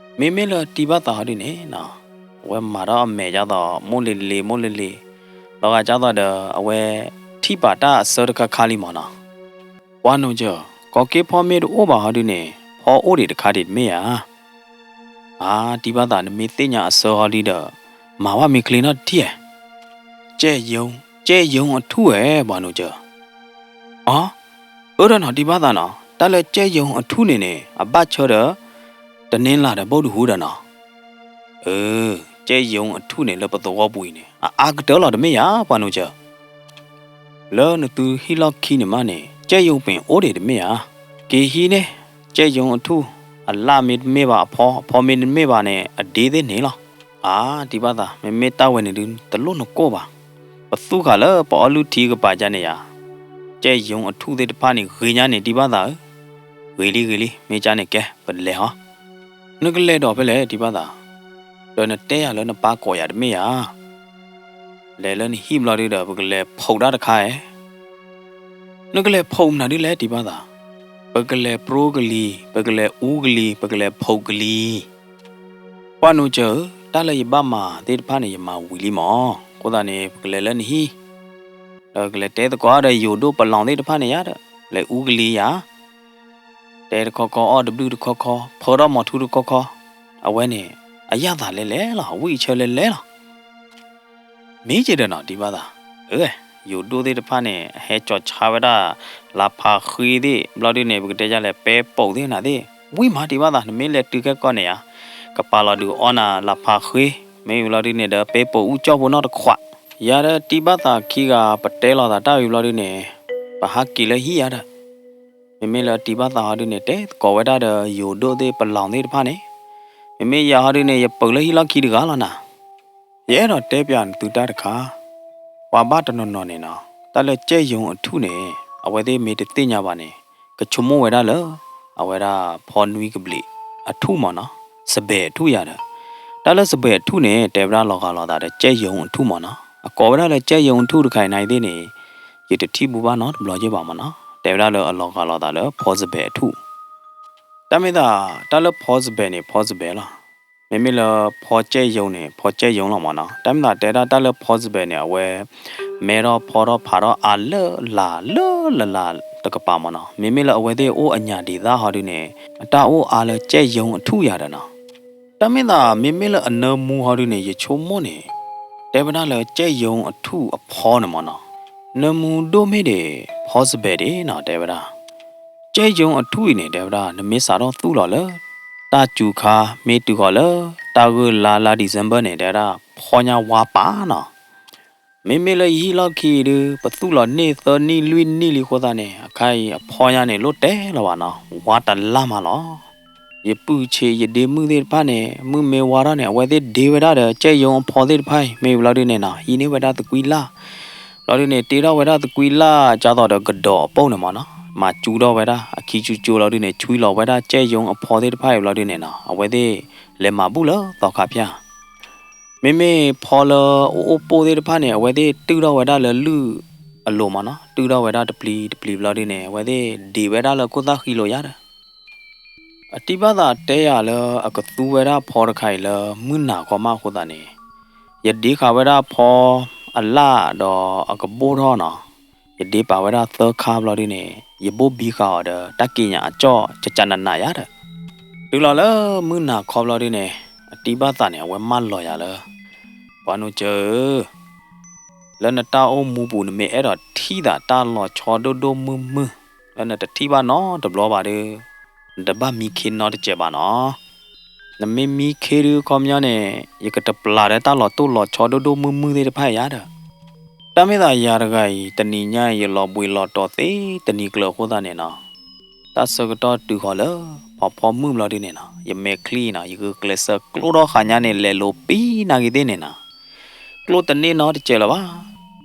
မ့မ့ၢ်လၢတံၤဘၣ်သးဟီဒုန့ၣ်နီၤ, အဝဲမၤထီၣ်အမဲာ်ဒ်သိး မိၢ်လ့ၤလ့ၤ မိၢ်လ့ၤလ့ၤ, လီၤဂာ်ဒ်သိးဒီး အဝဲထံၣ်ပာ်တၢ်အစၢတခါခါလံမးနီၤ. ပှၤနိကၢၤ, ကီၤက့ဖီမ့ၢ်တအိၣ်ဘၣ်ဟီဒုန့ၣ် ဖီအိၣ်ဒံးတခါဒံးတမ့ၢ်ဧါ. အါ, တံၤဘၣ်သး နမ့ၢ်သ့ၣ်ညါအစၢဟီဒုဒီး မၤဝဲမ့ၢ်ချ့နီတထံၣ်ဧါ. ကဲယုံ, ကဲယုံအထူၣ်ဝဲ ပှၤနိကၢၤ. အီ, အၢဒီးနီၤ တံၤဘၣ်သးနီၤ, တၢ်လၢကဲယုံအထူၣ်န့ၣ်န့ၣ် အဘၣ်ဆၢဒီး တနံၤလၢ်ဒီးဘီဒူဟူဒီးနီၤ. အၢ, ကဲယုံအထူၣ်န့ၣ်လၢပသဝီပူၤအံၤန့ၣ် အအါကတၢၢ်လီၤတမ့ၢ်ဧါ ပှၤနိကၢၤ. လၢနသုဟံၣ်လီၢ်ခံန့ၣ်မးန့ၣ် ကဲယုံပ့ၤအိၣ်ဒံးတမ့ၢ်ဧါ. က့ၤဟံးန့ၢ် ကဲယုံအထူၣ်, အလၣ်မ့တမ့ၢ်ဘၣ်အဖီ, အဖီမ့တမ့ၢ်ဘၣ်န့ၣ် အဒ့သ့ၣ်န့ၣ်လီၤ. အါ, တံၤဘၣ်သး မ့မ့ၢ်တၢ်ဝဲန့ၣ်ဒုး တလိၣ်နကိၢ်ဘၣ်. ပသူၣ်ဃာ်လၢပအီလုၢ်ထံကပၤကါန့ၣ်ယါ, ကဲယုံအထူၣ်သ့ၣ်တဖၣ်န့ၣ် ဂ့ၤညါန့ၣ် တံၤဘၣ်သးဧၢ. ဂ့ၤလံ ဂ့ၤလံ, မ့ၢ်ကါန့ၣ်ကဲ ပလဲၤဟီ. နကလဲၤဒီးဖဲလဲၣ် တံၤဘၣ်သး, ဒီးနတဲယၤလၢနပၢ်ကိးယၤတမ့ၢ်ဧါ. လဲၤလၢနဟံၣ်ဘျီဒုဒီး ပကလဲၤဖီးတၢ်တခါဧါ. နကလဲၤဖီးမနုၤဒ်လဲၣ် တံၤဘၣ်သး. ပကလဲၤပြိကလံၤ, ပကလဲၤအူကလံၤ, ပကလဲၤဖီးကလံၤ. ပှၤနိကၢၤဧၢ, တၢ်လၢယဘၣ်မၤသ့ၣ်တဖၣ်န့ၣ် ယမၤဝံၤလံမး. အဃိသတးန့ၣ် ပကလဲၤလၢနဟံၣ်, ဒီးကလဲၤတဲသကိးဒီးယိၤဒိၣ်ပလီၢ်သ့ၣ်တဖၣ်န့ၣ်ယါဒီး လဲၤအူကလံၤယၤ တဲတခီခီ အီၣ်တဘျုးတခီခီ, ဖၢထီၣ်မီၤထူတခီခီ, အဝဲန့ၣ် အယၣ်သးလဲၤလဲၤလီၤ, ဝံၣ်အဆၢလဲၤလဲၤလီၤ. မ့ၢ်က့ၤဒီးနီၤ တံၤဘၣ်သး, အၢ, ယိၤဒိၣ်သ့ၣ်တဖၣ်န့ၣ် အဟဲကၠီၤဆါဝဲဒၣ် လါဖးဃ့သ့ၣ် ဘျီဒုန့ၣ် ပကတဲယါလဲၣ် ပဲပိာ်သ့ၣ်နၤသ့ၣ်, ဝံၣ်မး တံၤဘၣ်သး နမ့ၢ်လဲၤတုၤခဲကီၢ်န့ၣ်ဧါ, ကပာ်လီၤဒုးအီနၤ လါဖးဃ့, မ့ၢ်ဘျီဒုန့ၣ်ဒီး ပဲပိာ်အူကၠီၣ်ဖိနီတခွး, ယၤဒီးတံၤဘၣ်သးခံဂၤ ပတဲလိာ်သးတၢ်ဝံၤဘျီဒုန့ၣ် ပဟးက့ၤလၢဟံၣ်ယၤဒီး မ့မ့ၢ်လၢတံၤဘၣ်သးဟီဒုန့ၣ် တဲသကိးဝဲဒၣ်ဒီးယိၤဒိၣ်သ့ၣ်ပလီၢ်သ့ၣ်တဖၣ်န့ၣ်, မ့မ့ၢ်ယၤဟီဒုန့ၣ် ယပုာ်လၢဟံၣ်လီၢ်ခံတဂၤလီၤနၤ. ယအဲၣ်ဒိးတဲပၠးနသုတၢ်တခါ, ပှၤဘၣ်တနီၤနီၤန့ၣ်နီၤ, တၢ်လၢကဲယုံအထူၣ်န့ၣ် အဝဲသ့ၣ်မ့ၢ်တသ့ၣ်ညါဘၣ်န့ၣ် ကဆိကမိၣ်ဝဲဒၣ်လၢ အဝဲဒၣ်ဖီနွံကဘျံးအထူၣ်မးနီၤ, စဘဲးအထူၣ်ယၤဒီး, တၢ်လၢစဘဲးအထူၣ်န့ၣ် တဲဝဲဒၣ်လီၤဂာ်လိာ်သးဒီးကဲယုံအထူၣ်မးနီၤ, အကိးဝဲဒၣ်လၢကဲယုံအထူၣ်တခါအံၤနၤအံၤသ့ၣ်န့ၣ် ယတထံၣ်ဘူးဘၣ်နီတဘျီယဲၢ်ဘၣ်မးနီၤ, တဲဝဲဒၣ်လၢအလီၤဂာ်လိာ်သးလၢဖီစဘဲးအထူၣ်. တၢ်မ့ၢ်သး တၢ်လၢဖီစဘဲးန့ၣ် ဖီစဘဲးလီၤ. မ့မ့ၢ်လၢဖီကဲယုံန့ၣ် ဖီကဲယုံလီၤမးနီၤ. တၢ်မ့ၢ်သးတဲဒၣ်တၢ်လၢဖီစဘဲးန့ၣ် အဝဲ မဲထီၣ်ဖီထီၣ်ဖးထီၣ်အါလၢလၤလၢလၤလၤတကပၤမးနီၤ. မ့မ့ၢ်လၢအဝဲသ့ၣ်အိၣ်အညၣ်ဒံးသၣ်ဟီဒုန့ၣ် အတၢ်အိၣ်အါလၢကဲယုံအထူၣ်ယၤဒီးနီၤ. တၢ်မ့ၢ်သး မ့မ့ၢ်လၢအနၢမူဟီဒုန့ၣ် ယဆိကမိၣ်န့ၣ် တဲဝဲဒၣ်လၢကဲယုံအထူၣ်အဖီန့ၣ်မးနီၤ. နၢမူဒိၣ်မ့ၢ်ဒံး ဖီစဘဲးဒံးနီၤ တဲဝဲဒၣ်. ကဲယုံအထူၣ်အံၤန့ၣ် တဲဝဲဒၣ် နမ့ၢ်စးထီၣ်သူၣ်လီၤလၢ တၢ်စူၤခါ မ့ၢ်တုၤဃီၤလၢ တၢ်ဂိၢ်လါ လါ December န့ၣ် တဲဝဲဒၣ် ဖီညါဝါပာ်နီၤ. မ့မ့ၢ်လၢယဟံၣ်လီၢ်ခံဒု ပသူၣ်လီၤန့ၢ်သၢနံၣ်လွံၢ်နံၣ်လံအဃိသတးန့ၣ် အခါအံၤအဖီညါန့ၣ် လိၣ်တဲလီၤဘၣ်နီၤ, ဝါတလၢ်မးလီၤ. ယပုၢ်ဆံးယဒ့မုၣ်သ့ၣ်တဖၣ်န့ၣ် မုၢ်မ့ၢ်ဝါထီၣ်န့ၣ် အဝဲသ့ၣ်ဒ့ဝဲဒၣ်ဒီး ကဲယုံအဖီသ့ၣ်တဖၣ်အံၤ မ့ၢ်ဘျီဒုန့ၣ်နီၤ ဟံးန့ၢ်ဝဲဒၣ်သကွံာ်လၢ် ဘျီဒုန့ၣ် တ့ထီၣ်ဝဲဒၣ်သကွံာ်လၢ် ကၢ်သိးဒီးကဒီးအပိၢ်န့ၣ်မးနီၤ, မၤကၠူထီၣ်ဝဲဒၣ် အခံကၠူကၠူလီၤဒုန့ၣ် ဆွံလီၤဝဲဒၣ်ကဲယုံအဖီသ့ၣ်တဖၣ်အံၤဘျီဒုန့ၣ်နီၤ အဝဲသ့ၣ် လဲၤမၤဘူၣ်လၢသီခါဖၠၣ် မ့မ့ၢ်ဖီလၢအအိၣ်ပိၢ်သ့ၣ်တဖၣ်န့ၣ် အဝဲသ့ၣ်တုၢ်ထီၣ်ဝဲဒၣ်လၢလုၢ်အလိၤမးနီၤ, တုၢ်ထီၣ်ဝဲဒၣ်တပျံၤတပျံၤဘျီဒုန့ၣ် အဝဲသ့ၣ်ဒ့ဝဲဒၣ်လၢခိၣ်သၣ်ဃံလိာ်ယါဒီး အတံၢ်ဘၣ်သးတဲယၤလၢအကသူဝဲဒၣ်ဖီတခါအံၤလၢမုၢ်နၤခီမးအဃိသတးန့ၣ်, ယဒ့ဃာ်ဝဲဒၣ်ဖီအလၣ်ဒီးအကဘိၣ်ထီၣ်နီၤ, ယဒ့ပာ်ဝဲဒၣ်သၢခါဘျီဒုန့ၣ် ယဘိၣ်ဘံဃာ်အီၤဒီးတၢ်က့ညါအကၠီၣ်ကကနးနးယါဒီး တုၤလီၤလၢမုၢ်နၤခီဘျီဒုန့ၣ် အတံၢ်ဘၣ်သးန့ၣ် အဝဲမၢလီၤယၤလၢ ပှၤနီၢ်ကၠၢဧၢ, လၢနတၢ်အိၣ်မူပူၤ နမ့ၢ်အဲၣ်ဒိးထံၣ်သးတၢ်လီၤဆီဒိၣ်ဒိၣ်မုၢ်မုၢ်, လၢနတထံၣ်ဘၣ်နီတဘျီဘၣ်ဒီး နတဘၣ်မံခ့နီတစဲးဘၣ်နီၤ. နမ့ၢ်မံခ့ဒုး ခီပညီန့ၣ် ယကတပျၢ်ဒီးတၢ်လီၤတိၢ်လီၤဆီဒိၣ်ဒိၣ်မုၢ်မုၢ်သ့ၣ်တဖၣ်ယၤဒီး တၢ်မ့ၢ်သးယၤတဂၤအံၤ တနံၤညါအံၤ ယလီၤဘှံးလီၤတီၤသ့တနံၤကျၢၤအဃိသတးန့ၣ်နီၤ, တၢ်ဆၢကတီၢ်တုၤဃီၤလၢ ဖီဖီမုၢ်ဘျီဒုန့ၣ်နီၤ, ယမဲာ်ချံနီၤ ယဂုာ်ကျဲးစၢးကျိၣ်ထီၣ်ဃာ်ညါန့ၣ် လဲၤလိၤပံနၤဂ့ၤသ့ၣ်န့ၣ်နီၤ, ကျိၣ်တန့ၢ်နီတစဲးလၢၤဘၣ်.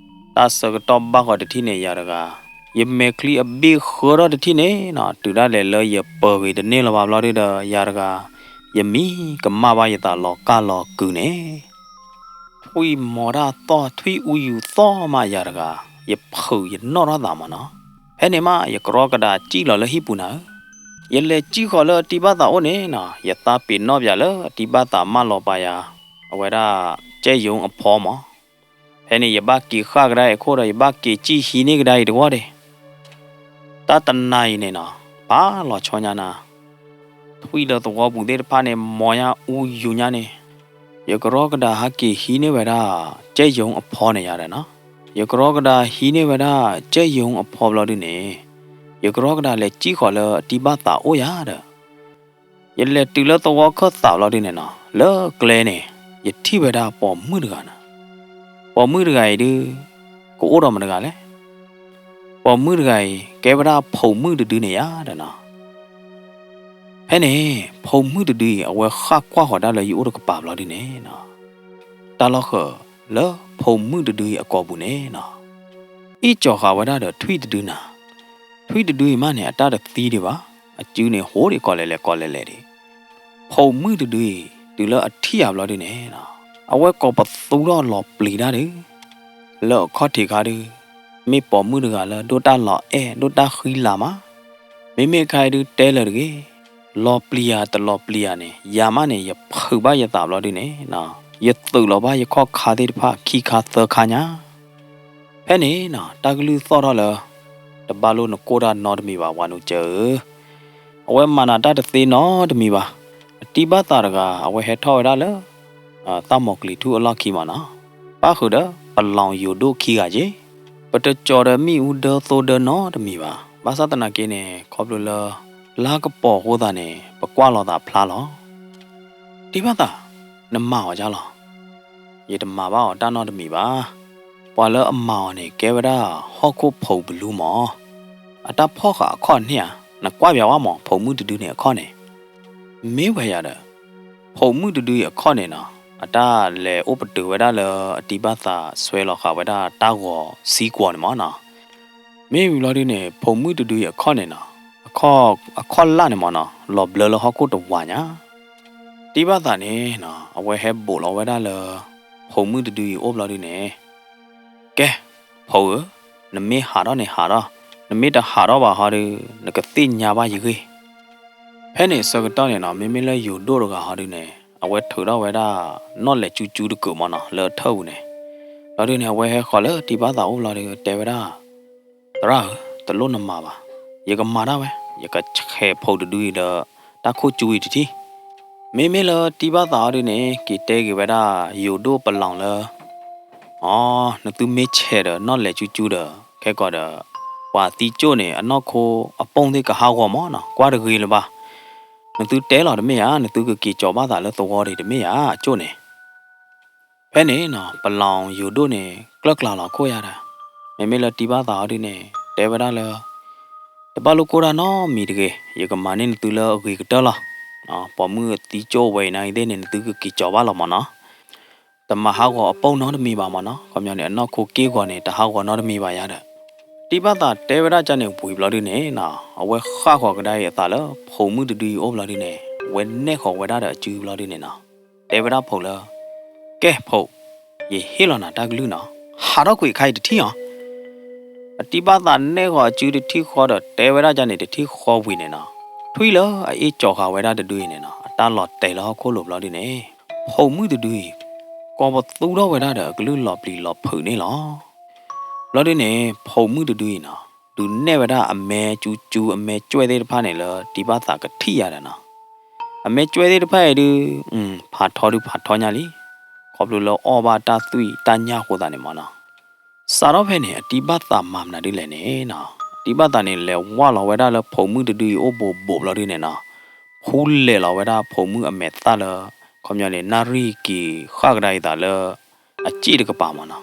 တၢ်ဆၢကတီၢ်ဘၣ်ဃီၤတထံၣ်န့ၣ် ယၤတဂၤ ယမဲာ်ချံအဘ့ၣ်ဃၢထီၣ်တထံၣ်န့ၣ်နီၤ, တုၤဒၣ်လဲာ်လၢယပၢၤဂ့ၤတန့ၢ်လၢၤဘၣ်ဘျီဒုဒီး ယၤတဂၤ ယမံကမၣ်ဘၣ်ယသးလီၤကၢ်လီၤကုာ်န့ၣ် ထွံၣ်မီၤတၢ်သီၣ် ထွံၣ်အူယူၤသီၣ်မးယၤတဂၤ, ယဖုးယနီၣ်ထီၣ်သးမးနီၤ. ဖဲန့ၣ်မး ယကရီကဒးစံၣ်လီၤလၢဟံၣ်ပူၤနၤဧၢ, ယလဲၤစံၣ်ဃီၤလၢအတံၢ်ဘၣ်သးအိၣ်န့ၣ်နီၤ, ယသးပ့ၤနီၣ်ပယၤလၢအတံၢ်ဘၣ်သးမၢလီၤပာ်ယၤ အဝဲဒၣ် ကဲယိအဖီမး. ဖဲန့ၣ် ယဘၣ်က့ၤဃၣ်ကဒါအံၤအခိၣ်ဒီး ယဘၣ်က့ၤစံၣ်ဟံးန့ၢ်ကဒါအံၤတဝီဒၣ် တၢ်တနၤအံၤန့ၣ်နီၤ, ပာ်လီၤဆီညါနၤ, ထွံၣ်လၢသဝီပူၤသ့ၣ်တဖၣ်န့ၣ် မီၤညါအူယူၤညါန့ၣ်, ယကရီကဒးဟးက့ၤဟံးန့ၢ်ဝဲဒၣ် ကဲယိအဖီန့ၣ်ယၤဒီးနီၤ, ယကရီကဒးဟံးန့ၢ်ဝဲဒၣ် ကဲယိအဖီဘျီဒုန့ၣ်, ယကရီကဒးလဲၤစံၣ်ဃီၤလၢအတံၢ်ဘၣ်သးအိၣ်ယၤဒီး ယလဲၤတုၤလၢသဝီခၢၣ်သးဘျီဒုန့ၣ်နီၤ, လၢကျဲန့ၣ် ယထံၣ်ဝဲဒၣ်ပိာ်မုၣ်တဂၤနီၤ. ပိာ်မုၣ်တဂၤအံၤဒုး ကအိၣ်ဒီးမတၤတဂၤလဲၣ်. ပိာ်မုၣ်တဂၤအံၤ ကဲဝဲဒၣ်ဖိမုၣ်တဒုန့ၣ်ယၤဒီးနီၤ. ဖဲန့ၣ် ဖိမုၣ်တဒုအံၤ အဝဲဃၣ်ကွၢ်ဃီၤဒၣ်လၢယအိၣ်တကပၤဘျီဒုန့ၣ်နီၤ, တၢ်လီၢ်ဃၢၤလၢဖိမုၣ်တဒုအံၤအကိာ်ပူၤန့ၣ်နီၤ, အ့ၣ်ကၠီၤဃာ်ဝဲဒၣ်ဒီးထွံၣ်တဒုနၤ. ထွံၣ်တဒုအံၤမးန့ၣ် အတၢ်တသံဒံးဘၣ်, အစုန့ၣ်ဟိးဒံးကီးလဲၤလဲၤကီးလဲၤလဲၤဒံး. ဖိမုၣ်တဒုအံၤ တုၤလၢအထံၣ်ယၤဘျီဒုန့ၣ်နီၤ, အဝဲကိးပသူထီၣ်လီၤပျံၤတၢ်ဒုး လၢအခီၣ်ထံးခါဒုး မ့ၢ်ပိာ်မုၣ်တဂၤလၢဒိၣ်တၢ်လီၤအဲၣ် ဒိၣ်တၢ်ဃံလၤမး, မ့မ့ၢ်ခါအံၤဒုးတဲလၢၤတဂ့ၤ, လီၤပျံၤယၤတလီၤပျံၤယၤန့ၣ် ယၤမးန့ၣ် ယဖုးဘၣ်ယသးဘျီဒုန့ၣ်နီၤ, ယသုးလီၤဘၣ်ယခီၣ်ခါသ့ၣ်တဖၣ်ခံခါသၢခါညါ. ဖဲန့ၣ်နီၤ တၢ်ကလုၢ်သီၣ်ထီၣ်လၢ တဘၣ်လိၣ်နကိၢ်တၢ်နီတမံၤဘၣ် ပှၤနူကၢဧၢ, အဝဲမၤနၤတၢ်တသ့နီတမံၤဘၣ်. အတံၢ်ဘၣ်သးတဂၤ အဝဲဟဲထီၣ်ဝဲဒၣ်လၢ သၣ်မီၤကလံၤထူၣ်အလီၢ်ခံမးနီၤ, ပၣ်ဃုာ်ဒီးပလီၢ်ယိၤဒိၣ်ခံဂၤက့, ပတကၠီၤဒီးမ့ၣ်အူဒၢသိဒၢနီတမံၤဘၣ်. ဘၣ်ဆၣ်သနာ်က့န့ၣ် ခီဖျိလၢ လါကပီၤအဃိသတးန့ၣ် ပကွၢ်လီၤသးဖျါလီၤ. တံၢ်ဘၣ်သး, နမၤအီၤဒ်လဲၣ်. ယတမၤဘၣ်အီၤတၢ်နီတမံၤဘၣ်. ပှၤလၢအမၤအီၤန့ၣ် ကဲဝဲဒၣ်ဟီၣ်ခိၣ်ဖိးဘလူးမး, အတၢ်ဖီၣ်ဃာ်အခီၣ်န့ၣ်ဧါ, နကွၢ်ပျးဝဲမး ဖိးမုၣ်တဒုန့ၣ်အခီၣ်န့ၣ်, မ့ၢ်ဝဲယၤဒီး ဖိးမုၣ်တဒုအံၤအခီၣ်န့ၣ်နီၤ, အတၢ်လဲၤအိၣ်ပတုာ်ဝဲဒၣ်လၢအတံၢ်ဘၣ်သးဆွဲလီၤဃာ်ဝဲဒၣ်တၢ်ဂီၤသံကွီၤန့ၣ်မးနီၤ. မ့ၢ်ဝံၤဘျီဒုန့ၣ် ဖိးမုၣ်တဒုအံၤအခီၣ်န့ၣ်နီၤ, အခီၣ် အခီၣ်လၢ်န့ၣ်မးနီၤ လီၤဘျၢလၢဟီၣ်ခိၣ်တဝးညါ. တံၢ်ဘၣ်သးန့ၣ်နီၤ အဝဲဟဲဘူးလီၤဝဲဒၣ်လၢ ဖိးမုၣ်တဒုအံၤအိၣ်ဘျီဒုန့ၣ်, ကဲ, ဖိးဧၢ, နမ့ၢ်ဟးထီၣ်န့ၣ်ဟးထီၣ်, နမ့ၢ်တဟးထီၣ်ဘၣ်ဟီဒု နကသ့ၣ်ညါဘၣ်ယဂ့ၢ်. ဖဲန့ၣ်ဆၢကတီၢ်န့ၣ်နီၤ မ့မ့ၢ်လၢယိၤဒိၣ်တဂၤဟီဒုန့ၣ် အဝဲထုးထီၣ်ဝဲဒၣ် နီၣ်လဲၣ်ကၠူကၠူတကုာ်မးနီၤ လၢအထၢၣ်ပူၤန့ၣ်, ဘျီဒုန့ၣ် အဝဲဟဲဃီၤလၢတံၢ်ဘၣ်သးအိၣ်ဘျီဒု တဲဝဲဒၣ်, သရၣ်ဧၢ, တလိၣ်နမၤဘၣ်, ယကမၤတၢ်ဝဲ, ယကဆဲးဖိးတဒုအံၤဒီး တၢ်ခိၣ်ကၠူအံၤတထံၣ်. မ့မ့ၢ်လၢတံၢ်ဘၣ်သးဟီဒုန့ၣ် က့ၤတဲက့ၤဝဲဒၣ် ယိၤဒိၣ်ပလီၢ်လၢ အီ, နသုမ့ၢ်ဆဲးဒီးနီၣ်လဲၣ်ကၠူကၠူဒီး ခဲကိာ်ဒီး ပှၤသံကၠိၣ်န့ၣ် အနီၢ်ခိအပိၢ်သ့ၣ်ကဟးဂီၤမးနီၤ ကွၢ်တဂ့ၤလၢၤဘၣ်. နသုတဲလီၤတမ့ၢ်ဧါ, နသုကက့ၤကၠီၤဘၣ်သးလၢသဝီဒံးတမ့ၢ်ဧါ အကၠိၣ်န့ၣ်. ဖဲန့ၣ်နီၤ ပလီၢ်ယိၤဒိၣ်န့ၣ် ကျၢၢ်ကျါလီၤခိၣ်ယါဒီး မ့မ့ၢ်လၢတံၢ်ဘၣ်သးဟီဒုန့ၣ် တဲဝဲဒၣ်လၢ တဘၣ်လိၣ်ကိၢ်တၢ်နီတမံၤတဂ့ၤ, ယကမၤန့ၢ်နသုလၢအဂ့ၤကတၢၢ်လီၤ. ပိာ်မုၣ်သံကၠိၣ်ဝဲအံၤနၤအံၤသ့ၣ်န့ၣ် နသုကက့ၤကၠီၤဘၣ်လီၤမးနီၤ. တမၤဟးဂီၤအပိၢ်နီတမံၤဘၣ်မးနီၤ, ခီပညီန့ၣ် အနီၢ်ခိက့ၢ်ဂီၤန့ၣ် တဟးဂီၤနီတမံၤဘၣ်ယါဒီး တံၢ်ဘၣ်သးတဲဝဲဒၣ်ကန့ၣ်ဝံၤဘျီဒုန့ၣ်နီၤ အဝဲဃၣ်ဃီၤကဒါအံၤအသးလၢ ဖိးမုၣ်တဒုအံၤအိၣ်ဘျီဒုန့ၣ် အဝဲနဲၣ်ဃီၤဝဲဒၣ်ဒီးအစုဘျီဒုန့ၣ်နီၤ တဲဝဲဒၣ်ဖိးလၢ ကဲဖိး, ယဟ့ၣ်လီၤနၤတၢ်ကလုၢ်နီၤ, ဟးထီၣ်ကွံာ်အခါအံၤတထံၣ်အီၤ. အတံၢ်ဘၣ်သးနဲၣ်ဃီၤအစုတထံၣ်ဃီဒီး တဲဝဲဒၣ်ကန့ၣ်တထံၣ်ဃီဝံၤန့ၣ်နီၤ, ထွံၣ်လၢအအ့ၣ်ကၠီၤဃာ်ဝဲဒၣ်တဒုအံၤန့ၣ်နီၤ အတၢ်လီၤတဲာ်လၢဟီၣ်ခိၣ်လိၤဘျီဒုန့ၣ် ဖိးမုၣ်တဒုအံၤ ကိးပသူထီၣ်ဝဲဒၣ်ဒီးအကလုၢ်လီၤပျံၤလီၤဖုးန့ၣ်လီၤ. ဘျီဒုန့ၣ် ဖိးမုၣ်တဒုအံၤနီၤ ဒုးနဲၣ်ဝဲဒၣ်အမဲကၠူကၠူအမဲကၠွဲၣ်သ့ၣ်တဖၣ်န့ၣ်လၢတံၢ်ဘၣ်သးကထံၣ်ယါဒီးနီၤ အမဲာ်ကၠွဲၣ်သ့ၣ်တဖၣ်အံၤဒုး ဖးထီဒုးဖးထီညါလံ, ခီဖျိလၢအီၣ်ဘၣ်တၢ်သွံၣ်တၢ်ညၣ်အဃိသတးန့ၣ်မ့ၢ်နီၤ. စးထီၣ်ဖဲန့ၣ် အတံဘၣ်သးမၤမနုၤဒ်လဲၣ်န့ၣ်နီၤ, အတံဘၣ်သးန့ၣ် လဲၤဝၢ်လီၤဝဲဒၣ်လၢဖိးမုၣ်တဒုအံၤအိၣ်ဘူးဘူးဘျီဒုန့ၣ်နီၤ, ဖူလဲးလီၤဝဲဒၣ်ဖိးမုၣ်အမဲာ်သၣ်လၢ ခီပညီန့ၣ် နၣ်ရံၣ်က့ၤဃၣ်ကဒါအံၤသးလၢ အစ့ၣ်တကပၤမ့ၢ်နီၤ.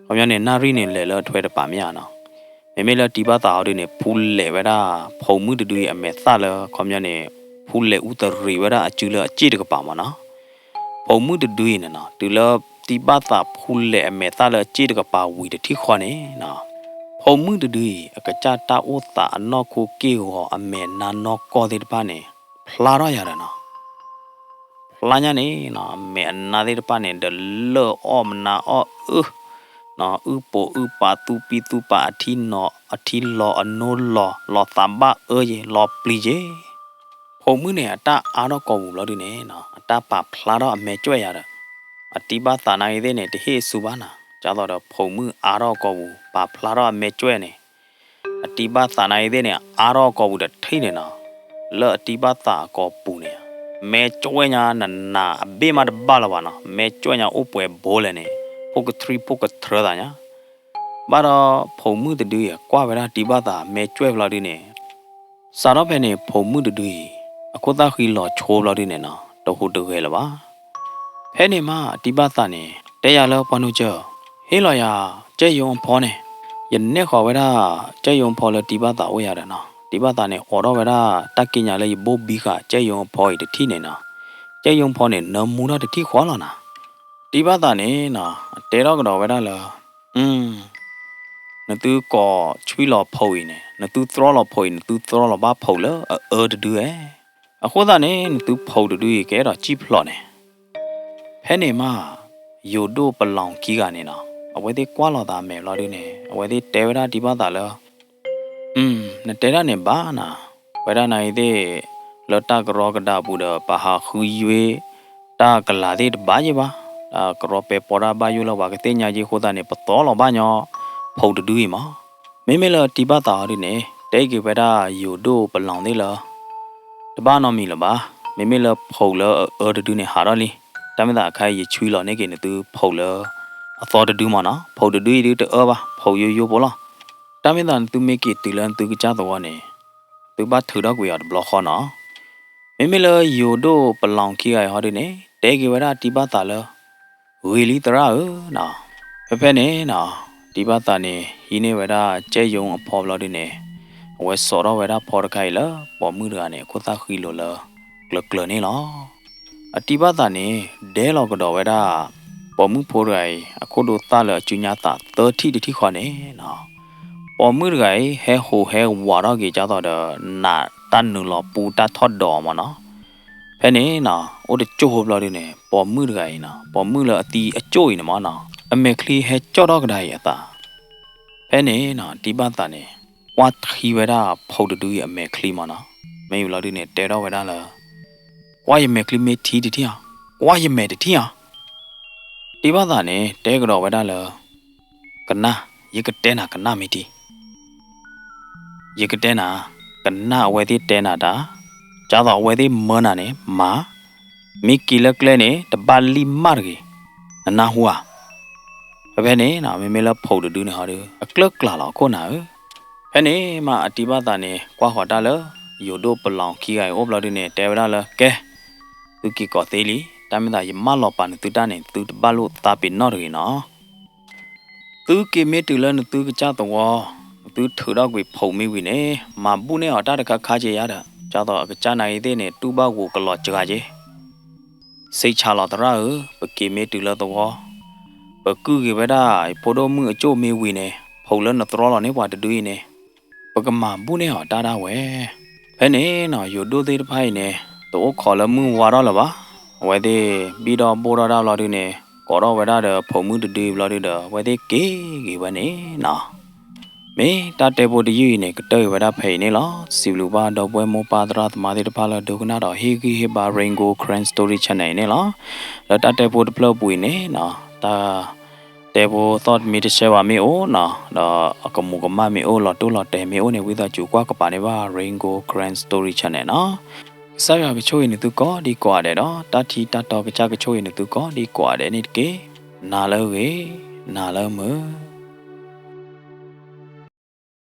ခီပညီန့ၣ် နၣ်ရံၣ်န့ၣ်လဲၤလၢအထွဲတပၤမ့ၢ်ဧါနီၤ. မ့မ့ၢ်လၢတံဘၣ်သးအီၤဒုန့ၣ် ဖူလဲးဝဲဒၣ် ဖိးမုၣ်တဒုအံၤအမဲာ်သၣ်လၢ ခီပညီန့ၣ် ဖူလဲးအူသရံးဝဲဒၣ်အစုလၢအစ့ၣ်တကပၤမ့ၢ်နီၤ. ဖိးမုၣ်တဒုအံၤန့ၣ်နီၤ တုၤလၢတံဘၣ်သးဖူလဲးအမဲာ်သၣ်လၢအစ့ၣ်တကပၤဝံၤတထံၣ်ဃီန့ၣ်နီၤ, ဖိးမုၣ်တဒုအံၤ အကစၢ်တၢ်အိၣ်သးအနီၢ်ခိက့ၢ်ဂီၤအမဲာ်နါနီၢ်ကီၢ်သ့ၣ်တဖၣ်န့ၣ် ဖျါထီၣ်ယၤဒီးနီၤ ဖျါညါန့ၣ်နီၤ အမဲာ်အနါသ့ၣ်တဖၣ်န့ၣ် ဒီးလၢၢ်အီၣ်မနါအီၣ်အုၣ်, အုၣ်ပိာ်အုၣ်ပာ်သူၣ်ပံသူၣ်ပာ်အထံနီၤအထံလီၤအနိလီၤ လီၤသးဘၣ်အၢယ့ၤ လီၤပျံၤယ့ၤ. ဖိးမုၣ်န့ၣ် အတၢ်အါထီၣ်ကိာ်ပူၤဘျီဒုန့ၣ်နီၤ အတၢ်ပာ်ဖျါထီၣ်အမဲာ်ကၠွဲၣ်ယၤဒီး အတံဘၣ်သးနာ်ဂ့ၤသ့ၣ်န့ၣ် တဟ့ၣ်အစုဘၣ်နီၤ. ဒ်သိးဒီးဖိးမုၣ်အါထီၣ်ကိာ်ပူၤ ပာ်ဖျါထီၣ်အမဲာ်ကၠွဲၣ်န့ၣ် အတံဘၣ်သးနာ်ဂ့ၤသ့ၣ်န့ၣ် အါထီၣ်ကိာ်ပူၤတထံၣ်န့ၣ်နီၤ, လၢအတံဘၣ်သးအကိာ်ပူၤန့ၣ် မဲာ်ကၠွဲၣ်ညါနးနးအဘ့ၣ်မးတဘၣ်လၢၤဘၣ်နီၤ, မဲာ်ကၠွဲၣ်ညါအိၣ်ပှဲၤဘိလဲၣ်န့ၣ် ဖိကထြံဖိကထြၢသးညါ. ဘၣ်ဒီးဖိးမုၣ်တဒုအံၤ ကွၢ်ဝဲဒၣ်တံဘၣ်သးမဲာ်ကၠွဲၣ်ဘျီဒုန့ၣ် စးထီၣ်ဖဲန့ၣ် ဖိးမုၣ်တဒုအံၤ အခိၣ်သၣ်ဃံလီၤဆိဘျီဒုန့ၣ်နီၤ တဟူးတဂဲၤလၢၤဘၣ်. ဖဲန့ၣ်မး အတံဘၣ်သးန့ၣ် တဲယၤလၢပှၤနိကၠၢ, ဟ့ၣ်လီၤယၤ ကဲယိအဖီန့ၣ်, ယနဲၣ်ဃီၤဝဲဒၣ် ကဲယိအဖီလၢတံဘၣ်သးအိၣ်ယၤဒီးနီၤ, တံဘၣ်သးန့ၣ် အိးထီၣ်ဝဲဒၣ် တၢ်က့ညါလၢယဘိၣ်ဘံဃာ် ကဲယိအဖီအံၤတထံၣ်န့ၣ်နီၤ, ကဲယိအဖီန့ၣ် နၢမူထီၣ်တထံၣ်ဃီလီၤနၤ. တံဘၣ်သးန့ၣ်နီၤ အတဲထီၣ်ကဒီးဝဲဒၣ်လၢ နသုကိးဆွံလီၤဖိးအံၤန့ၣ် နသုသြီလီၤဖိးအံၤ နသုသြီလီၤဘၣ်ဖိးလၢအအၢတဒုဧါ. အဃိသတးန့ၣ် နသုဖိးတဒုအံၤကအဲၣ်ဒိးစံၣ်ဖျိးန့ၣ်. ဖဲန့ၣ်မး ယိၤဒိၣ်ပလီၢ်ခံဂၤန့ၣ်နီၤ အဝဲသ့ၣ်ကွၢ်လီၤသးအမဲာ်ဘျီဒုန့ၣ် အဝဲသ့ၣ်တဲဝဲဒၣ်တံဘၣ်သးလၢ နတဲဒၣ်န့ၣ်ဘၣ်နၤ, ဝဲဒၣ်နၤအံၤသ့ၣ် လၢတၢ်ကရီကဒါပူၤဒီး ပဟးဃုယွ့ တၢ်ကလၤသ့ၣ်တဘၣ်ယ့ၢ်ဘၣ်, တၢ်ကရီပဲာ်ပီတၢ်ဘၣ်ယိၣ်လၢပှၤကသ့ၣ်ညါယ့ၢ်အဃိသတးန့ၣ် ပသြီလီၤဘၣ်ညီ ဖိးတဒုအံၤမး. မ့မ့ၢ်လၢတံဘၣ်သးအီၤဒုန့ၣ် တဲက့ၤဝဲဒၣ်ယိၤဒိၣ်ပလီၢ်သ့ၣ်လၢ တဘၣ်နီတမံၤလၢၤဘၣ်, မ့မ့ၢ်လၢဖိးလၢအအၢတဒုန့ၣ်ဟးထီၣ်လံ. တၢ်မ့ၢ်သးအခါအံၤယဆွံလီၤန့ၢ်က့ၤနသုဖိးလၢအသီတဒုမးနီၤ, ဖိးတဒုအံၤဒုတအၢဘၣ်, ဖိးယိယိဖိလီၤ. တၢ်မ့ၢ်သးနသုမ့ၢ်က့ၤတုၤလၢနသုကစၢ်သဝီန့ၣ် သုဘၣ်ထုးထီၣ်ကွံာ်အီၤတဘျီဃီနီၤ. မ့မ့ၢ်လၢယိၤဒိၣ်ပလီၢ်ခံဂၤအံၤဟီဒုန့ၣ် တဲက့ၤဝဲဒၣ်တံဘၣ်သးလၢ ဂ့ၤလံသရၣ်ဧၢနီၤ. ဖဲဖဲန့ၣ်နီၤ တံဘၣ်သးန့ၣ် ဟံးန့ၢ်ဝဲဒၣ်ကဲယိအဖီဘျီဒုန့ၣ် အဝဲစိာ်ထီၣ်ဝဲဒၣ်ဖီတခါအံၤလၢ ပိာ်မုၣ်တဂၤန့ၣ် အခိၣ်သၣ်ဃံလိာ်လၢ ကျၢၤကျၢၤန့ၣ်လီၤ. အတံဘၣ်သးန့ၣ် ဒဲလီၤကဒီးဝဲဒၣ် ပိာ်မုၣ်ဖိတဂၤအံၤ အခိၣ်ဒိၣ်သၣ်လၢအစုညါသးသၢထံၣ်တထံၣ်ဃီန့ၣ်နီၤ ပိာ်မုၣ်တဂၤအံၤ ဟဲဟူးဟဲဝးထီၣ်က့ၤကၢ်သိးဒီး နးတၢ်နုာ်လီၤပူတၢ်ထီၣ်ဒီးမးနီၤ. ဖဲန့ၣ်နီၤ အိၣ်တကၠိၢ်ဖိဘျီဒုန့ၣ် ပိာ်မုၣ်တဂၤအံၤနီၤ ပိာ်မုၣ်လၢအသံအကၠိၢ်အံၤန့ၣ်မးနီၤ အမဲာ်ချံဟဲကၠီၣ်ထီၣ်ကဒါအံၤအသး ဖဲန့ၣ်နီၤ တံဘၣ်သးန့ၣ် ကွၢ်ထံဝဲဒၣ်ဖိးတဒုအံၤအမဲာ်ချံမးနီၤ. မ့ၢ်ဘျီဒုန့ၣ် တဲထီၣ်ဝဲဒၣ်လၢ ကွၢ်ယမဲာ်ချံမ့ၢ်ထံတထံၣ်ဧါ, ကွၢ်ယမဲာ်တထံၣ်ဧါ. တံဘၣ်သးန့ၣ် တဲကဒီးဝဲဒၣ်လၢ ကနၣ်, ယကတဲနၤကနၣ်မ့ၢ်ထံ ယကတဲနၤ, ကနၣ်အဝဲသ့ၣ်တဲနၤတၢ်, ကၢ်သိးအဝဲသ့ၣ်မၢနၤန့ၣ် မၤ, မ့ၢ်က့ၤလၢကျဲန့ၣ် တဘၣ်လံၣ်မးတဂ့ၤ, နနၢ်ဟူဧါ. ဖဲဖဲန့ၣ်နီၤ မ့မ့ၢ်လၢဖိးတဒုန့ၣ်ဟီဒု အကျၢၢ်ကျၢ်လီၤအခိၣ်နၤဧၢ. ဖဲန့ၣ်မးအတံဘၣ်သးန့ၣ် ကွၢ်ဃီၤတၢ်လၢ ယိၤဒိၣ်ပလီၢ်ခံဂၤအံၤအိၣ်ဘျီဒုန့ၣ် တဲဝဲဒၣ်လၢ ကဲ, သုက့ၤကိးသ့လံ, တၢ်မ့ၢ်သးယမၢလီၤပာ်နသုတၢ်န့ၣ် သုတဘၣ်လိာ်သးပ့ၤနီၣ်တဂ့ၤနီၤ. သုက့ၤမ့ၢ်တုၤလၢနသုကစၢ်သဝီ, နသုထုးထီၣ်ကွံာ်ဖိးမ့ၢ်ဝံၤန့ၣ် မၤဘူၣ်န့ၢ်အီၤတၢ်တခါခါက့ၤယါဒီး ကၢ်သိးအကစၢ်နာ်ဂ့ၤသ့ၣ်န့ၣ် တူၢ်ဘၣ်ဂိၤကလီၤစှၤက့ၤ စံးဆၢလီၤသရၣ်ဧၢ, ပက့ၤမ့ၢ်တုၤလၢသဝီ, ပကုၢ်က့ၤဝဲဒၣ် ယဖိဒိၣ်မုၣ်အကၠိၢ်မ့ၢ်ဝံၤန့ၣ် ဖိးလၢနသြီလီၤန့ၢ်ပှၤတဒုအံၤန့ၣ် ပကမၤဘူၣ်န့ၢ်အီၤတၢ်ဒၣ်ဝဲ. ဖဲန့ၣ်နီၤ ယိၤဒိၣ်သ့ၣ်တဖၣ်အံၤန့ၣ် တအိၣ်ခိးလၢမုၢ်ဝါထီၣ်လၢၤဘၣ်. အဝဲသ့ၣ်ဘံၣ်ထီၣ်ဘိၣ်ထီၣ်တၢ်ဘျီဒုန့ၣ် ကိးထီၣ်ဝဲဒၣ်ဒီးဖိးမုၣ်တဒုအံၤဘျီဒုဒီး အဝဲသ့ၣ်က့ၤက့ၤဝဲန့ၣ်နီၤ. မ့ၢ်တၢ်တဲဖိတယုၢ်အံၤန့ၣ် ကတၢၢ်အံၤဝဲဒၣ်ဖဲအံၤန့ၣ်လီၤ. စံးဘျုးဘၣ်ဒီပုၢ်ဝဲၢ်မိၢ်ပၢ်သရၣ်သမါသ့ၣ်တဖၣ်လၢဒိကနၣ်ဒီးဟ့ၣ်ဂံၢ်ဟ့ၣ်ဘါ Rain Gold Karen Story Channel အံၤန့ၣ်လီၤ. လၢတၢ်တဲဖိတဖျၢၣ်အပူၤအံၤန့ၣ်နီၤ တၢ်တဲဖိသီၣ်တမံၤတဆဲးဘၣ်မ့ၢ်အိၣ်နီၤ ဒီးအကမူးကမၣ်မ့ၢ်အိၣ် လီၤတိၢ်လီၤတဲာ်မ့ၢ်အိၣ်န့ၣ် ဝံသးစူၤကွၢ်ကပၤန့ၢ်ဘၣ် Rain Gold Karen Story Channel နီၤ. ကစၢ်ယွၤကဆိၣ်ဂ့ၤနသုကိးဒံကိးဂၤဒဲးဒီး တၢ်ထံတၢ်တီကစၢ်ကဆိၣ်ဂ့ၤနသုကိးဒံကိးဂၤဒဲးန့ၣ်တက့ၢ်. နၤလၢအဂ့ၤ, နၤလၢမုာ်.